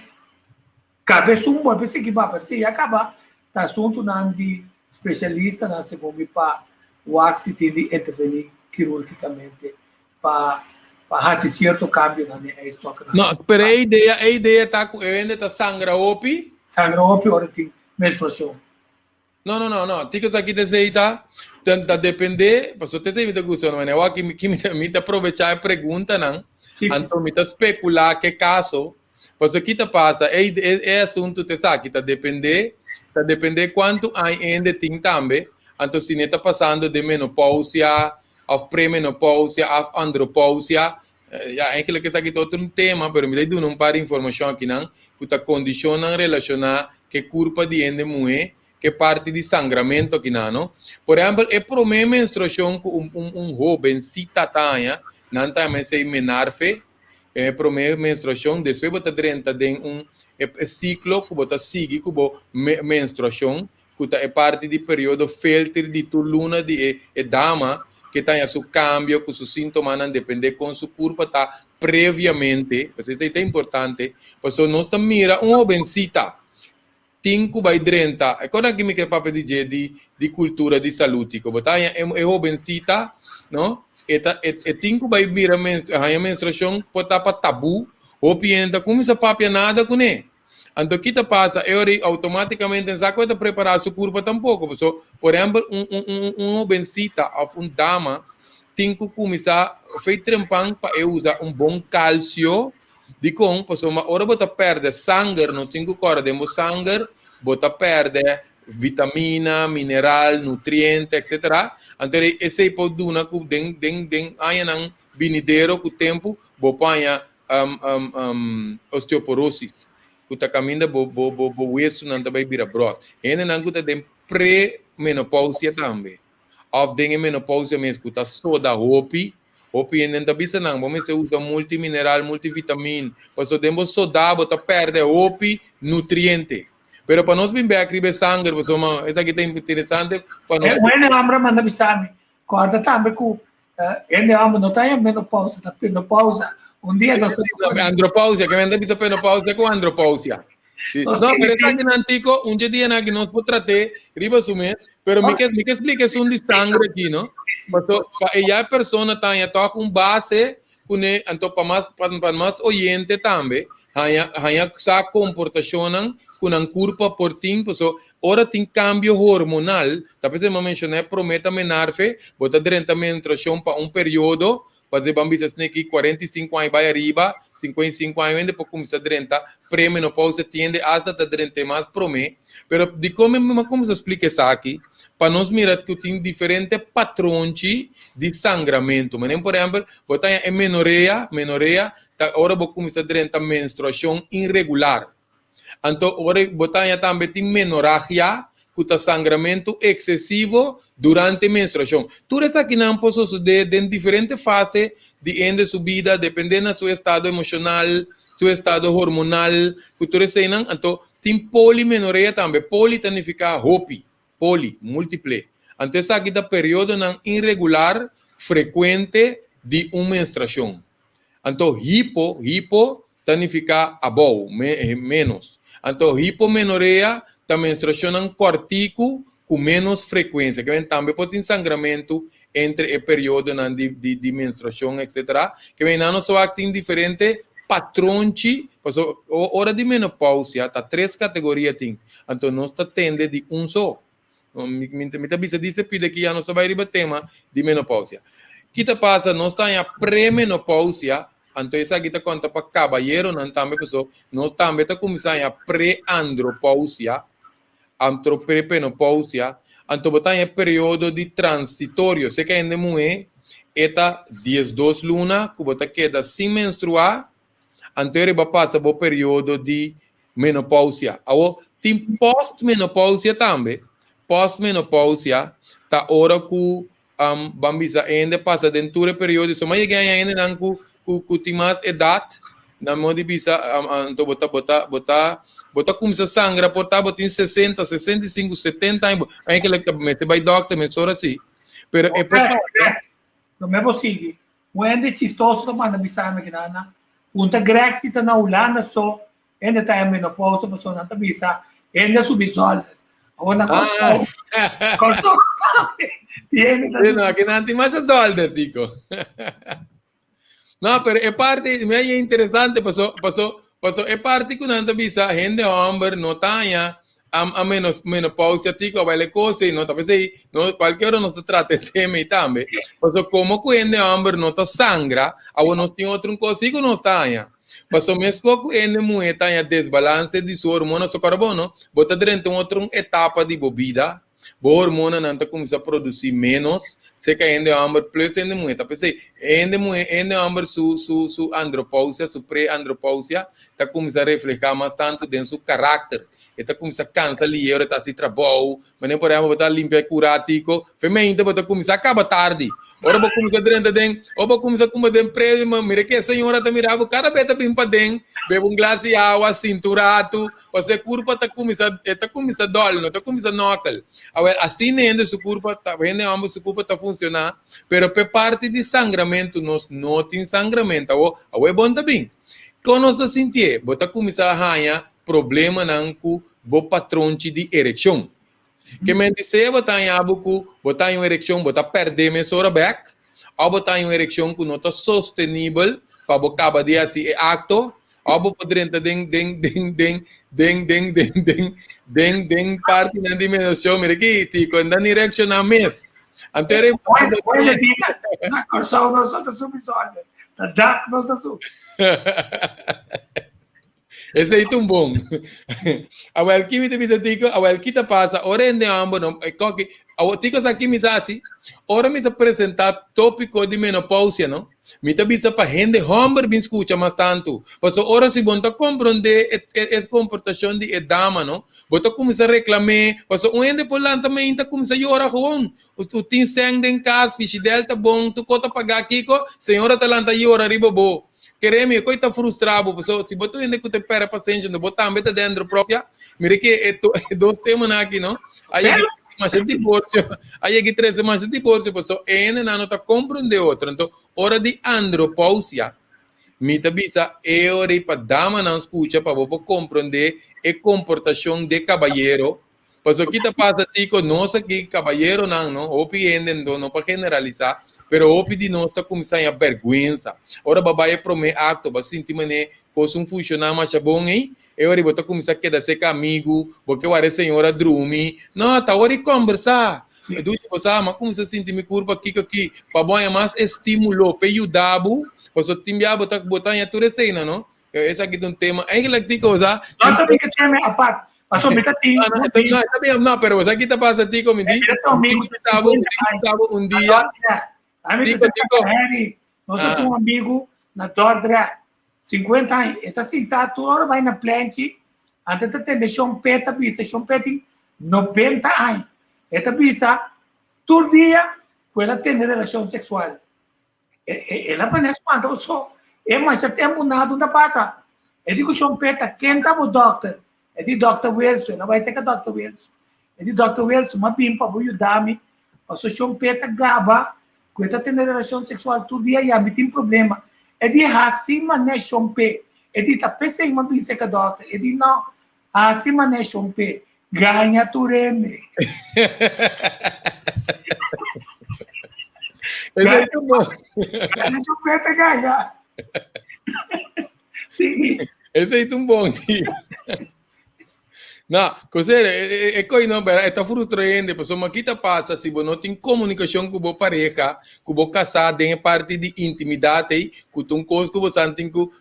kabes un bo e sigui baha, pero si ya kaba ta asuntunan di spesialistanan segun mi pa wak si tin di intervení kirurgikamente pa. Pa hasi sierto kambionan den eistoknan. No, pero e idea, e idea ta ku e hende ta sangra hopi. Sangra hopi ora tin menstruashon. No, no, no, no. Tiko sa kita esei ta, ta, ta depende, pasobra te esei mi ta gusta, no, mane, wak, ki mi ta, mi ta aprovechá e preguntanan, Sí, sí, anto mi ta spekulá ke kaso, pasobra ki ta pasa, e, e, e asuntu ta esaki, ta depende, ta depende kuantu aña e hende tin tambe, anto si ne ta pasando den menopausia, of premenopausia, of andropausia, Ya, eigenlijk esaki ta otro un tema, pero mi ta duna un par di informashon akinan ku ta kondishonnan relashoná ku e kurpa di hende muhé, ku e parti di sangramento akinan, no. Por ehèmpel, e promé menstruashon ku un un un hobensita ta haña, nan ta yama esei menarfe, e promé menstruashon, despues bo ta drenta den un e siklo ku bo ta sigui ku bo menstruashon, ku ta e parti di periodo felter di tur luna di e e dama ke ta haña su kambio ku su síntomanan dependé kon su kurpa ta previamente, pasobra esei ta importante, pasobra nos ta mira un hobensita tin ku bai drenta, e kos aki mi ke papia di dje di di kultura di salú tiko, bo ta haña e e hobensita no e ta e e tin ku bai mira haña menstruashon por ta pa tabú, hopi hende ta kuminsá papia nada kuné. Anto ki ta pasa? E ora ei automaticamente en sa cu e ta prepara su curpa tampoco. Paso, por ehempel, un, un, un, un hobencita of un dama tin cu cuminsa fei trempan pa e usa un bon calcio. Dicon? Pasobra ora bo ta perde sanger, nos tin cu corda den bo sanger bo ta perde vitamina, mineral, nutriente, etcetera. Anto esey por duna cu den, den, den añanan binidero cu tempo bo por haña osteoporosis, ku ta kaminda bo bo bo bo wesunan ta bai bira bròt. Hendenan ku ta den premenopousia tambe òf den e menopousia mes ku ta soda hopi, hopi hende ta bisa nan bo mester usa multimineral, multivitamin, pasobra den bo soda bo ta pèrdè hopi nutriente. Pero pa nos bin bèk riba e sanger, pasobra esaki ta interesante pa nos. E wende hòmber a manda bisa mi, kòrda tambe ku Hende homber no ta en menopausa, ta penopausa. Un dia nos ta Andropausia, ke men ta bisa penopausia ku andropausia. Sí. No, pero esaki nan tiko, un dje dia nan nos por trate riba su mes, pero mi ke mi ke explica esun di sangre aki, no? Paso pa e ya persona ta haña toch un base kune, anto pa mas pa, pa mas oyente tambe, haña haña sa komportashonnan ku nan kurpa por tin, paso Ora tin kambio hormonal, ta p'esei mi a menshoná e promé ta menarfe, bo ta drenta menstruashon pa un periodo, pas'e ban bisa esne ki 45 aña bai ariba, 55 aña hende por kuminsá drenta premenopousa, tiende asta ta drent'é mas promé. Pero dikon mi a kuminsá splika esaki? Pa nos mira ku tin diferente patronchi di sangramentu. Manera por ehèmpel, bo ta haña e menorea, menorea ta ora bo kuminsá drenta menstruashon inregular. Anto ora bo ta haña tambe tin menoragia, ku ta sangramentu eksesivo durante menstruashon. Tur esakinan por sosodé den diferente fase di hende su bida, dependé na su estado emoshonal, su estado hormonal, ku tur eseinan. Anto tin polimenorea tambe. Poli ta nifiká hopi, poli, múltiple. Anto esaki ta periodonan inregular, frekuente di un menstruashon. Anto hipo, hipo, ta nifiká abou, me, ménos. Anto hipomenorea ta menstruashonnan kòrtiku ku ménos frekuensia. Ke men tambe por tin sangramentu entre e periodonan di, di, di menstruashon, etsetera. Ke men nan nos ta wak tin diferente patronchi, pasobra ora di menopousia ta tres kategoria tin. Anto nos ta tende di un so. Mi, mi, mi ta bisa di pide ki ya nos ta bai riba tema di menopausia. Ki ta pasa? Nos ta haña premenopausia, anto esaki ta konta pa kabayeronan tambe, paso nos tambe ta kuminsá haña preandropausia, anto prepenopausia, anto bo ta haña periodo di transitorio. Se ka hende muhé, e ta 12 luna ku bo ta keda sin menstruá, anto e riba pasa bo periodo di menopausia. Awo, tin postmenopausia tambe. Postmenopausia ta ora ku um, ban bisa hende pasa den tur e periodo. So, ma yega haña hendenan ku, ku, ku tin mas edat, nan mo di bisa, um, anto bo ta, bo ta, bo ta, bo ta kuminsá sangra por ta bo tin 60, 65, 70 aña. Eigenlijk ta mester bai dokter mesora si. Pero e por pasa. No me bo sigui. Un hende chistoso ta manda bisa mi kinana. Punta Greg si ta na Hulanda so Hende ta en menopausa pasobra nan ta bisa hende a subi zolder. Awor na Kòrsou, Kòrsou tambe tin hende ta subi. No, aki nan tin masha zolder, Tico. No, pero e parti mi haña interesante paso paso paso e parti ku nan ta bisa hende hòmber no ta haña a a menos menopausia tiko a baile kos ei no ta p'esei no kualke ora nos ta trata e tema ei tambe paso komo ku hende hòmber no ta sangra awor nos tin otro un kos si ku nos ta haña paso meskos ku hende muhé ta haña desbalanse di su hormona so kòrda bo no bo ta drenta un otro un etapa di bo bida. Bo hormonanan ta kuminsá produsí ménos, seka hende hòmber plus hende muhé. Ta p'esei, hende muhé, hende hòmber su, su, su andropousia, su pre-andropousia, ta kuminsá reflehá mas tantu den su karakter. E ta kuminsá kansa lihe ora e ta hasi trabou. Manera por ehèmpel bo ta limpia e kurá tiko, femeinte bo ta kuminsá kaba tardi. Ora bo kuminsá drenta den, ora bo kuminsá kuma den predio, mira ke señora ta mira bo kada bes ta bin paden, bebe un glas di awa, sinta un ratu, Pasobra e kurpa ta kuminsá, e ta kuminsá dòl, no ta kuminsá nòkel. Awel, asina hende su kurpa ta, hende hòmber su kurpa ta funshoná, pero p'e parti di sangramentu nos no tin sangramentu. Awor, awor e bon ta bin. Kon nos ta sintié? Bo ta kuminsá haña problemanan ku bo patronchi di erekshon. Ke men di sea bo ta haña bo ku bo ta haña un erekshon, bo ta pèrdè mesora bèk, òf bo ta haña un erekshon ku no ta sostenibel pa bo kaba di hasi e akto, òf bo por drenta den den den den den den den den den den partinan di menstruashon. Mira aki, Tico, e no ta ni reakshoná mes. Anto e Na Kòrsou nos no ta subi zòlder, na dak nos ta subi. Esei ta un bon. Awel, ki mi ta bisa Tico? Awel, ki ta pasa? Ora hende homber no, e koki, awo Tico sa ki mi sa hasi? Ora mi sa presenta topiko di menopausia, no? Mi ta bisa pa hende homber bin skucha mas tantu. Paso ora si bo no ta kompronde e, e, e komportashon di e dama, no? Bo ta kuminsa reklam'é, paso un hende por lanta mainta kuminsa yora gewoon. U tin sèn den kas, fishidèl ta bon, tur kos ta pagá, kiko? Señora ta lanta yora riba bo. Kere mi, e koi ta frustra bo, pasobra si bo ta un hende ku ta pèrdè pasenshi, anto bo tambe ta den andropropia. Mira ke e e dos temanan aki, no? A yega trese masha divorsio, a yega trese masha divorsio, pasobra e hendenan no ta komprondé otro. Anto, ora di andropousia, mi ta bisa e ora ei pa damanan skucha pa bo por komprondé e komportashon di e kabayero. Pasobra ki ta pasa Tico, nos aki kabayeronan no, hopi hende no, no pa generalisá, pero hopi di nos ta kuminsá haña bèrgwensa. Ora bo a bai e promé akto, bo a sinti manera kos un funshoná masha bon ei, e ora ei bo ta kuminsá keda serka amigu, bo ke wak e señora drumi. No, ta ora di kòmbersá. Dushi, bo sa, mi a kuminsá sinti mi kurpa kiko aki, pa bo haña mas estímulo p'e yuda bo, pasobra tin bia bo ta bo ta haña tur eseinan no. Esaki ta un tema, eigenlijk Tico, bo sa. No ta bin tema apart. Paso mi ta tin. No, no, no, ta bien, no, pero bo sa ki ta pasa Tico, mi di. Mira tu amigo. Mi tabo, mi tabo un dia. Ami Tico, Tico. Harry, nos ah. un amigo na Dordrecht, 50 años. E ta sintá tur ora bai na plenchi, ante ta tende Shon Pet ta bisa, Shon Pet tin 90 años. E ta bisa tur dia ku el a tene relacion sexual. El a pone spanta paso e masha tempu nada no ta pasa. E di ku Shon Peta, ken ta bo dòkter? E di dòkter Wilson. El a bai serka dòkter Wilson. E di dòkter Wilson, m'a bin pa bo yuda mi paso Shon Peta gaba ku e ta tene relashon seksual tur dia ya mi tin problema. E di hasi manera Shon Pe. E di ta p'esei m'a bin serka dòkter. E di no, hasi manera Shon Pe. Gaña tur hende. Esei ta bon. Gaña su peta gaña. Sí. Esei ta un bon dia. No, kosere, e, e, e koi no, bera, e ta frustra hende, pasobra ki ta pasa si bo no tin komunikashon ku bo pareha, ku bo kasá den e parti di intimidat ei, ku ta un kos ku bo san tin ku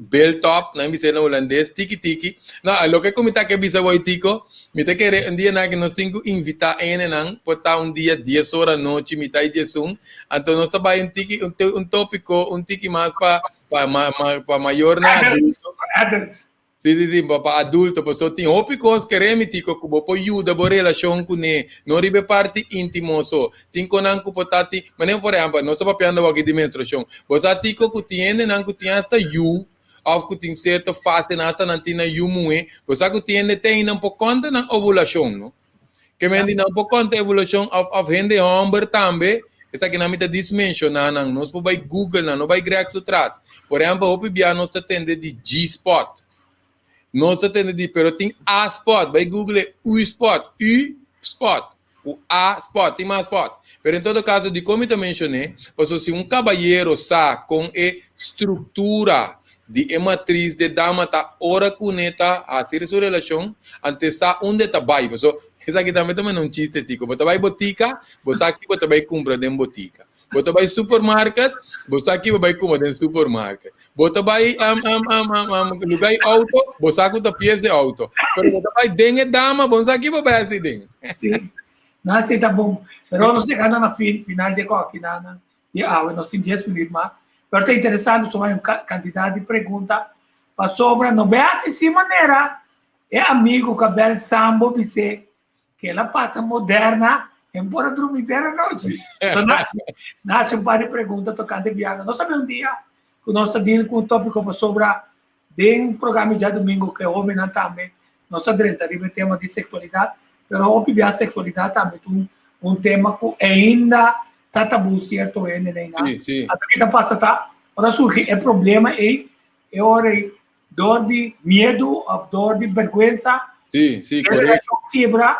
build up, nan bisa na hulandes, tiki tiki. No, loke ku mi ta ke bisa woi Tico, mi ta kere un dia nan ke nos tin ku invita hendenan, por ta un dia dies ora anochi, mitad di diesun, anto nos ta bai un tiki, un, un topiko, un tiki mas pa, pa, ma, ma, pa mayornan adulto. Adults. Sí, sí, sí, pa, pa adulto, pasobra tin hopi kos, kere mi Tico, ku bo por yuda bo relashon kuné, no riba e parti íntimo so. Tin konan ku por ta tin, manera por ehèmpel, nos ta papiando awor aki di menstruashon. Bo sa Tico ku tin hendenan ku tin asta yu, òf ku tin sierto fasenan asta nan tin nan yu muhé, bo sa ku tin hende te nan por konta nan ovulashon, no? Ke men di nan por konta ovulashon òf òf hende hòmber tambe, esakinan mi ta dismenshoná nan, nos por bai google nan, no bai grèk su tras. Por ehèmpel, hopi bia nos ta tende di G-spot. Nos ta tende di, pero tin A-spot, bai google e U-spot, U-spot. Ku A spot, tin mas spot. Pero en todo kaso, dikon mi ta menshoné? Pasobra si un kabayero sa kon e struktura di e matris de dama ta ora ku ne ta hasi su relashon, anto e sa unda e ta bai. Pasobra esaki tambe ta manda un chiste, Tico. Bo ta bai botika, bo sa ki bo ta bai kumpra den botika. Bo ta bai supermarket, bo sa ki bo bai kumpra den supermarket. Bo ta bai um, um, um, um, um, lugá di auto, bo sa ku ta pies di auto. Pero bo ta bai den e dama, bo no sa ki bo bai hasi den. Sí. No, sí, ta bon. Pero nos llegando na fin, final de aki na na di awe, nos tin 10 minuut mas. Pero ta interesante, so hay un cantidad di pregunta pasobra no be hasi si manera e amigo Cabel Sambo bise que ela pasa moderna en por a drumi der anochi. So nace, nace un par de pregunta tocante Viagra. Nos sabe un dia ku nos ta deal ku un tópiko pasobra den programa djadumingo ku e hóbennan tambe nos ta drenta riba e tema di seksualidat, pero hopi bia seksualidat tambe ta un un tema ku ainda ta tabú sierto hende den nan. Sí, sí. Anto ke ta pasa ta ora surgi e problema ei, e ora ei dor di miedu of dor di bergwensa, Sí, sí, e correcto. relashon kibra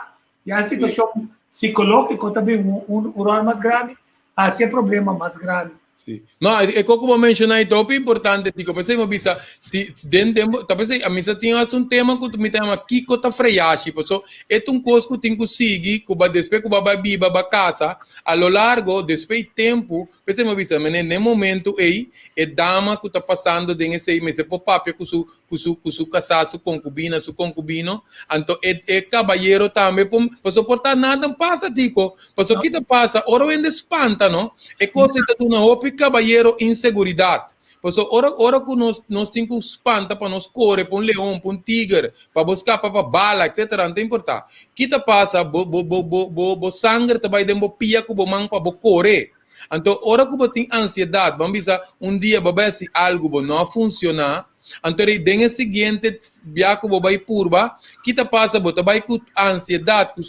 i a situashon psikológiko ta bin un un un ròl mas grandi, hasi e problema mas grandi. Sí. No, e kos ku bo menshoná ei ta hopi importante, Tico. P'esei mi bisa, si den den bo, ta p'esei ami sa tin hasta un tema ku mi ta yama kiko ta freyashi, paso e ta un kos ku tin ku sigui, ku ba despues ku bo a bai biba, ba kasa, a lo largo, despues di tempu, P'esei mi a bisa, Mene, n'e momento ei, e dama ku ta pasando den esei mester por papia ku su, ku su, ku su kasá, su konkubina, su konkubino. Anto e, e kabayero tambe por, pasobra por ta nada no pasa, Tiko. Pasobra ki ta pasa? Ora hende spanta, no? E kos ei ta duna hopi kabayero inseguridat. Pasobra ora, ora ku nos, nos tin ku spanta pa nos kore pa un leon, pa un tiger, pa bo skapa pa bala, etsetera, no ta importá. Ki ta pasa? Bo, bo, bo, bo, bo, bo sanger ta bai den bo pia ku bo man pa bo kore. Anto ora ku bo tin ansiedat, ban bisa un dia bo bai hasi algu bo no a funshoná, anto rei den e siguiente bia ku bo bai purba, ki ta pasa? Bo ta bai ku ansiedat, ku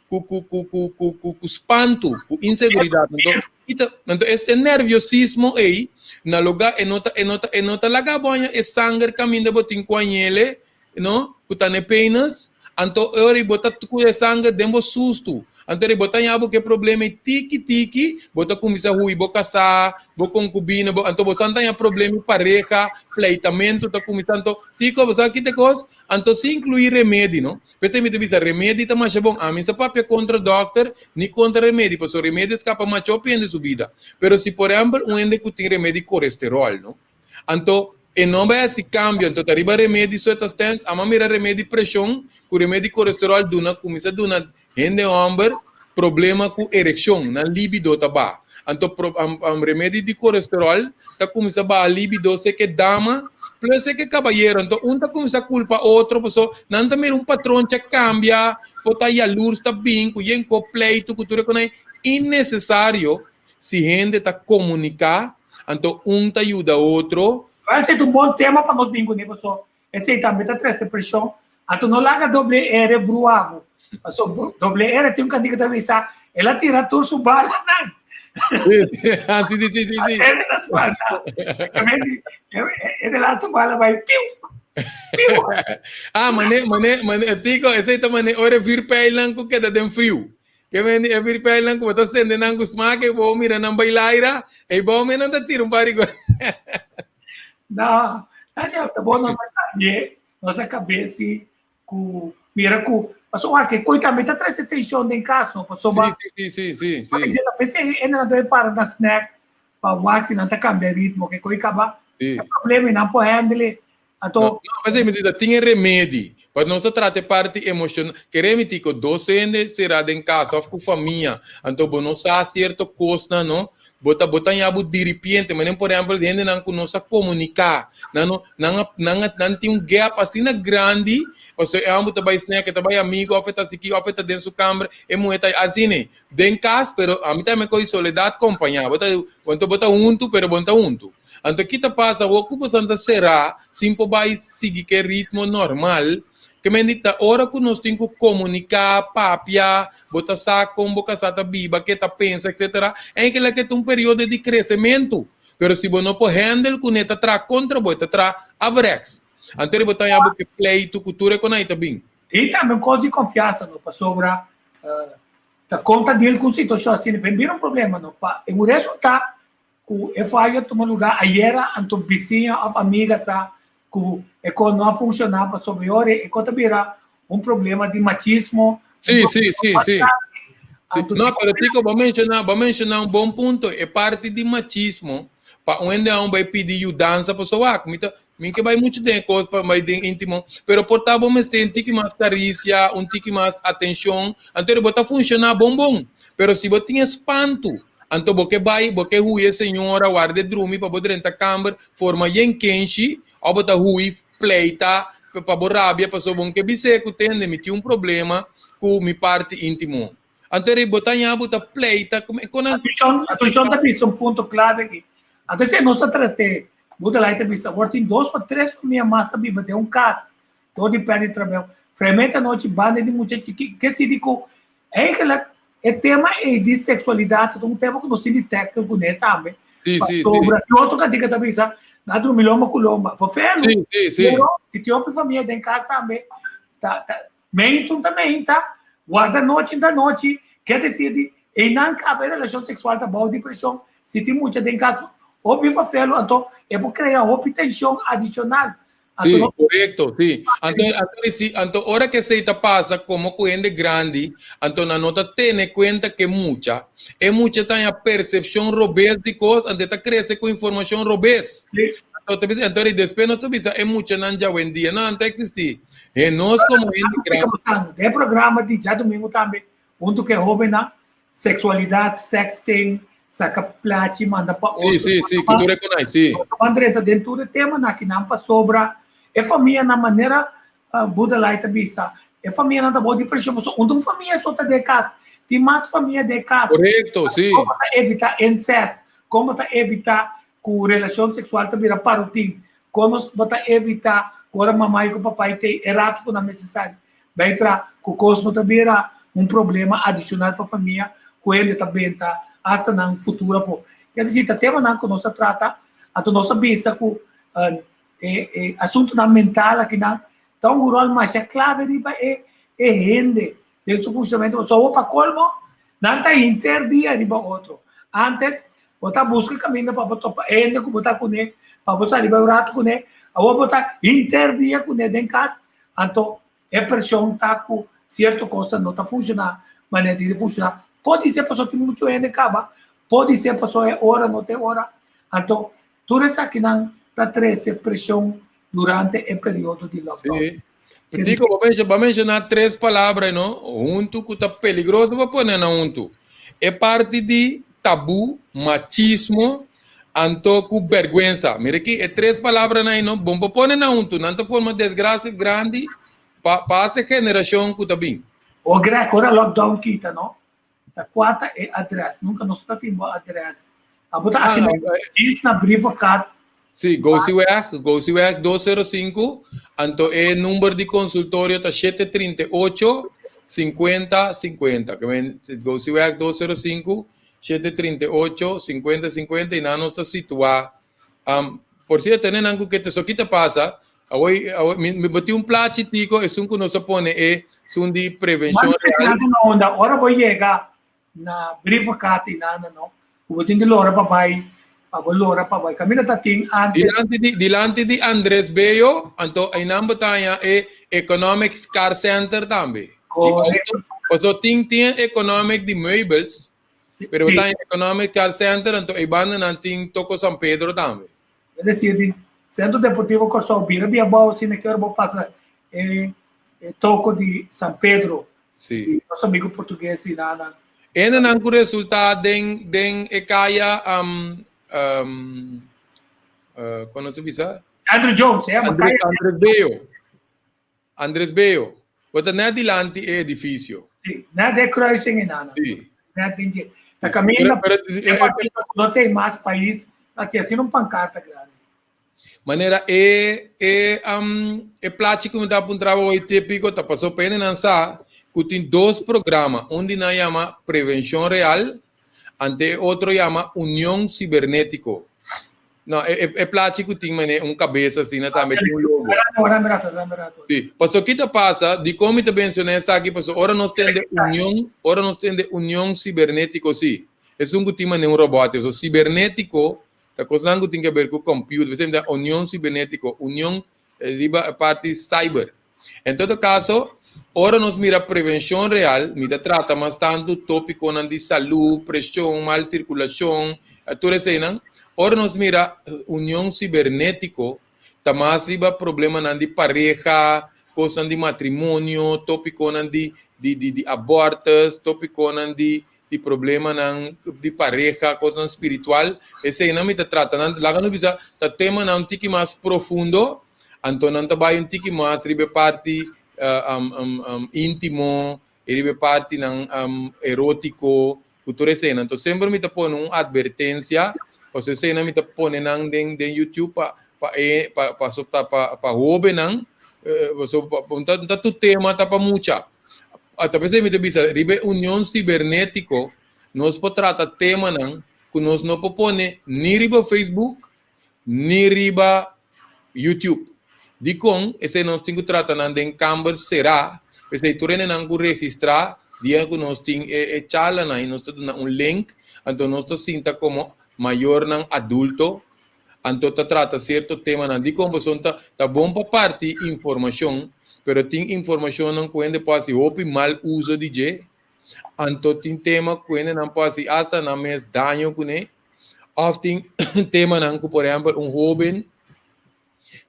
ku ku ku ku ku ku ku spantu, ku inseguridat. Anto ki ta anto e nerviosismo ei na lugá e no ta e no ta e no ta laga bo haña e sanger kaminda bo tin ku hañ'ele, no, ku ta n'e penis, anto e ora ei bo ta ku e sanger den bo sustu, anto ora ei bo ta haña bo ku e problema ei tiki tiki, bo ta kuminsá hui bo kasá, bo konkubina, bo, anto bo sa ta haña problema ku pareha, pleitamentu ta kuminsá, anto tiko bo sa kiko ta e kos? Anto sin inkluí remedi, no. P'esei mi ta bisa remedi ta masha bon, ami no sa papia kontra dòkter ni kontra remedi, pasobra remedi a skapa masha hopi hende su bida, pero si por ehèmpel un hende ku tin remedi kolesteròl, no. Anto e no bai hasi kambio, anto ta riba remedi so e ta stens, amo mira remedi preshon ku remedi kolesterol duna kuminsa duna hende hòmber problema ku erekshon, nan libido ta baha. Anto remedi di kolesterol ta kuminsa baha libido seke dama plus seke kabayero, anto un ta kuminsa kulpa otro paso nan ta mira un patron cha kambia, por ta yalurs ta bin ku yen ko pleitu ku tur e konai innesesario. Si hende ta komuniká, anto un ta yuda otro. Esei ta un bon tema pa nos bin kuné, pasobra esei tambe ta trese preshon. Anto no laga doble R brua bo, pasobra doble R tin un kantika ta bisa, El a tira tur su balanan. Sí, sí, sí, sí, sí. Él ta spanta. E de laatste bala bai piu. Piu. Ah, mané, mané, mané, Tico, esei ta mané ora e vuurpijlnan ku keda den friu. Ke men e virpijlnan ku bo ta sende nan ku smak e bo mira nan bai laira, ei bo men nan ta tira un par di go. No, no, ta bo nos a kambie, nos a kambie si ku mira ku pasobra wak e koi tambe ta trese tenshon den kas no, pasobra Sí, sí, sí, sí, sí. Sí. P'esei e nan ta para na snack pa wak si nan ta kambia ritmo ke koi kaba Sí. e problema i nan por handle e. Anto. No, no, p'esei mi ta tin e remedi, pa nos ta trata e parti emoshonal. Kere mi tiko dos hende será den kas òf ku famia, anto bo no sa sierto kosnan, no? Bo ta bo ta haña bo diripiente, manera por ehèmpel hendenan ku no sa komuniká, nan no nan a nan a nan tin un gap asina grandi, pasobra e hòmber ta bai snack, e ta bai amigu òf e ta siki òf e ta den su kamber, e muhé ta asina ei den kas, pero ami ta yama e kos soledat kompañá, bo ta anto bo ta huntu pero bo no ta huntu. Anto ki ta pasa awor ku boso ta será sin por bai sigui ku e ritmo normal? Ke men di ta ora ku nos tin ku komuniká, papia, bo ta sa kon bo kasá ta biba, ke ta pensa, etsetera, en kila ke ta un periodo di kresementu. Pero si bo no por handle kuné ta traha kontra bo, e ta traha averechts. Anto riba ta haña bo ke pleitu ku tur e konai ta bin. I tambe un kos di konfiansa no, pasobra. Ta kon ta deal ku un situashon asina? Pa e bira un problema no. Pa e un resultá ku e fayo a tuma lugá ayera anto bisiña òf amiga sa ku e kos no a funshoná pasobra e ora e kos ta bira un problema di machismo. Sí, sí, sí, sí. No, pero Tico, bo menshoná, bo menshoná un bon punto, e parti di machismo, pa un hende aun bai pidi yudansa pasobra wak, mi ta, mi ke bai muchu den e kos pa bai den íntimo, pero por ta bo mester un tiki mas karisia, un tiki mas atenshon, anto bo ta funshoná bon bon. Pero si bo tin e spantu, anto bo ke bai, bo ke hui e señora, warda e drumi pa bo drenta kamber, forma yen kenshi, òf bo ta hui pleita pa bo rabia pasobra bo no ke bis'é ku tende mi tin un problema ku mi parti íntimo. Anto eri bo ta haña bo ta pleita ku mi kon nan. Atenshon, atenshon ta bisa un punto klave aki. Anto si nos ta trat'é, bo ta laita bisa, awor tin dos pa tres famia mas ta biba den un kas, dor di pèrdè trabou. Frementa anochi banda di mucha chikí, ke sidi ku Eigenlijk e tema ei di seksualidat ta un tema ku nos tin di tackle kuné tambe. Sí, sí, sí. Pasobra ki otro kantika ta bisa, na drumi lomba ku lomba. Fofelu. Sí, sí, sí. Pero si tin hopi famia den kas tambe, ta, ta, meinta un ta meinta, warda nochi un ta nochi, ke desir di einan kaba e relashon seksual ta bou di preshon, si tin mucha den kas, hopi fofelu, anto e por krea hopi tenshon adishonal. Sí, korekto, sí. Anto, anto, si, anto ora ku esei ta pasa komo ku hende grandi, anto nan no ta tene kuenta ku e mucha. E mucha ta haña persepshon robes di kos, anto e ta krese ku informashon robes. Anto ta bisa, anto despues nos ta bisa e muchanan djawendia no, nan ta eksistí. E nos komo hende grandi. Den e programa di djadumingu tambe, huntu ku e hóbennan, Sexualidad, sexting, saca plachi manda pa otro. Sí, sí, sí, cu tur e conai, sí. Nos drenta den tur e temanan aki nan pasobra e famianan manera Budalai ta bisa, e famianan ta bou di presion pasobra unda un famia so ta den cas, tin mas famia den cas. Correcto, sí. Como ta evita incest, como ta evita cu relacion sexual ta bira parotin, como bo ta evita cu ora mama y cu papai tey e rato cu nan mester sali. Bai tra ku kos no ta bira un problema adishonal pa famia ku hende ta benta asta nan futuro afó. Ker disi ta temanan ku nos ta trata, anto nos a bisa ku e e asuntunan mental akinan ta un ròl masha klave riba e e hende den su funshonamentu. Pasobra awor pa kolmo nan ta hinter dia riba otro. Antes bo ta buska kaminda pa bo topa e hende ku bo ta kuné, pa bo sali bai un ratu kuné, awor bo ta hinter dia kuné den kas. Anto e preshon ta ku sierto kosnan no ta funshoná manera tin di funshoná. Podi ser pasobra tin muchu hende kaba, podi ser pasobra e ora no ta e ora. Anto tur esakinan ta trese preshon durante e periodo di lockdown. Sí. Tico, bo mensho, bo menshoná tres palabra, no? Huntu ku ta peligroso pa pone nan huntu. E parti di tabú, machismo, anto ku bèrgwensa. Mira aki, e tres palabranan ei no bon pa pone nan huntu. Nan ta forma desgrasia grandi pa pa asta e generashon ku ta bin. O Greg, ora lockdown kita no, ta kua ta e adres? Nunka nos ta tin bo adres. Abo ta aki na djis na Brievengat. Sí, Gosiweg, Gosiweg 205, anto e number di consultorio ta 738 50 50. Ke men Gosiweg 205 738 50 50 y nan nos ta situa. Um, por cierto, tene nan ku ke te so kita pasa, awoi, awoi, mi, mi bo tin un plachi tico, esun ku nos a pone e sun di prevención real. Na onda, ora bo yega na Brievengat y nana no, ku bo tin di lora pa bai, pa bo lora pa bai. Kaminda ta tin antes. Dilanti di, dilanti di Andres Bello, anto einan bo ta haña e Economic Car Center tambe. Correcto. Paso tin tin economic di meubels, pero sí. tin economic car center, anto e banda nan tin Toko San Pedro tambe. Es decir, di Centro Deportivo Kòrsou bira bia bou si na ke ora bo pasa e, e toko di San Pedro. Sí. Di nos amigo portugues i nan. Ene nan ku resulta den den e kaya um, um, uh, kono se bisa? Andrew Jones, eh, Andres, Andres Bello. Andres Bello, bo ta net dilanti e edifisio. Sí, net de kruising in Ana. Sí. Net den je. Ta caminda, Pero, pero, e partido ku no tin mas pais, ta tin asina un pancarta grandi. Manera e e um, e plachi ku mi ta apuntraba hoy típico ta paso pa nan sa ku tin dos programa. Un di nan yama Prevención Real, ante e otro yama Unión Cibernético. No, e, e, e plachi ku tin mane un kabesa asina tambe tin un logo. Dame rato, dame rato. Si, paso ki ta pasa, dikon mi ta menshoná esaki, paso ora nos tende union, ora nos tende union sibernétiko si, esun ku tin manera un robòt, so sibernétiko ta kosnan ku tin ke ber ku computer, p'esei mi ta union sibernétiko, union riba e parti cyber. En todo kaso, ora nos mira prevenshon real, mi ta trata mas tantu tópikonan di salú, preshon, mal sirkulashon, tur eseinan. Ora nos mira union sibernétiko, ta mas riba problemanan di pareha, kosnan di matrimonio, tópikonan di di di di abortus, tópikonan di di problemanan di pareha, kosnan spiritual. Eseinan mi ta trata. Nan laga nos bisa ta temanan un tiki mas profundo, anto nan ta bai un tiki mas riba e parti íntimo i riba e partinan erótiko ku tur eseinan. Anto semper mi ta pone un atvertensia, pasobra eseinan mi ta pone nan den den YouTube pa pa e pa pasobra ta pa pa hóbennan, pasobra pa ta tur tema ta pa mucha. Ata p'esei mi ta bisa riba e union sibernétiko nos por trata temanan ku nos no por pone ni riba Facebook ni riba YouTube. Dikon esei nos tin ku trata nan den kamber será? P'esei tur hendenan ku registrá dia ku nos tin e e charlanan i nos ta duna un link, anto nos ta sinta komo mayornan adulto anto ta trata sierto temanan. Dikon? Pasobra ta ta bon pa parti informashon, pero tin informashonnan ku hende por hasi hopi mal uso di dje, anto tin tema ku hendenan por hasi asta nan mes daño kuné, òf tin temanan ku por ehèmpel un hóben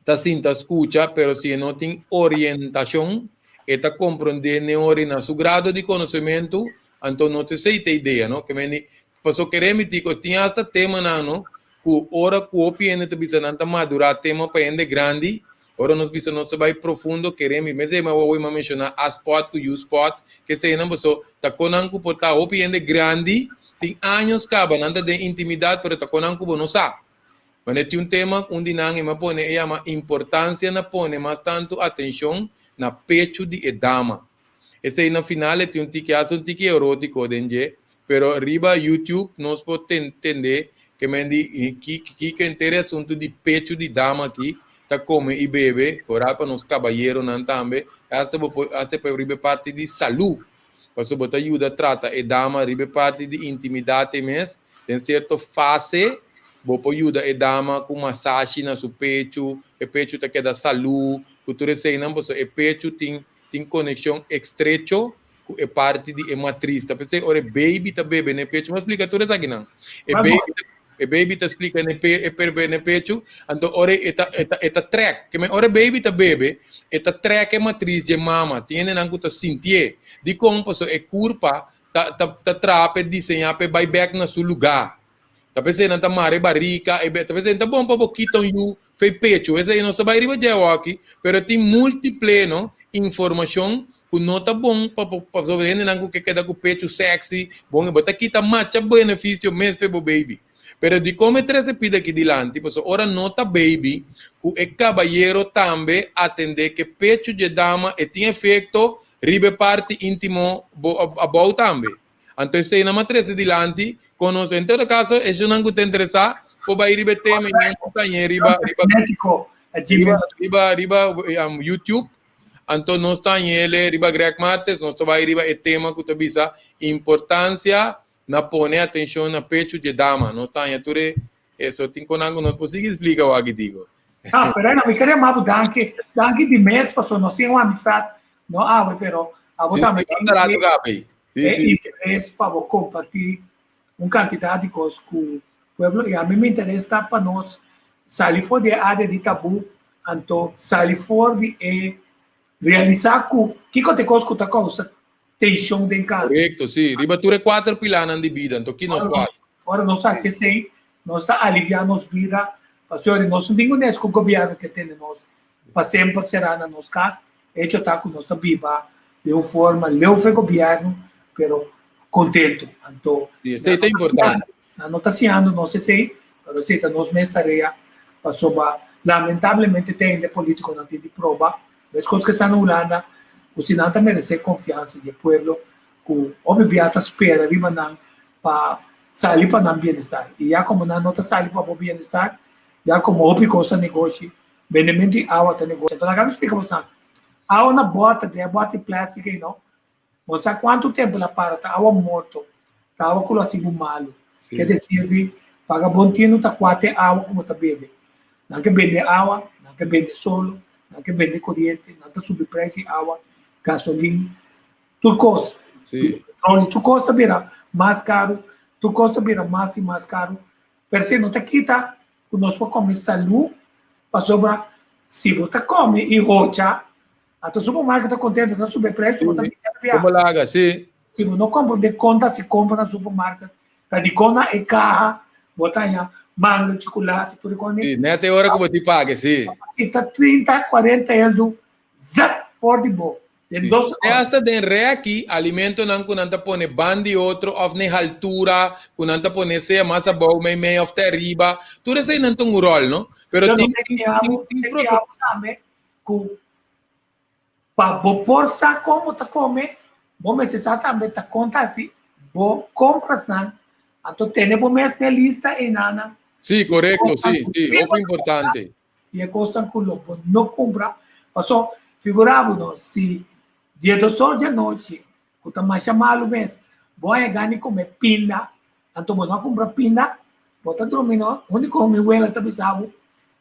ta sinta skucha, pero si e no tin orientashon, e ta komprondé n'e ora i na su grado di konosementu, anto no ta esei ta e idea, no? Ke mende, pasobra kere mi tiko, tin asta temanan, no, ku ora ku hopi hende ta bisa nan ta madurá tema pa hende grandi, ora nos bisa nos ta bai profundo, kere mi, mester mi awor mi a menshoná A-spot ku U-spot, keseinan, pasobra ta konan ku por ta hopi hende grandi, tin años kaba nan ta den intimidat, pero ta konan ku bo no sa. Mane tin un tema un di nan e ma pone e yama importancia na pone mas tantu atencion na pechu di e dama. Esey na final e tin un tiki hasta un tiki erotico den dje, pero riba YouTube nos por tende ke men di ki kiko henter e asuntu di pechu di dama aki ta come y bebe, foral pa nos cabayeronan tambe, hasta bo por hasta pa riba e parti di salu, pasobra bo ta yuda trata e dama riba e parti di intimidad e mes den cierto fase bo por yuda e dama ku masashi na su pechu, e pechu ta keda salu, ku tur eseinan pasobra e pechu tin tin konekshon estrecho ku e parti di e matris. Ta p'esei ora e baby ta bebe na e pechu, mi a splika tur esakinan. E baby e baby ta splika na e pe e bebe na e pechu, anto ora e ta e ta e ta trèk. Ke men ora e baby ta bebe, e ta trèk e matris dje mama. Tin hendenan ku ta sintié. Dikon? Pasobra e kurpa ta ta ta traha pa e diseñá pa e bai bèk na su lugá. Ta p'esei nan ta mara e barika, e ta p'esei ta bon pa bo kita un yu fei pechu. Esei nos ta bai riba dje awoki, pero tin multiple no informashon ku no ta bon pa bo pasobra hendenan ku ke keda ku pechu sexy, bon bo ta kita macha benefisio mes fe bo baby. Pero dikon e trese pida aki dilanti? Pasobra ora no ta baby ku e kabayero tambe atende ke pechu dje dama e tin efekto riba e parti intimo bo abou tambe. Anto esei nan a trese dilanti kon nos en todo kaso esunnan ku ta interesá por bai riba e tema i nan ta hañ'é riba riba riba riba riba YouTube. Anto nos ta hañ'é riba Greg Martes, nos ta bai riba e tema ku ta bisa importansia na pone atenshon na pechu dje dama. Nos ta haña tur e eso tin konan ku nos por sigui splika wak digo. Ah, pero mi queria mabu danki, danki di mes paso nos tin un amistad no awe pero abo tambe tin rato gabi. E interes pa bo comparti un cantidad di cos cu pueblo y a mi mi interes ta pa nos sali for di e area di tabu anto sali for di e realisa cu kico ta e cos cu ta causa tension den cas. Correcto, si. Riba tur e cuater pilanan di bida, anto ki nos por haci? Ora nos haci esey, nos ta alivia nos bida, pasobra nos no tin cu nes cu gobierno ke tene nos pa semper será na nos cas. Hecho ta cu nos ta biba den un forma leu fe gobierno, pero contento. Anto, Sí, esey ta importante. Nan no ta siñando nos esey, pero esey ta nos mes tarea, pasobra lamentablemente te ainda e politiconan tin di proba, mescos cu esta na Hulanda, cu si nan ta merece confiansa di e pueblo, cu hopi bia ta spera riba nan pa sali pa nan bienestar. Y ya como nan no ta sali pa bo bienestar, ya como hopi cos ta negoshi. Bendemento di awa ta negoshi. Anto laga mi splika boso nan. Awa na bòter, den e bòter di plèstik ei no, bo sa kuantu tempu el a para, ta awa morto, ta awa ku lo hasi bo malu. Ke desir di paga bon tinu ta kua te awa ku bo ta bebe. Nan ke bende awa, nan ke bende solo, nan ke bende koriente, nan ta subi preis di awa, gasolin, tur kos. Petrolio, tur kos ta bira mas karu, tur kos ta bira mas i mas karu. Pero si no ta kita ku nos por kome salú, pasobra si bo ta kome i hocha, anto supermarket ta kontento, ta subi e preis, bo ta bira bia. Komo laga, si. Si bo no kompra den konta si kompra na supermarket, ta dikon na e kaha bo ta haña mangel, chukulati, tur e kos. Si, nèt e ora ku bo tin paga, si. I ta trinta, kuarenta eldu, zap, for di bo. Den dos Te hasta den reki, alimentonan ku nan ta pone ban di otro òf n'e haltura ku nan ta pone sea mas abou, meimei òf te ariba, tur eseinan ta un ròl, no? Pero Yo no tin te tin siña tin bo, tin te proto siña bo tambe ku pa bo por sa kon bo ta kome, bo mester sa tambe ta kon ta hasi bo komprasnan, anto tene bo mes n'e lista einanan. Sí, korekto, Kosnan sí, ku sí, sí bo hopi ta kumpra importante. I e kosnan ku lo bo no kumpra. Paso, figurá bo no, si diesdos or di anochi, ku ta masha malu mes, bo a yega ni kome pinda, anto bo no a kumpra pinda, bo ta drumi no, úniko mi wela ta bisa bo,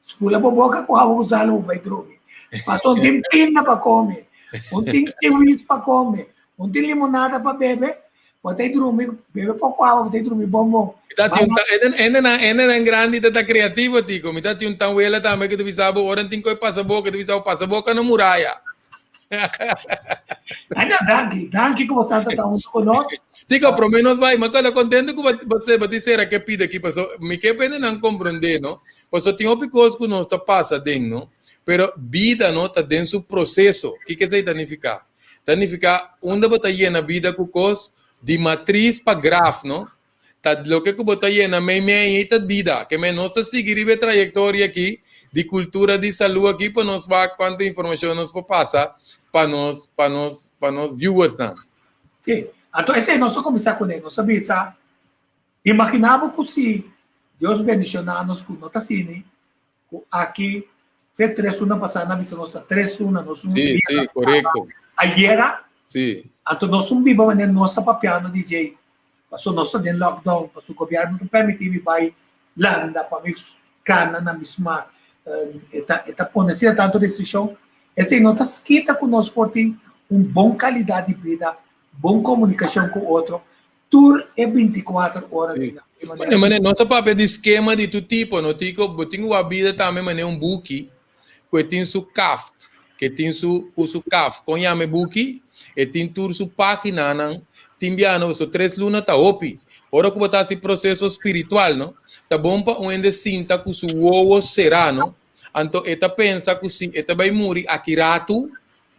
spula bo boka ku awa ku sal bo bai drumi. Paso un tin pinda pa kome, un tin kiwis pa kome, un tin limonada pa bebe, Bo ta drumi, bebe poco awa, bo ta drumi bon bon. Mi ta tin un tan, ene, ene nan, ene nan grandi ta ta creativo tico. Mi ta tin un tan wela tambe que ta bisa bo, ora tin koe pasa boca, ta bisa bo pasa boca na muraya. Ay no, danki, danki ku bo sa ta ta hunto ku nos. Tico, prome nos bai, ma keda contento ku bo bo se bo ti sera ke pida aki paso mi ke pende nan comprende no. Paso tin hopi kos ku nos ta pasa den no, pero bida no ta den su proceso. Kiko esei ta nifica? Ta nifiká unda bo ta yena bida ku kos di matris pa graf, no? Ta loke ku bo ta yena meimei ei ta bida. Ke men nos ta sigui riba e trayektoria aki di kultura di salú aki pa nos wak kuantu informashon nos por pasa pa nos pa nos pa nos viewersnan. Sí, anto esei nos a kuminsá kuné. Nos a bisa, Imaginá bo ku si Dios bendishoná nos ku no ta asina, Ku aki fe tres luna pasá nan bisa nos ta tres luna, nos un Sí, dia sí, ta korekto. Ayera, Sí. anto nos un biba manera nos ta papiando di djei, paso nos ta den lockdown, paso gobièrnu no ta permití mi bai landa pa mi kana na mi smak. E ta e ta pone asina tantu restrikshon. Esei no ta skita ku nos por tin un bon kalidat di bida, bon komunikashon ku otro, Tur e 24 ora Sí. di na e Mane, manera. mane, nos a papia di skema di tur tipo, no Tico? Bo tin wak bida tambe mane un buki ku e tin su kaft, ke tin su ku su kaft. Kon yama e buki? E tin tur su paginanan. Tin biaha so tres luna ta hopi. Ora ku bo ta hasi proseso spiritual, no? Ta bon pa un hende sinta ku su wowo será, no? Anto e ta pensa ku si e ta bai muri aki ratu,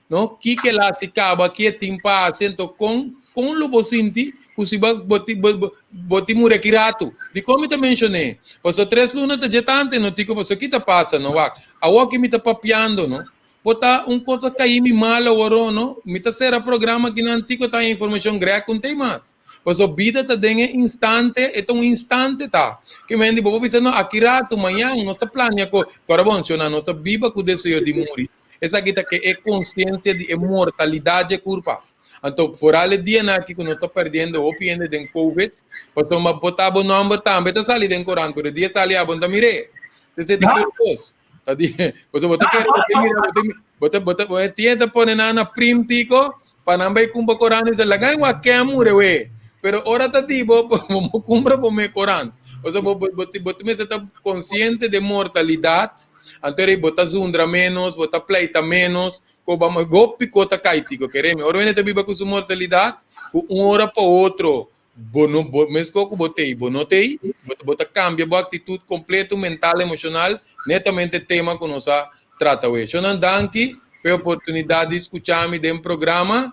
No, kiko el hasi kaba, ki e tin pa hasi, anto kon, kon lo bo sinti ku si bo, bo ti, bo, bo, bo tin muri aki ratu? Dikon mi ta menshon'é? Pasobra tres luna ta dje tante, no tiko, pasobra ki ta pasa, no? Wak, awor ki mi ta papiando, no, por ta un kos a kai mi mal aworó, no? Mi ta sera programa akinan, tiko ta haña informashon grèk ku n'tei mas. Pasobra bida ta den e instante, e ta un instante ta. Ke men di bo por bisa, no, aki ratu, mañan, nos ta plania ko, kòrda bon, shona, nos ta biba ku deseo di muri. Esaki ta ke e konsiensia di e mortalidat dje kurpa. Anto, foral e dianan aki ku nos ta perdiendo hopi hende den Covid, pasobra bo ta bo nòmber tambe ta sali den korant, pero e dia sali abo no ta mir'é. Esei ta tur kos. Ta di, pasobra bo ta kere, bo ta mira, bo ta bo ta bo ta bo e ta pone nan na prim tiko pa nan bai kumpra korant i sa laga e wak ken a muri we. Pero ora ta di bo, bo bo kumpra bo me korant. Pasobra bo bo bo bo mester ta konsiente di mortalidat. Anto rei bo ta zundra menos, bo ta pleita menos, ko ba hopi ko ta kai tiko keremi. Ora wende ta biba ku su mortalidat, ku un ora pa otro bo no bo mesko ku bo tei, bo no tei, bo ta bo ta kambia bo aktitut kompleto mental, emoshonal, netamente tema ku nos a trata awe. Shonnan danki pa e oportunidat di skucha mi den programa.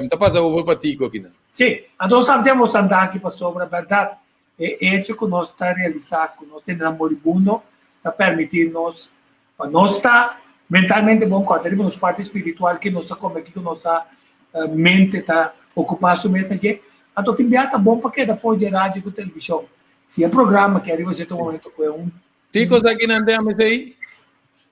Mi ta pasa over pa Tiko akinan. Sí, anto nos tambe ta danki pasobra bèrdat E echo ku nos ta realisá ku nos tene nan moribundo ta permití nos pa nos ta mentalmente bon kòrda riba nos parti spiritual ke nos ta kome, kiko nos ta mente ta okupá su mes na dje. Anto tin bia ta bon pa keda for dje radio ku televishon. Si e programa ke ariba sierto momento ku e un Kiko sa kinan te a mesei?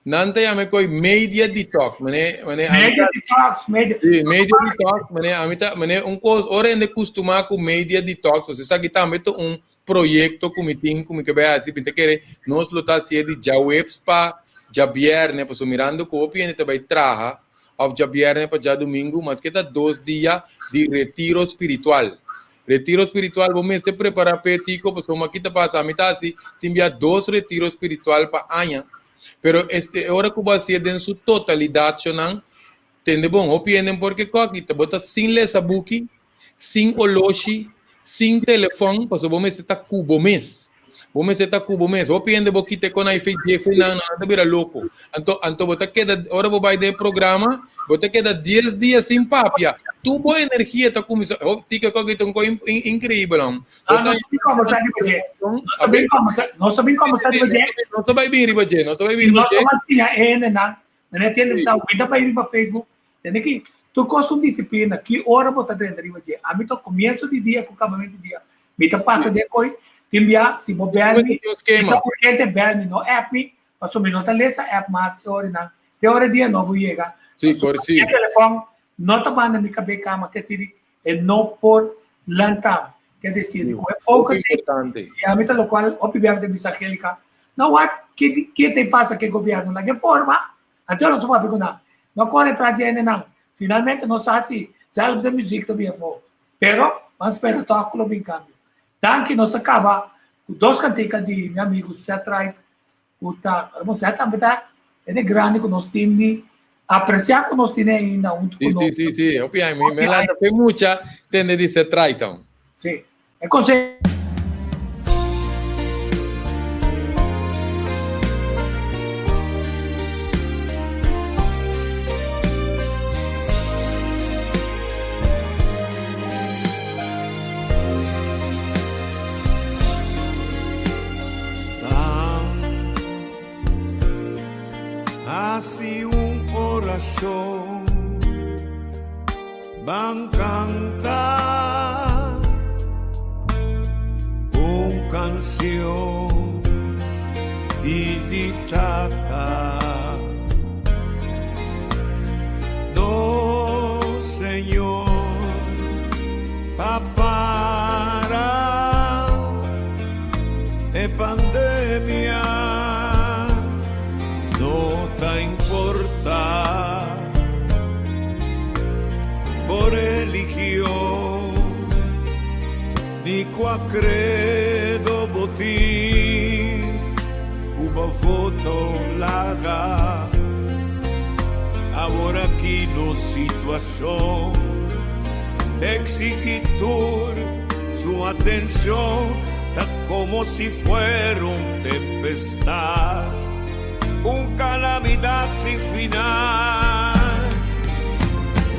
Nan ta yama e koi media detox, mane, mane ami Media ta detox, media. Sí, media detox, mane ami ta, mane un kos, ora hende kustumá ku media detox, pues esaki tambe ta un proyekto ku mi tin ku mi ke bai hasi, mi ta kere nos lo ta hasié di djaweps pa djabièrnè, pasobra mirando ku hopi hende ta bai traha òf djabièrnè pa djadumingu, maske ta dos dia di retiro spiritual. Retiro spiritual bo mester prepará p'e tiko, pasobra ki ta pasa, ami ta hasi tin bia dos retiro spiritual pa aña, pero este e ora ku bo hasié den su totalidat shonnan, tende bon, hopi hende por ke kòki, ta bo ta sin lesa buki, sin oloshi, sin telefòn, pasobra bo mester ta ku bo mes. Bo mester ta ku bo mes. Hopi hende bo kita e konai fe dje fe nan, nan ta bira loko. Anto, anto bo ta keda, ora bo bai den e programa, bo ta keda dies dia sin papia. Tur bo energia ta kuminsá, ho, tika kòke ta un kos inkreibel, hòm. Bo Ah, ta nos ta bin kòmbersá riba dje. Nos ta bin kòmbersá, nos ta bin kòmbersá riba dje. Nos ta bai bin riba dje, nos ta bai bin riba Nos dje. ta mas siña e hendenan. Mene tende Sí. bisa, mi ta bai riba Facebook. Tende ki tur kos un disiplina, ki ora bo ta drenta riba dje. Ami ta komienso di dia ku kabamentu di dia. Mi ta pasa den koi, tin bia si bo bel mi, si ta urgente bel mi, no app mi, pasobra mi no ta lesa app mas e oranan. Te ora dia nobo yega. Sí, kor sí. E telefòn no ta banda mi kab'é kama, ke siri e no por lanta. Ke desir, ku e focus ei, i ami ta lokual hopi bia mi ta bisa Angelica, no wak ke ke ta pasa ku e gobièrnu, laga e forma, anto nos a papia ku nan, no kore tras di hendenan, finalmente nos sa si zelfs de muziek ta bin afó. Pero, ban spera tòg ku lo bin kambio. Danki, nos ta kaba ku dos kantika di mi amigu Seth Wright ku ta, bon Seth tambe ta hende grandi ku nos tin di apresiá ku nos tine ainda huntu ku Sí, nos. sí, sí, sí. Hopi ai, mi, mi lanta fe mucha tende di Seth Wright. Sí. E konseho. Hasi un orashon, ban kanta un kansion di Tata. No, Señor, pa para e pandemia no ta importa bo religion ni cua credo bo tin cu bo voto laga. Awor aki nos situacion exigi tur su atencion, ta como si fuera un tempestad, un calamidad sin final.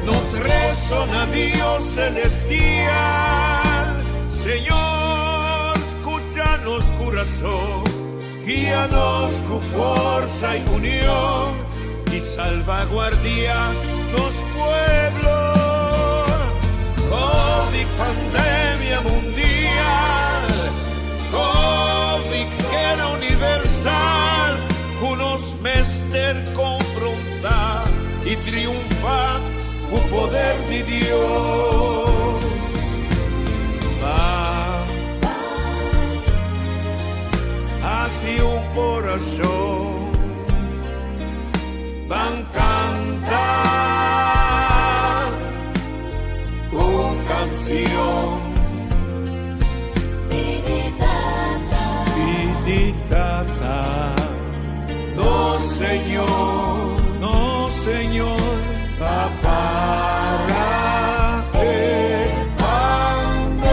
Nos rezo na Dios celestial, Señor, scucha nos curazon, guia nos cu forza y union y salvaguardia nos pueblo. Covid pandemia mundial, Covid que era universal, cu nos mester confronta y triunfa cu poder di Dios. Ba haci un oracion, ban canta un cancion. Pidi Tata, nos Señor, nos Señor, pa para e pandemia.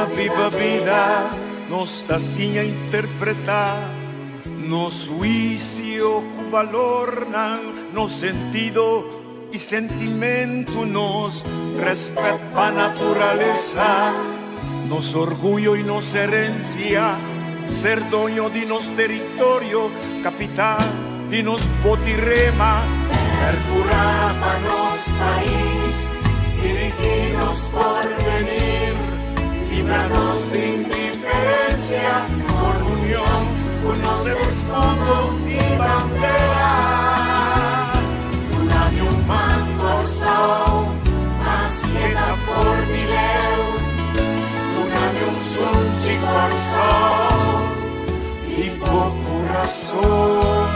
Na biba bida nos ta siña interpretá nos huisio ku balornan, nos sentido i sentimentu, nos rèspèt pa naturalesa, nos orguyo i nos herensia, ser doño di nos teritorio, kapital di nos boti rema. Percurá pa nos pais, dirigí nos porvenir, libra nos di indiferencia, forma union cu nos escudo y bandera. Duna mi un man Corsou, maske ta for di leu, duna mi un sunchi Corsou, di bo curason.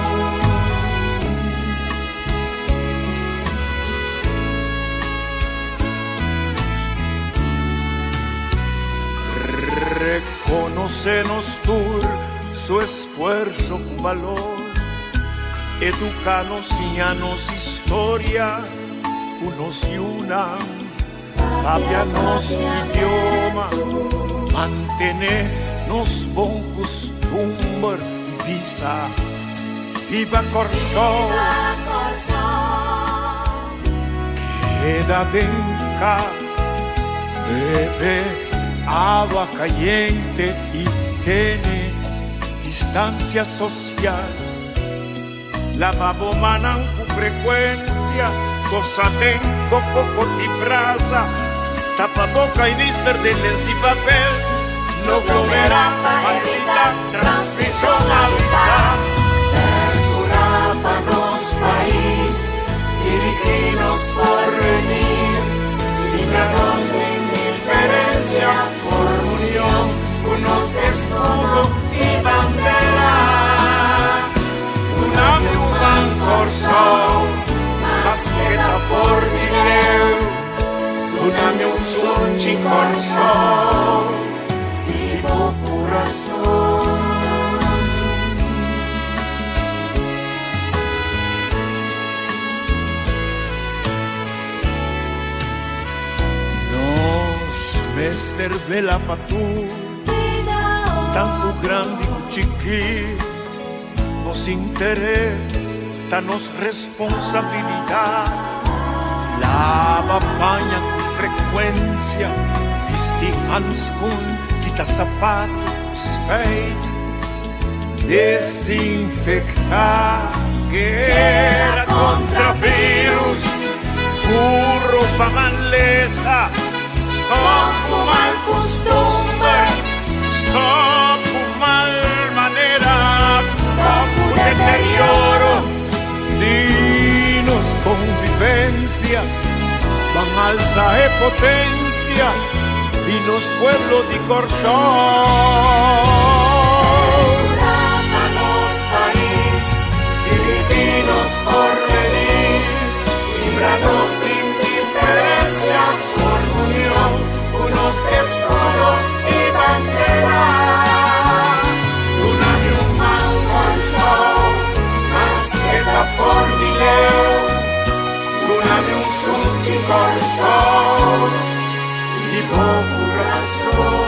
Reconocé nos tur su esfuerzo cu balor, educa nos, siña nos historia cu nos yunan, papia nos idioma, mantene nos bon custumber y bisa, Biba Corsou! Keda den cas, bebe awa cayente y tene distancia social. Lava bo mannan cu frecuencia, cosa den bo coco di brasa, tapa boca y nister den lens y papel. No glomera pa evita transmision avisa. Percura pa nos pais, dirigi nos porvenir, libra nos di indiferencia, forma union cu nos escudo y bandera. Duna mi un man Corsou, maske ta for di leu, duna mi un sunchi Corsou, di bo curason. Nos mester vela pa tur, tantu grandi ku chikí. Nos interes ta nos responsabilidat. Laba paña ku frekuensia, bisti hanskun, kita sapatu, spuit, desinfektá. Guera kontra virus, burro pa malesa, stòp ku mal kustumber, stòp ku mal manera, stòp ku deterioro di nos konvivensia, ban alsa e potensia di nos pueblo di Kòrsou. Percurá pa nos pais, dirigí nos porvenir, libra nos di indiferencia, forma union cu nos escudo y bandera. Duna mi un man Corsou, maske ta for di leu, duna mi un sunchi Corsou, di bo curason.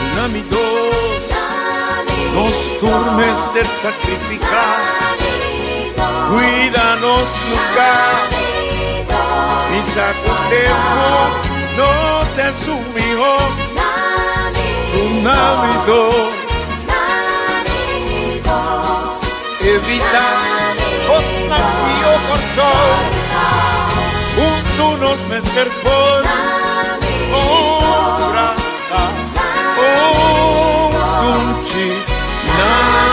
Duna mi dos, nos tur mester sacrifica, cuida nos lugar, mi sa cu tempo no ta esun miho, duna mi dos, evita cosnan pio Corsou, hunto nos mester forma un brasa, un sunchi, na.